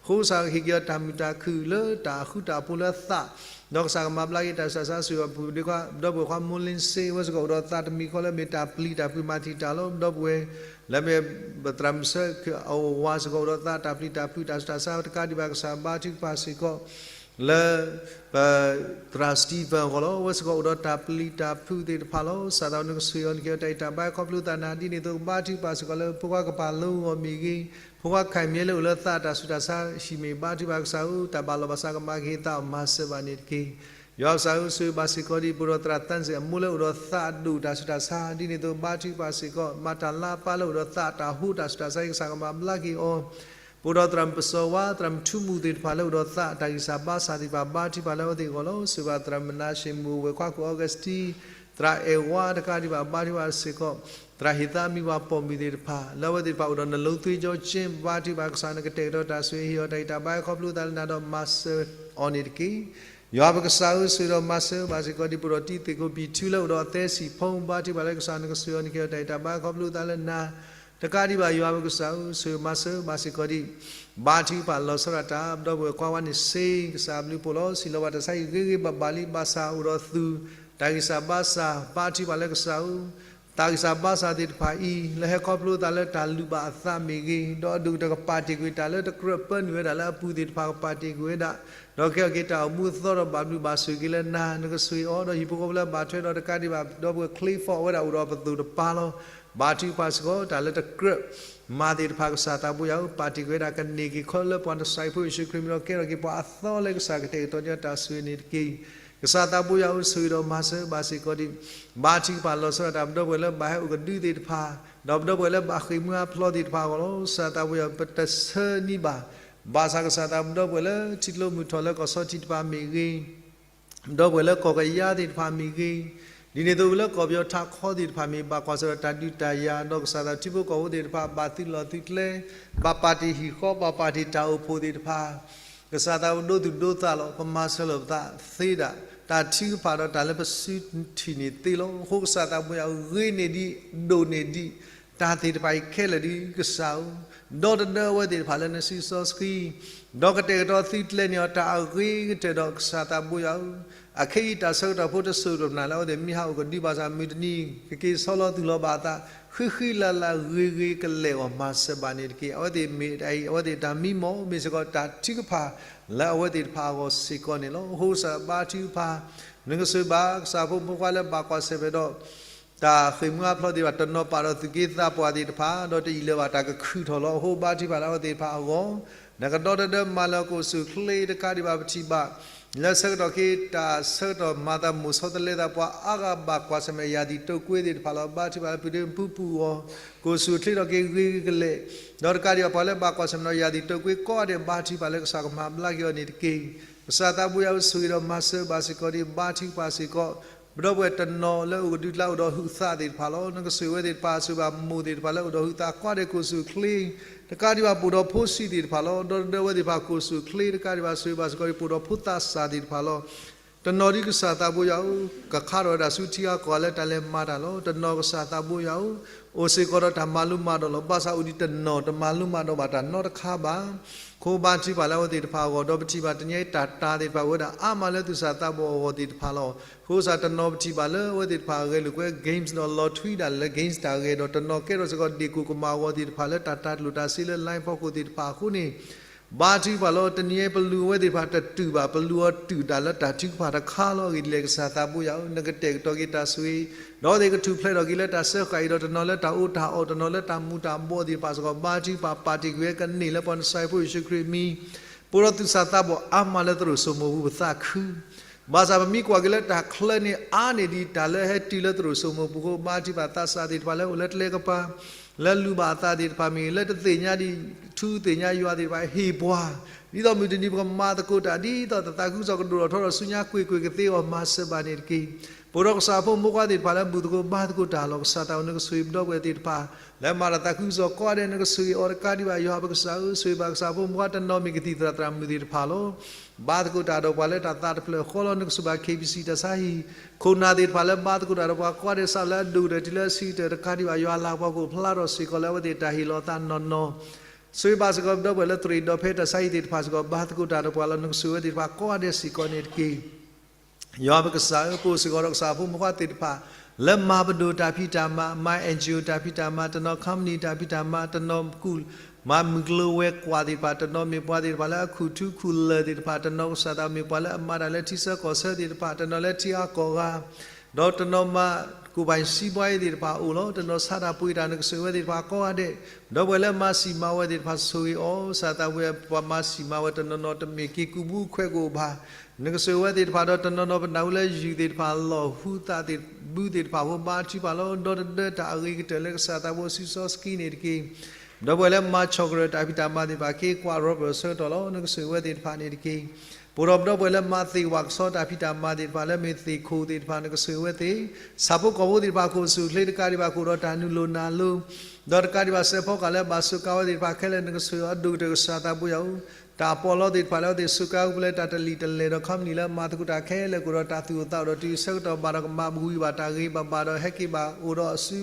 အဃိကစၢ်ဟ့ၣ်က့ၤအီၤတၢ်မုာ်တၢ်ခုၣ်လၢတၢ်ဃူတၢ်ဖိးလၢသး ဒီးကစၢ်ကမၤဘျါက့ၤတၢ်ဆူးတၢ်ဆါ ဆိၣ်ဂ့ၤပဒ့ခွါ ပဒီပုၢ်ဝဲၢ်ခွါ မိၢ်လ့စ့ အဝဲစ့ၢ်ကီးအိၣ်ဒီးသးတမံၤဃီလၢမ့ၢ်တၢ်ပျံၤတၢ်ဖုးမၤတံာ်တာ်လီၤ. ပဒီပုၢ်ဝဲၢ် လၢမ့ၢ် ပသရၣ်မုၣ်ဆၢ အဝၤစ့ၢ်ကီးအိၣ်ဒီးသးတၢ်ပျံၤတၢ်ဖုးတၢ်ဆူးတၢ်ဆါ တကးဒံးဘၣ် ကစၢ်ဘါထုကဖၣ်စ့ၢ်ကီး လၢ ပ သရၣ်စတံဖၢၣ်အဂီၢ်လီၤ. အဝဲစ့ၢ်ကီးအိၣ်ဒီးတၢ်ပျံၤတၢ်ဖုးသ့ၣ်တဖၣ်လီၤ. ကစၢ်သး နကဆိၣ်ဂ့ၤအီၤ နကဟ့ၣ်အီၤတၢ်ဂံၢ်တၢ်ဘါ ခီဖျိသးနၤ ဒ်န့ၣ်အသိး ကဘါထုကဖၣ်စ့ၢ်ကီးလၢ ဖိခွါကပၤလီအဂီၢ်မ့ၢ်ဂ့ၤ, ဖိခွါခဲမံလၢအိၣ်လၢသးတၢ်ဆူးတၢ်ဆါဟံၣ်မ့ၢ် ဘါထုကဖၣ်ကစၢ်ဧၢ တၢ်ဘၣ်လီၤဘၣ်စးကမၤကဟ့ၣ်သးအီၤ မၤစၢၤဘၣ်န့ၣ်တက့ၢ်. ယွၤကစၢ်ဧၢ ဆိၣ်ဂ့ၤဘၣ်စ့ၢ်ကီးဒံး ပဒီးသရၣ်သၣ်စ့ၣ် အမိၢ်လၢအိၣ်ဒီးသးအဒိၣ်တၢ်ဆူးတၢ်ဆါ ဒ်န့ၣ်အသိး ဘါထုကဖၣ်စ့ၢ်ကီး မၤတၢ်လါအပၢ်လၢအိၣ်ဒီးသးတၢ်ဟူးတၢ်ဆူးတၢ်ဆါ ကစၢ်ကမၤဘျါက့ၤအီၤ ပဒီးသရၣ်မုၣ်ပစီၤဝါ သရၣ်မုၣ်ထူမူသ့ၣ်တဖၣ်လၢအိၣ်ဒီးသးတၢ်ဂံၢ်စၢ်ဘါစၢ်သ့ၣ်တဖၣ် ဘါထုကဖၣ်လၢအဝဲသ့ၣ်အဂီၢ်လီၤ. ဆိၣ်ဂ့ၤဘၣ်သရၣ်မုၣ်မနၤၡ့ မုၢ်ဝဲၢ်ခွါခိၣ်အီကူးစတံ သရၣ်အဲၣ်ဝါတကးဒံးဘၣ် ဘါထုကဖၣ်စ့ၢ်ကီး သရၣ်ဟ့ၣ်သးမံဝၤပိာ်မုၣ်သ့ၣ်တဖၣ် လၢအဝဲသ့ၣ်တဖၣ်အိၣ်ဒီးနလိသ့ကၠီကၠ့ ဘါထုကဖၣ်ကစၢ် နကတဲာ်ကတီၤတၢ်ဆိၣ်ဂ့ၤ ဟ့ၣ်အီၤတၢ်ဂံၢ်တၢ်ဘါ ခီဖျိသးလၢနၤဒီးမၤစၢၤအီၤန့ၣ်တက့ၢ်. ယွၤပကစၢ်ဧၢ ဆိၣ်ဂ့ၤဒီးမၤစၢၤဘၣ်စ့ၢ်ကီးဒံး ပဒီးတံၤသ့ၣ်ခိၣ်ပံာ်ထူလၢအိၣ်ဒီးအသဲစံာ်ဖိ ဘါထုကဖၣ်လၢကစၢ် နကဆိၣ်ဂ့ၤအီၤ နကဟ့ၣ်အီၤတၢ်ဂံၢ်တၢ်ဘါ ခီဖျိသးလၢနၤ တကးဒံးဘၣ် ယွၤပကစၢ်ဧၢ ဆိၣ်ဂ့ၤမၤစၢၤဘၣ်စ့ၢ်ကီးဒံး ဘါထုကဖၣ်လီၤဆီဒၣ်တၢ် ပဒီပုၢ်ဝဲၢ်ခွါဝါန့ၣ်စ့ ကစၢ်အဘျုးဖှိၣ်လီၤ. စံးလီၤဘၣ်တၢ်ဆါဟံၣ်ဂ့ၤဂ့ၤဘၣ်ဘၣ်လံ ဘၣ်ဆၣ်အိၣ်ဒီးသူၣ် တၢ်ဂံၢ်စၢ်ဘါစၢ် ဘါထုကဖၣ်လၢကစၢ်ဧၢ တၢ်ဂံၢ်စၢ်ဘါစၢ်သ့ၣ်တဖၣ်အံၤ လၢဟဲခီဖျိသးလၢတၢ်လုၢ်ဘၣ်အသးမ့ၢ်ဂ့ၤ, ဒီးအဒိၣ်ကတၢၢ်ကပာ်တ့ၢ်ကွံာ်တၢ်လၢတကြၢးပၢနုာ်ဝဲဒၣ်လၢအပူၤသ့ၣ်တဖၣ် ကပာ်တ့ၢ်ကွံာ်ဝဲဒၣ်, ဒီးကဲထီၣ်က့ၤတၢ်အိၣ်မူအသီဒီးဘၣ်ဘျုးဘၣ်ဆိၣ်ဂ့ၤက့ၤလၢနၤ, နကဆိၣ်ဂ့ၤအီၤ ဒီးဟံၣ်ဖိဃီဖိလၢဘၣ်ထွဲဒီးတကးဒံးဘၣ် ဒီပုၢ်ဝဲၢ်ချ့ဖီၣ် အဝဲဒၣ်အိၣ်ဒီးပသိၣ်တပၤလီၤ. ဘါထုကဖၣ်စ့ၢ်ကီး တၢ်လၢတကြၢး မၤသ့ၣ်တဖၣ် ကစၢ်သးဘိယွၤဧၢ ပာ်တ့ၢ်ကွံာ်ဝဲဒၣ် ကန့ၢ်က့ၤခီလၢပှၤနစၢ်ဖိယ့ၣ်ၡူးခရံာ်မံၤဒီး ကဲထီၣ်က့ၤပှၤအသီလၢကစၢ်ကတဲာ်ကတီၤန့ၢ် တၢ်ဆိၣ်ဂ့ၤန့ၣ်တက့ၢ်. ကစၢ်သးဘိယွၤဧၢ ဆိၣ်ဂ့ၤဒီးမၤစၢၤဘၣ်စ့ၢ်ကီးဒံး ဘါထုကဖၣ်လီၤဆီဒၣ်တၢ် ပဒီပုၢ်ဝဲၢ်လၢဘၣ်ဟဲအိၣ်ကဒုသ့ၣ်တဖၣ်, ဒီးပဒီပုၢ်ဝဲၢ်လၢဘၣ်ဃ့ၢ်မှံဟးဖျိးသ့ၣ်တဖၣ်အဂီၢ်လီၤ. ကစၢ်သးဘိယွၤ ပတဆၢန့ၢ်ဘၣ်, ဘၣ်ဆၣ်ကစၢ်သး ပဒီပုၢ်ဝဲၢ်လၢထံကျိမုၢ်ထီၣ်လၢကီၢ်ဆီထံးတဖၣ်မ့ၢ်ဂ့ၤ ဒီပုၢ်ဝဲၢ်လၢကီၢ်ကယၤသ့ၣ်တဖၣ်မ့ၢ်ဂ့ၤ, ဒ်န့ၣ်အသိးလၢကီၢ်ပယီၤထးခီသ့ၣ်တဖၣ်မ့ၢ် ဘၣ်ကွၢ်ဆၢၣ်ဒီးတၢ်ဒုးတၢ်ယၤ, ဒီးကစၢ်သးထံဖိကီၢ်ဖိသ့ၣ်တဖၣ် ဘၣ်သုးလီၢ်သုးကျဲ, ဘၣ်ပာ်တ့ၢ်ဟံၣ်ဃီ ဘၣ်ပာ်တ့ၢ်တၢ်အိၣ်ဖှိၣ်သ့ၣ်တဖၣ်, ကစၢ်သးပဒိသူၣ်ဒိသးလီၤ ပမၤစၢၤလိာ်ပသးသ့ဒၣ် တၢ်ထုကဖၣ်ဒီးတၢ်လၢပစုထံၣ်န့ၣ်သ့လီၤ. အဃိကစၢ်သးဘိယွၤဧၢ ဂ့ၤန့ၢ်ဒံး ဒိၣ်န့ၢ်ဒံး တၢ်သ့ၣ်တဖၣ်အံၤခဲလၢာ်ဒံး ကစၢ်ဧၢ ဒီတဒၢအဝဲသ့ၣ်တဖၣ်လၢနစုစီဆှံ, ဒီးကတဲာ်ကတီၤသုးကျဲၤန့ၢ်အီၤတၢ်အဂ့ၤကတၢၢ်ဒီး ကစၢ်သးဘိယွၤဧၢ, အခဲအံၤတၢ်ဆၢကတီၢ်ဖိတစိၤတဖၣ်နၤလၢအဝဲသ့ၣ်မ့ၢ်ဟးအိၣ်ကဒု ဘၣ်ဆၣ်မုၢ်တနံၤ ကက့ၤဆီလီၤသူၣ်လီၤဘၣ်အသး ဃံဃံလၤလၤဂ့ၤဂ့ၤကလဲာ်အဂီၢ် မၤစၢၤဘၣ်န့ၣ်တက့ၢ်. အဝဲသ့ၣ်မ့ၢ်တၢ်အံၤ အဝဲသ့ၣ်တၢ်မံမီၢ် မ့ၢ်စ့ၢ်ကီးတၢ်ထုကဖၣ်လၢအဝဲသ့ၣ်တဖၣ်အဂီၢ်စ့ၢ်ကီးန့ၣ်လီၤ. အဃိကစၢ်ဘါထုကဖၣ် နကဆိၣ်ဂ့ၤဘၣ် ကစၢ်ဖိမုၣ်ဖိခွါလၢဘၣ်ကွၢ်ဆၢၣ်မဲာ်ဒီး တၢ်ဃ့ၢ်မှံဟးဖျိးသ့ၣ်တဖၣ် တနီၤပာ်ဒီးသူၣ်က့သးပှၢ်သ့ၣ်တဖၣ် ဒီးတအံၣ်လၢၤဘၣ်တၢ်ကခုၣ်ထီၣ်လီၤ. အဃိဘါထုကဖၣ်လၢအဝဲသ့ၣ်တဖၣ်အဂီၢ် နကဒီတဒၢမၤလၢကအိၣ်ဆူၣ်အိၣ်ချ့တကးဒံးဘၣ် ပထံၣ်ဘၣ် လၢဆၢကတီၢ်ခဲအံၤ တၢ်ဆၢကတီၢ်မၤသးမိၣ်ဆီတလဲသး ပှၤအါဂၤဘၣ်ကွၢ်ဆၢၣ်မဲာ်ယၢ်ဒံၣ်တိာ်ကွ့သ့ၣ်တဖၣ်လီၤ. ဘါထုကဖၣ်လၢပုၢ်ဒ့ပူပူအီၤ, ကိၣ်ဆူၣ်ချ့ထီၣ်က့ၤဂ့ၤကလဲာ်, ဒီးတကးဒံးဘၣ်ပှၤလၢဘၣ်ကွၢ်ဆၢၣ်မဲာ်ဒီးယၢ်ဒံၣ်တိာ်ကွ့ကိးဂၤဒဲး ဘါထုကဖၣ်လၢကစၢ်ကမၤဘျါက့ၤအီၤန့ၣ်တက့ၢ်. ကစၢ်သးဘိယွၤဧၢ, ဆိၣ်ဂ့ၤဒီးမၤစၢၤဘၣ်စ့ၢ်ကီးဒီး ဘါထုကဖၣ်စ့ၢ်ကီး ပဒီပုၢ်ဝဲၢ်တနီၤလၢအိၣ်ကဒုကျါအိၣ်ဒီးဟုးသးသ့ၣ်တဖၣ်လီၤ. နကဆိၣ်ဂ့ၤဝဲသ့ၣ်တဖၣ် ဆိၣ်ဂ့ၤဘၣ်မိၢ်သ့ၣ်တဖၣ်လၢအိၣ်ဒီးဟုးသးကိးဂၤဒဲး ကိၣ်ဆူၣ်ချ့, တကးဒံးဘၣ်ပိာ်ဒီးဖိဆံးသ့ၣ်တဖၣ်လီၤ. ဒီတဒၢဝဲသ့ၣ်တဖၣ်ကိၣ်ဆူၣ်ချ့ တကးဒံးဘၣ်ဆိၣ်ဂ့ၤဘၣ်စ့ၢ်ကီးဒီး ပိာ်ဒီးဖိသးစၢ်သ့ၣ်တဖၣ်လီၤ. တနီၤဒ်ကစၢ်သးဘိယွၤဧၢ, ကခါထီၣ်ဝဲဒၣ်ဆူထံအါကီၢ်အါလၢတၢ်လဲၤမၤတၢ်လီၤ. တနီၤကစၢ်သးဘိယွၤဧၢ, အိၣ်စ့ၢ်ကီးဒီးတၢ်မၤလိမၤဒိးလီၤ. ဘၣ်ဆၣ်အိၣ်ဒံးတနီၤတမၤလိမၤဒိးဘၣ်တၢ်နီတခါဘၣ်. အဃိဘါထုကဖၣ်လၢအဝဲသ့ၣ်တဖၣ်အဂီၢ်, ဒီးပထံၣ်ဘၣ်တနံၤအံၤတၢ်တာ်သ့ၣ်တဖၣ်အိၣ်ဝဲဒၣ်အါမးလၢသူၣ်စၢ်သးဘီၣ်အဂီၢ်သ့ၣ်တဖၣ်လီၤ. အဃိကစၢ်တနီၤပထံၣ်ဘၣ်လၢအဝဲသ့ၣ်တဖၣ်အဂဲၤလိာ်ကွဲ games ဒီးလီၤထွံဒၣ်လဲာ်လၢ games တၢ်ဂဲၤဒီး တနီၤကဲထီၣ်စ့ၢ်ကီးဒ့ၣ်ကိၣ်ကမၣ်အဂီၢ်သ့ၣ်တဖၣ်လၢတၢ်တၤကျိၣ်တၤစ့လၢ line ဖီခိၣ်သ့ၣ်တဖၣ်အဃိန့ၣ် ဘါထုကဖၣ်လီၤ. တနံၤအံၤပလူၤအဝဲသ့ၣ်တဖၣ်တတုာ်ဘၣ်, ပလူၤအီၤတုာ်တၢ်လၢတၢ်ထုကဖၣ်တခါလီၤ. အဂ့ၢ်ဒ်လဲၣ်ကစၢ်သးဘိယွၤဧၢ, နကတဲာ်ကတီၤက့ၤတၢ်ဆိၣ်ဂ့ၤ, ဒီးအဝဲသ့ၣ်ကထူၣ်ဖျဲးထီၣ်က့ၤလၢတၢ်စၢဃာ်အံၤဒီး တနီၤလၢတၢ်အီၣ်တၢ်အီ, တနီၤလၢတၢ်မူၤတၢ်ဘှီးသ့ၣ်တဖၣ်စ့ၢ်ကီး ဘါထုကဖၣ်ပာ်တ့ၢ်ကွံာ်ဝဲကန့ၢ်လၢပှၤနဆါဟံၣ်ဖိယ့ၣ်ၡူးခရံာ်အမံၤ, ပအိၣ်ဒီးသူၣ်စၢ်သးဘီၣ်အါမးလၢသရိာ်စိမိၢ်ပူၤပသးခု ဘၣ်ဆၣ်ပမ့ၢ်ကွၢ်က့ၤလၢတၢ်ချၢန့ၣ်အါန့ၢ်ဒံးတၢ်လၢဟဲတုၤလၢသရိာ်စိမိၢ်ပူၤအဃိ ဘါထုကဖၣ်သးစၢ်သ့ၣ်တဖၣ်လၢအိၣ်လၢကျဲကပၤ လၢလူၤဘၣ်အသးသ့ၣ်တဖၣ်မ့ၢ်ဂ့ၤ လၢတသ့ၣ်ညါဒံးထူသ့ၣ်ညါယွၤသ့ၣ်တဖၣ်ဟ့ၣ်ပှၤ ဒ်သိးမုၢ်တနံၤပကမၤသကိးတၢ် ဒ်သိးတၢ်သးခုကစီၣ်ကဒိၣ်ထီၣ်ထီထီၣ်ဆူညါကွ့ၢ်ကွ့ၢ်ကသ့အဂီၢ် မၤစၢၤဘၣ်န့ၣ်တက့ၢ်. ပအိၣ်ဒီးကစၢ်ဖိမုၣ်ဖိခွါသ့ၣ်တဖၣ်လၢဘူၣ်သကိးဘါသကိးတၢ်လီၤ. ကစၢ်သးဘိယွၤဧၢ နကဆိၣ်ဂ့ၤပဒီပုၢ်ဝဲၢ်သ့ၣ်တဖၣ် လၢမၤတၢ်သးခုကစီၣ်ကိးဂၤဒဲး နကဆိၣ်ဂ့ၤအီၤ တကးဒံးဘၣ် ယွၤပကစၢ်ဧၢ, ဆိၣ်ဂ့ၤဘၣ်ကစၢ်ဖိမုၣ်ဖိခွါတနီၤမ့ၢ်ကသံၣ်သရၣ်သရၣ်မုၣ်သ့ၣ်တဖၣ်လီၤ. ဘါသကိးတၢ်ဒီးပှၤလၢတၢ်သးတဖျၢၣ်ဃီလီၤ. နကဆိၣ်ဂ့ၤဘၣ် KBC တၢ်ဆါဟံၣ် ခိၣ်နၢ်သ့ၣ်တဖၣ်လၢဘါသကိးတၢ်ဒီးပှၤကိးဂၤဒဲး စးလၢအဒိၣ်ကတၢၢ်တုၤလၢအဆံးကတၢၢ် တကးဒံးဘၣ် ယွၤလၤကပီၤကအိၣ်ဖျါထီၣ်စ့ၢ်ကီးလၢအဝဲသ့ၣ်တၢ်ဟ့ၣ်လီၤအသးနီၢ်နီၢ် ဆိၣ်ဂ့ၤဘၣ်စ့ၢ်ကီးပဒီပုၢ်ဝဲၢ်လၢသရံးဒီးဖဲတၢ်ဆါဟံၣ်သ့ၣ်တဖၣ်စ့ၢ်ကီး ဘါသကိးတၢ်ဒီးပှၤလီၤ. နကဆိၣ်ဂ့ၤဝဲသ့ၣ်တဖၣ်ကိးဂၤဒဲးစ့ၢ်ကီးန့ၣ်တက့ၢ်. ယွၤပကစၢ်ဧၢ, ပအိၣ်စ့ၢ်ကီးဒီးကစၢ်ဖိမုၣ်ဖိခွါသ့ၣ်တဖၣ် လၢမၤပဒိၣ်တၢ်ဖံးတၢ်မၤ, မၤ NGO တၢ်ဖံးတၢ်မၤ, တနီၤ company တၢ်ဖံးတၢ်မၤ, တနီၤကူၣ် မၤမုၢ်ကျိၤဝဲၤကွာ်သ့ၣ်တဖၣ်, တနီၤမ့ၢ်ပှၤသ့ၣ်တဖၣ်လၢအခူၣ်ထူခူၣ်လၢၢ်သ့ၣ်တဖၣ်, တနီၤကစၢ်သးမ့ၢ်ပှၤလၢအမၤတၢ်လၢထံဆၢကီၢ်ဆၢသ့ၣ်တဖၣ်, တနီၤလၢထံအါကီၢ်အဂၤ ဒီးတနီၤမၤ ကိၣ်ဘၣ်စံးဘှါအံၤသ့ၣ်တဖၣ်အိၣ်လီၤ. တနီၤဆါတၢ်ပှ့ၤတၢ် နကဆိၣ်ဂ့ၤဝဲသ့ၣ်တဖၣ်ကိးဂၤဒဲး, ဒီပုၢ်ဝဲၢ်လၢမၤစံၣ်မၤဝီသ့ၣ်တဖၣ်ဆိၣ်ဂ့ၤအီၤ, ကစၢ်သးဘိယွၤဧၢ ပှၤမၤစံၣ်မၤဝီတနီၤနီၤတမ့ၢ်က့ၤကူၣ်ဘုခွဲးကအိၣ်ဘၣ်, နကဆိၣ်ဂ့ၤဝဲသ့ၣ်တဖၣ်ဒီးတနီၤနီၤပနၢ်ဟူလၢယုၢ်သ့ၣ်တဖၣ်လီၤ ဟူသးသ့ၣ်ဘုသ့ၣ်တဖၣ်အဃိ ဘါထုကဖၣ်လီၤ. ဒီတဒၢတၢ်အဂ့ၤကတၢၢ်လၢကစၢ်သးဘိယွၤဧၢ စုစီဆှံန့ၣ်တက့ၢ်. ဒီပုၢ်ဝဲၢ်လၢမၤဆီၣ်ကရၢၢ်တၢ်ဖံးတၢ်မၤသ့ၣ်တဖၣ် က့ၤကွၢ်ရီပၢၢ်ဆၢကတီၢ်လီၤ. နကဆိၣ်ဂ့ၤဝဲသ့ၣ်တဖၣ်န့ၣ်တက့ၢ်. ပအိၣ်ဒီးပဒီပုၢ်ဝဲၢ်လၢမၤသ့ၣ်ဝၣ်ကဆီတၢ်ဖံးတၢ်မၤသ့ၣ်တဖၣ် လၢမ့ၢ်သ့ၣ်ခိၣ်သ့ၣ်တဖၣ် နကဆိၣ်ဂ့ၤဝဲသ့ၣ်, ဆၣ်ဖိကီၢ်ဖိသ့ၣ်တဖၣ် ကိၣ်ဆူၣ်ချ့တကးဒံးဘၣ် ကအိၣ်ဒီးတၢ်နုာ်လီၤနၢ်လီၤ, ဒီးတကးဒံးဘၣ် စဲးဖီကၢ်လၢဘၣ်စူးကါဝဲသ့ၣ်တဖၣ်ခဲလၢာ် နကဆိၣ်ဂ့ၤအီၤဒိၣ်ကတၢၢ် ကစၢ်သးဘိယွၤဧၢ, တၢ်ပီးလီသ့ၣ်တဖၣ်လၢအဝဲသ့ၣ်စူးကါအိၣ်ဖဲလဲၣ် တၢ်တလံာ်တလဲၢ်ဒီး company လၢမၤသကိးတၢ်ခဲလၢာ် ကအိၣ်ဒီးတၢ်သူၣ်အိၣ်သးအိၣ်ဒီးတုၤဆၢကတီၢ်ဘၣ်ဒီး ကမၤဝံၤဘၣ်တၢ်ဂ့ၤဘၣ်ဘၣ်ဒီး ဟဲက့ၤဘၣ်အိၣ်ဒီးအစု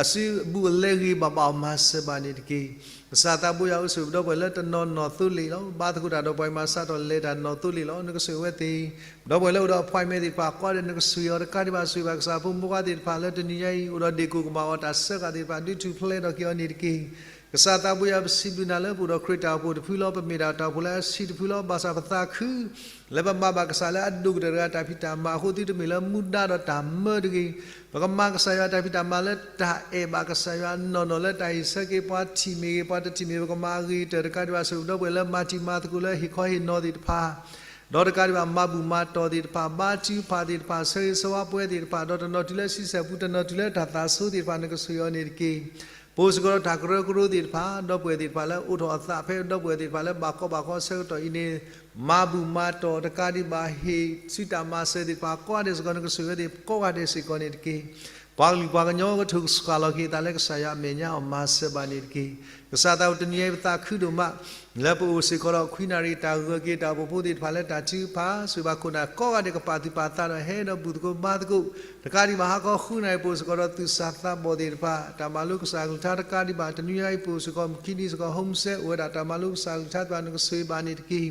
အစုအဘူးအလဲဂ့ၤဘၣ်ဘၣ်အီၤ မၤစၢၤဘၣ်န့ၣ်တက့ၢ်. ကစၢ်သးဘိယွၤဧၢ ဆိၣ်ဂ့ၤပဒီပုၢ်ဝဲၢ်လၢတနီၤနီၢ်သိလ့ၣ်လီၤ. ဘါသကိးတၢ်ဒီးပှၤမၤစးထီၣ်လဲၤတၢ်နီၢ်သိလ့ၣ်လီၤ. နကဆိၣ်ဂ့ၤဝဲသ့ၣ်, ပဒီပုၢ်ဝဲၢ်လၢအိၣ်ဒီး appointment သ့ၣ်တဖၣ်ကိးဂၤဒဲး နကဆိၣ်ဂ့ၤအီၤ တကးဒံးဘၣ် ဆိၣ်ဂ့ၤဘၣ်ကစၢ်ဖိမုၣ်ဖိခွါသ့ၣ်တဖၣ်လၢတနံၤညါအံၤ အိၣ်ဒီးဒ့ၣ်ကိၣ်ကမၣ်အီၤ တၢ်စၢဃာ်သ့ၣ်တဖၣ် ဒုးထူၣ်ဖျဲးထီၣ်က့ၤအီၤန့ၣ်တက့ၢ်. ကစၢ်သးဘိယွၤ ပစံးဘျုးနၤလၢပအိၣ်ဒီးခရံာ်တၢ်အိၣ်ဖှိၣ်တဖုလီၤ. ပမ့ၢ်ဒၣ်တၢ်အိၣ်ဖှိၣ်လၢအဆံးတဖုလီၤ. ဘၣ်ဆၣ်ပသးခု လၢပမၤဘၣ်ကစၢ်လၢအဒိၣ်ကတၢၢ်တဂၤတၢ်ဖံးတၢ်မၤအဃိ သုတမ့ၢ်လၢမူဒါဒီးတၢ်မၢတဂ့ၤ. ပကမၤကစၢ်ယွၤတၢ်ဖံးတၢ်မၤလၢတၢ်အဲၣ်ဘၣ်ကစၢ်ယွၤနီၢ်နီၢ် လၢတၢ်ဟ့ၣ်ဆၢက့ၤပှၤထံၣ်မ့ၢ်ဂ့ၤ ပှၤတထံၣ်မ့ၢ်ဂ့ၤ ပကမၤအဂ့ၤကတၢၢ် တကးဒံးဘၣ် ဆိၣ်ဂ့ၤပဒီပုၢ်ဝဲၢ်လၢမၤတံၤမၤသကိးလၢဟ့ၣ်ခီဟ့ၣ်နီၤသ့ၣ်တဖၣ် ဒီးတကးဒံးဘၣ် မၤဘူၣ်မၤတီၢ်သ့ၣ်တဖၣ် ဘါထုကဖၣ်သ့ၣ်တဖၣ် ဆၢဂ့ၤဆၢဝါပဝဲသ့ၣ်တဖၣ် ဒီးတနီၤတုၤလၢဆံဆဲၣ်ပူၤ တနီၤတုၤလၢတၢ်သးဆိသ့ၣ်တဖၣ် နကဆိၣ်ဂ့ၤအီၤန့ၣ်တက့ၢ်. ပအိၣ်စ့ၢ်ကီးဒီးတၢ်ကရၢကရိသ့ၣ်တဖၣ် ဒီပုၢ်ဝဲၢ်သ့ၣ်တဖၣ်လၢအိးထီၣ်အသးဖဲဒီပုၢ်ဝဲၢ်သ့ၣ်တဖၣ်လၢဘၣ်ကီဘၣ်ခဲဆၢကတီၢ်အံၤန့ၣ် မၤဘူၣ်မၤတီၢ်တကးဒံးဘၣ် ဟ့ၣ်စုတၢ်မၤစၢၤသ့ၣ်တဖၣ်ကိးဂၤဒဲးစ့ၢ်ကီး နကဆိၣ်ဂ့ၤဝဲသ့ၣ်ကိးဂၤဒဲးစ့ၢ်ကီးန့ၣ်တက့ၢ်. ပှၤကလုာ်ပှၤကညီကထူၣ်ကဆှီလီၤက့ၤအသးလၢကစၢ်ယွၤအမဲာ်ညါအီၤ မၤစၢၤဘၣ်န့ၣ်တက့ၢ်. ကစၢ်သးဘိယွၤ တနံၤအံၤပသးခုဒိၣ်မး လၢပအိၣ်စ့ၢ်ကီးဒီးခွံနၣ်ရံၣ် တၢ်ဂၢၢ်က့ၤတၢ်အိၣ်ဖှိၣ်ဖိသ့ၣ်တဖၣ်လၢတၢ်ထုကဖၣ် ဆိၣ်ဂ့ၤဘၣ်ခိၣ်နၢ်ကိးဂၤဒဲး ကပာ်သူၣ်ပာ်သးဒီးဟဲဒီးဘူၣ်သကိးဘါသကိး တကးဒံးဘၣ်ဟးခီဃုနၣ်ရံၣ် ပအိၣ်စ့ၢ်ကီးဒီးသူၣ်စၢ်သးဘီၣ်သ့ၣ်တဖၣ် တၢ်မၤလိကစၢ်အကလုၢ်ကထါတကးဒံးဘၣ် တနွံအံၤ ပအိၣ်စ့ၢ်ကီး မုၢ်ခံနံၤစ့ၢ်ကီး homestay အိၣ်ဝဲဒၣ်တၢ်မၤလိကစၢ်အကလုၢ်ကထါသ့ၣ်တဖၣ် နကဆိၣ်ဂ့ၤဘၣ်န့ၣ်တက့ၢ်.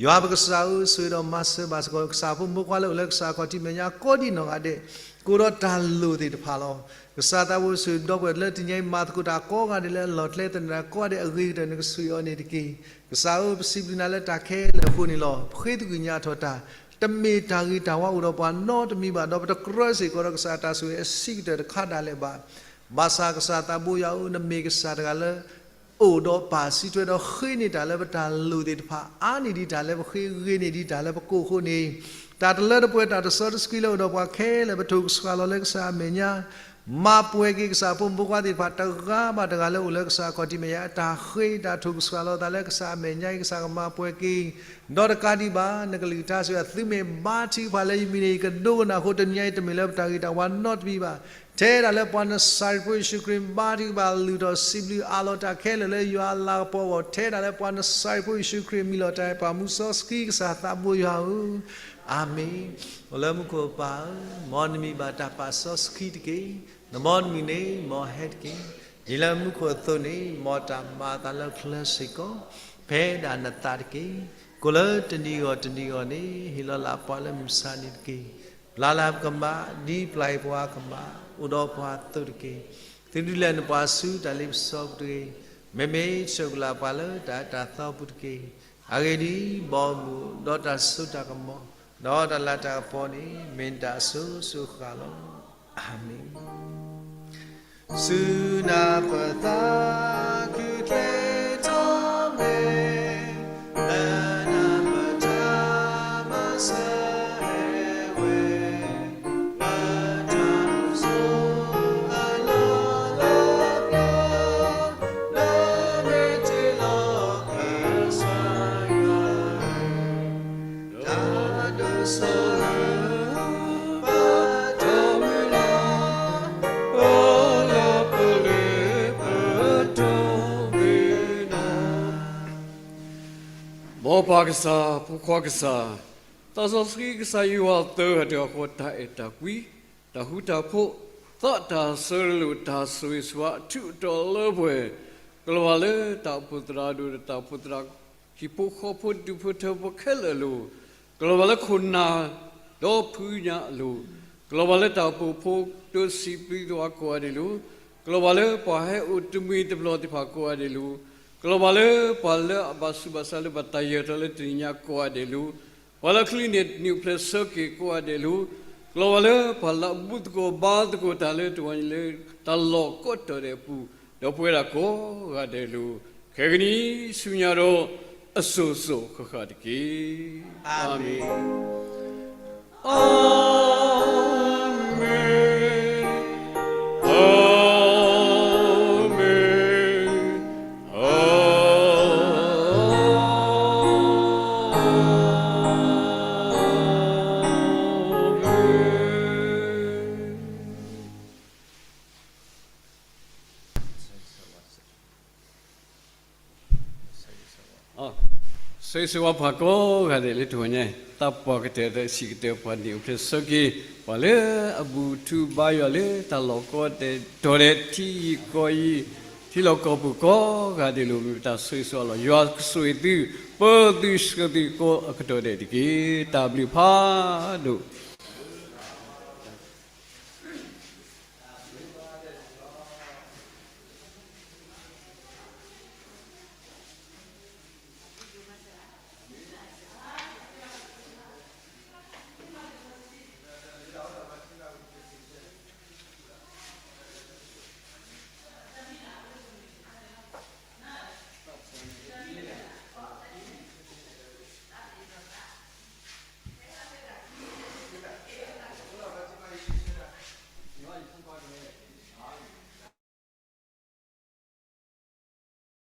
ယွၤပကစၢ်ဧၢ, ဆိၣ်ဂ့ၤဒီးမၤစၢၤဘၣ်စ့ၢ်ကီး ကစၢ်ဖိမုၣ်ဖိခွါလၢအိၣ်လၢကစၢ်ခီၣ်ထံးမဲာ်ညါ ကိးဒံးနီၢ်ဂၤဒဲး ကအိၣ်ဒီးတၢ်လိၣ်သ့ၣ်တဖၣ်လီၤ. ကစၢ်သးဘိ ဆိၣ်ဂ့ၤဒီပုၢ်ဝဲၢ်လၢတနံၤအံၤ မၤသကိးတၢ်ကိးဂၤဒဲးလၢအလီၢ်ကျဲ သနၢၣ်ကိးဂၤဒဲးအဂ့ၤကတၢၢ် နကဆိၣ်ဂ့ၤအီၤန့ၣ်တက့ၢ်. ကစၢ်ဧၢ, ပစံးဘျုးနၤလၢတၢ်ခဲလၢာ်အဃိန့ၣ်လီၤ. ပဃ့သကွံာ်ညါထီၣ်တၢ် တမ့ၢ်တၢ်ဂ့ၤတၢ်ဝါအိၣ်ဒီးပှၤနီတမံၤဘၣ်, ဒီးပတကြၢးစ့ၢ်ကီးဒီးကစၢ်အတၢ်ဆိၣ်ဂ့ၤအဆံးကတၢၢ်တခါဒၣ်လဲာ်ဘၣ်. ဘၣ်ဆၣ်ကစၢ်သးဘိယွၤဧၢ, နမ့ၢ်ကစၢ်တဂၤလၢ အိၣ်ဒီးပာ်စံးထွဲဒီးဃ့န့ၢ်တၢ်လၢပတၢ်လိၣ်သ့ၣ်တဖၣ် အါန့ၢ်ဒံးတၢ်လၢပဃ့ ဂ့ၤန့ၢ်ဒံးတၢ်လၢပကိးအဃိန့ၣ်, တၢ်တလၢတပှဲၤ တၢ်တစီတဆှံလၢအိၣ်ဒီးပှၤခဲလၢာ် ပထိၣ်ကဆှၣ်လီၤလၢကစၢ်အမဲာ်ညါ, မၤပှဲၤက့ၤကစၢ်အဖိမုၣ်ဖိခွါသ့ၣ်တဖၣ် တဂၤဘၣ်တဂၤလၢအိၣ်လၢကစၢ်ခီၣ်ထံးမဲာ်ညါ အတၢ်ဃ့တၢ်ထိၣ်ကဆှၣ်လီၤသးလၢကစၢ်အမဲာ်ညါအံၤ ကစၢ်ကမၤပှဲၤက့ၤ, ဒီးတကးဒံးဘၣ် နကလုၢ်ကထါစံးဝဲ သုမ့ၢ်ဘါထုကဖၣ်လၢယမံၤန့ၣ် ယကဒိကနၣ်အဃိ တနံၤအံၤတမ့ၢ်လၢပတၢ်ဂ့ၤတၢ်ဝါနီတမံၤဘၣ် ထဲဒၣ်လၢပှၤနစၤရ့းဖိယ့ၣ်ၡူးခရံာ် ဘါထုကဖၣ် လုၢ်ထီၣ်စံးဘျုးအးလီၤတၢ်ခဲလၢာ်လၢယွၤအလၤကပီၤအဂီၢ် ထဲဒၣ်လၢပှၤနစၤရ့းဖိယ့ၣ်ၡူးခရံာ်အမံၤလီၤ. တၢ်အဲၣ်ပၢ်မူစီဆှံကစၢ်သးဘိယွၤဧၢ, အၤမ့ၣ်. အိၣ်လၢမူခိၣ်ပၢ်ဧၢ, မ်နမံၤဘၣ်တၢ်ပာ်စီဆှံတက့ၢ်. မ်နမံၤန့ၣ် မ်ဟဲတက့ၢ်. ဒ်လၢမူခိၣ်အသိးန့ၣ် မ်တၢ်မၤအသးလၢချၢစ့ၢ်ကီး ဖဲဒၣ်နသးတက့ၢ်. ကိးလၢတနံၤဂီၢ်တနံၤဂီၢ်န့ၣ် ဟ့ၣ်လီၤလၢပှၤလၢမုၢ်ဆါနံၤတက့ၢ်. ပျၢ်လၢပကမၣ် ဒ်ပျၢ်အံၤပှၤကမၣ် အိၣ်ဒီးပှၤအသိးတက့ၢ်. သုဒုးလဲၤနပှၤဆူတၢ်လ့ပစီပူၤတဂ့ၤ. မ့မ့ၢ်ဆိၣ်ကလာ်ပှၤလၢတၢ်အၢတၢ်သီပူၤတက့ၢ်. အဂ့ၢ်ဒ်အံၤ, ဘီမုၢ် ဒီးတၢ်စိတၢ်ကမီၤ ဒီးတၢ်လၤတၢ်ကပီၤန့ၣ် မ့ၢ်နတၢ်အစိၤစိၤအဃၣ်လီၤ. အၤမ့ၣ်. ဆူနၢ်ပၢၢ်သးခုက့ၤထီၣ်မဲာ် လၢနၢ်ပၢၢ်တၢ်မၤစၢၤဟဲဝဲ, လၢတၢ်အိၣ်ဆိးအလီၢ်လၢပျၢၤ, လၢမ့ၢ်တ့ၢ်လီၤကစၢ်ယွၤ တၢ်ဒိးစၢၤလၢ ပတၢ်မုၢ်လၢ် ပလီၢ်ပလ့ၤပတိၢ်မ့ၢ်နၤ. မ်ပၢ်ကစၢ်, ဖိခွါကစၢ်, သးစီဆှံကစၢ်ယွၤသၢဂၤတဂၤဃီ တၢ်အဲၣ်တၢ်ကွံ, တၢ်ဃူတၢ်ဖိး, သးတၢ်ဆၢလိာ် တၢ်ဆိၣ်ဂ့ၤဆိၣ်ဝါ အထူးအတီၤလၢပှဲၤ, ကလီၤဘၣ်လၢတၢ်အိၣ်ဖှိၣ်သရၣ်ဒိၣ် ဒီးတၢ်အိၣ်ဖှိၣ်သရၣ် ဟံၣ်ဖိဃီဖိ ဒူၣ်ဖိထၢဖိခဲလၢာ်အလိၤ, ကလီၤဘၣ်လၢခိၣ်နၢ် ဒီဖုညါအလိၤ, ကလီၤဘၣ်လၢတၢ်အိၣ်ဖှိၣ်ဖိတိစံးပျံၤသဝီကိးဂၤဒဲးလိၤ, ကလီၤဘၣ်လၢပှၤဟဲအိၣ်တမှံၤတဘျီသ့ၣ်တဖၣ်ကိးဂၤဒဲးလိၤ, ကလီၤဘၣ်လၢပှၤလၢအဘၣ်ဆူးဘၣ်ဆါလၢဘၣ်တၢ်ယၢၤထီၣ်လၢတနံၤညါကိးဂၤဒဲးလိၤ, ပှၤလၢအချုးန့ၢ်နံၣ်အိၣ်ဖျဲၣ်ဆၢက့ၤကိးဂၤဒဲးလိၤ, ကလီၤဘၣ်လၢပှၤလၢအဘူၣ်သကိးဘါသကိးတၢ်လၢတဂီၤညါလၢ တၢ်လီၢ်ကိးတီၤဒဲးအပူၤ, ဒီပုၢ်ဝဲၢ်ဒၣ်ကိးဂၤဒဲးလိၤ, ခဲကနံၣ်ဆူညါဒီး အစိၤစိၤဃၣ်ဃၣ်တက့ၢ်. အၤမ့ၣ်, အၤမ့ၣ်, အၤမ့ၣ်, အၤမ့ၣ်. ဆိၣ်ဂ့ၤဆိၣ်ဝါပှၤကိးဂၤဒဲးလၢတဂီၤညါ, သးပှၢ်ကတၢၢ်ဒီးစံၣ်ကတၢၢ် ပှၤန့ၣ်အိၣ်ဖျဲၣ်ဆၢက့ၤ, ပှၤလၢအဘူၣ်ထူဘါယွၤလၢတၢ်လီၢ်ကိးတီၤဒဲး ထံယံၤကီၢ်ယံၤ, ထံလီၢ်ကီၢ်ပူၤကိးဂၤဒဲးလိၤ မ့ၢ်ပတၢ်ဆိၣ်ဂ့ၤဆိၣ်ဝါလီၤ. ယွၤကဆိၣ်ဂ့ၤသု, ပၢသုဆှၢသုကိးအကတီၢ်ဒဲးတက့ၢ်. တၢ်ဘျုးဖးဒိၣ်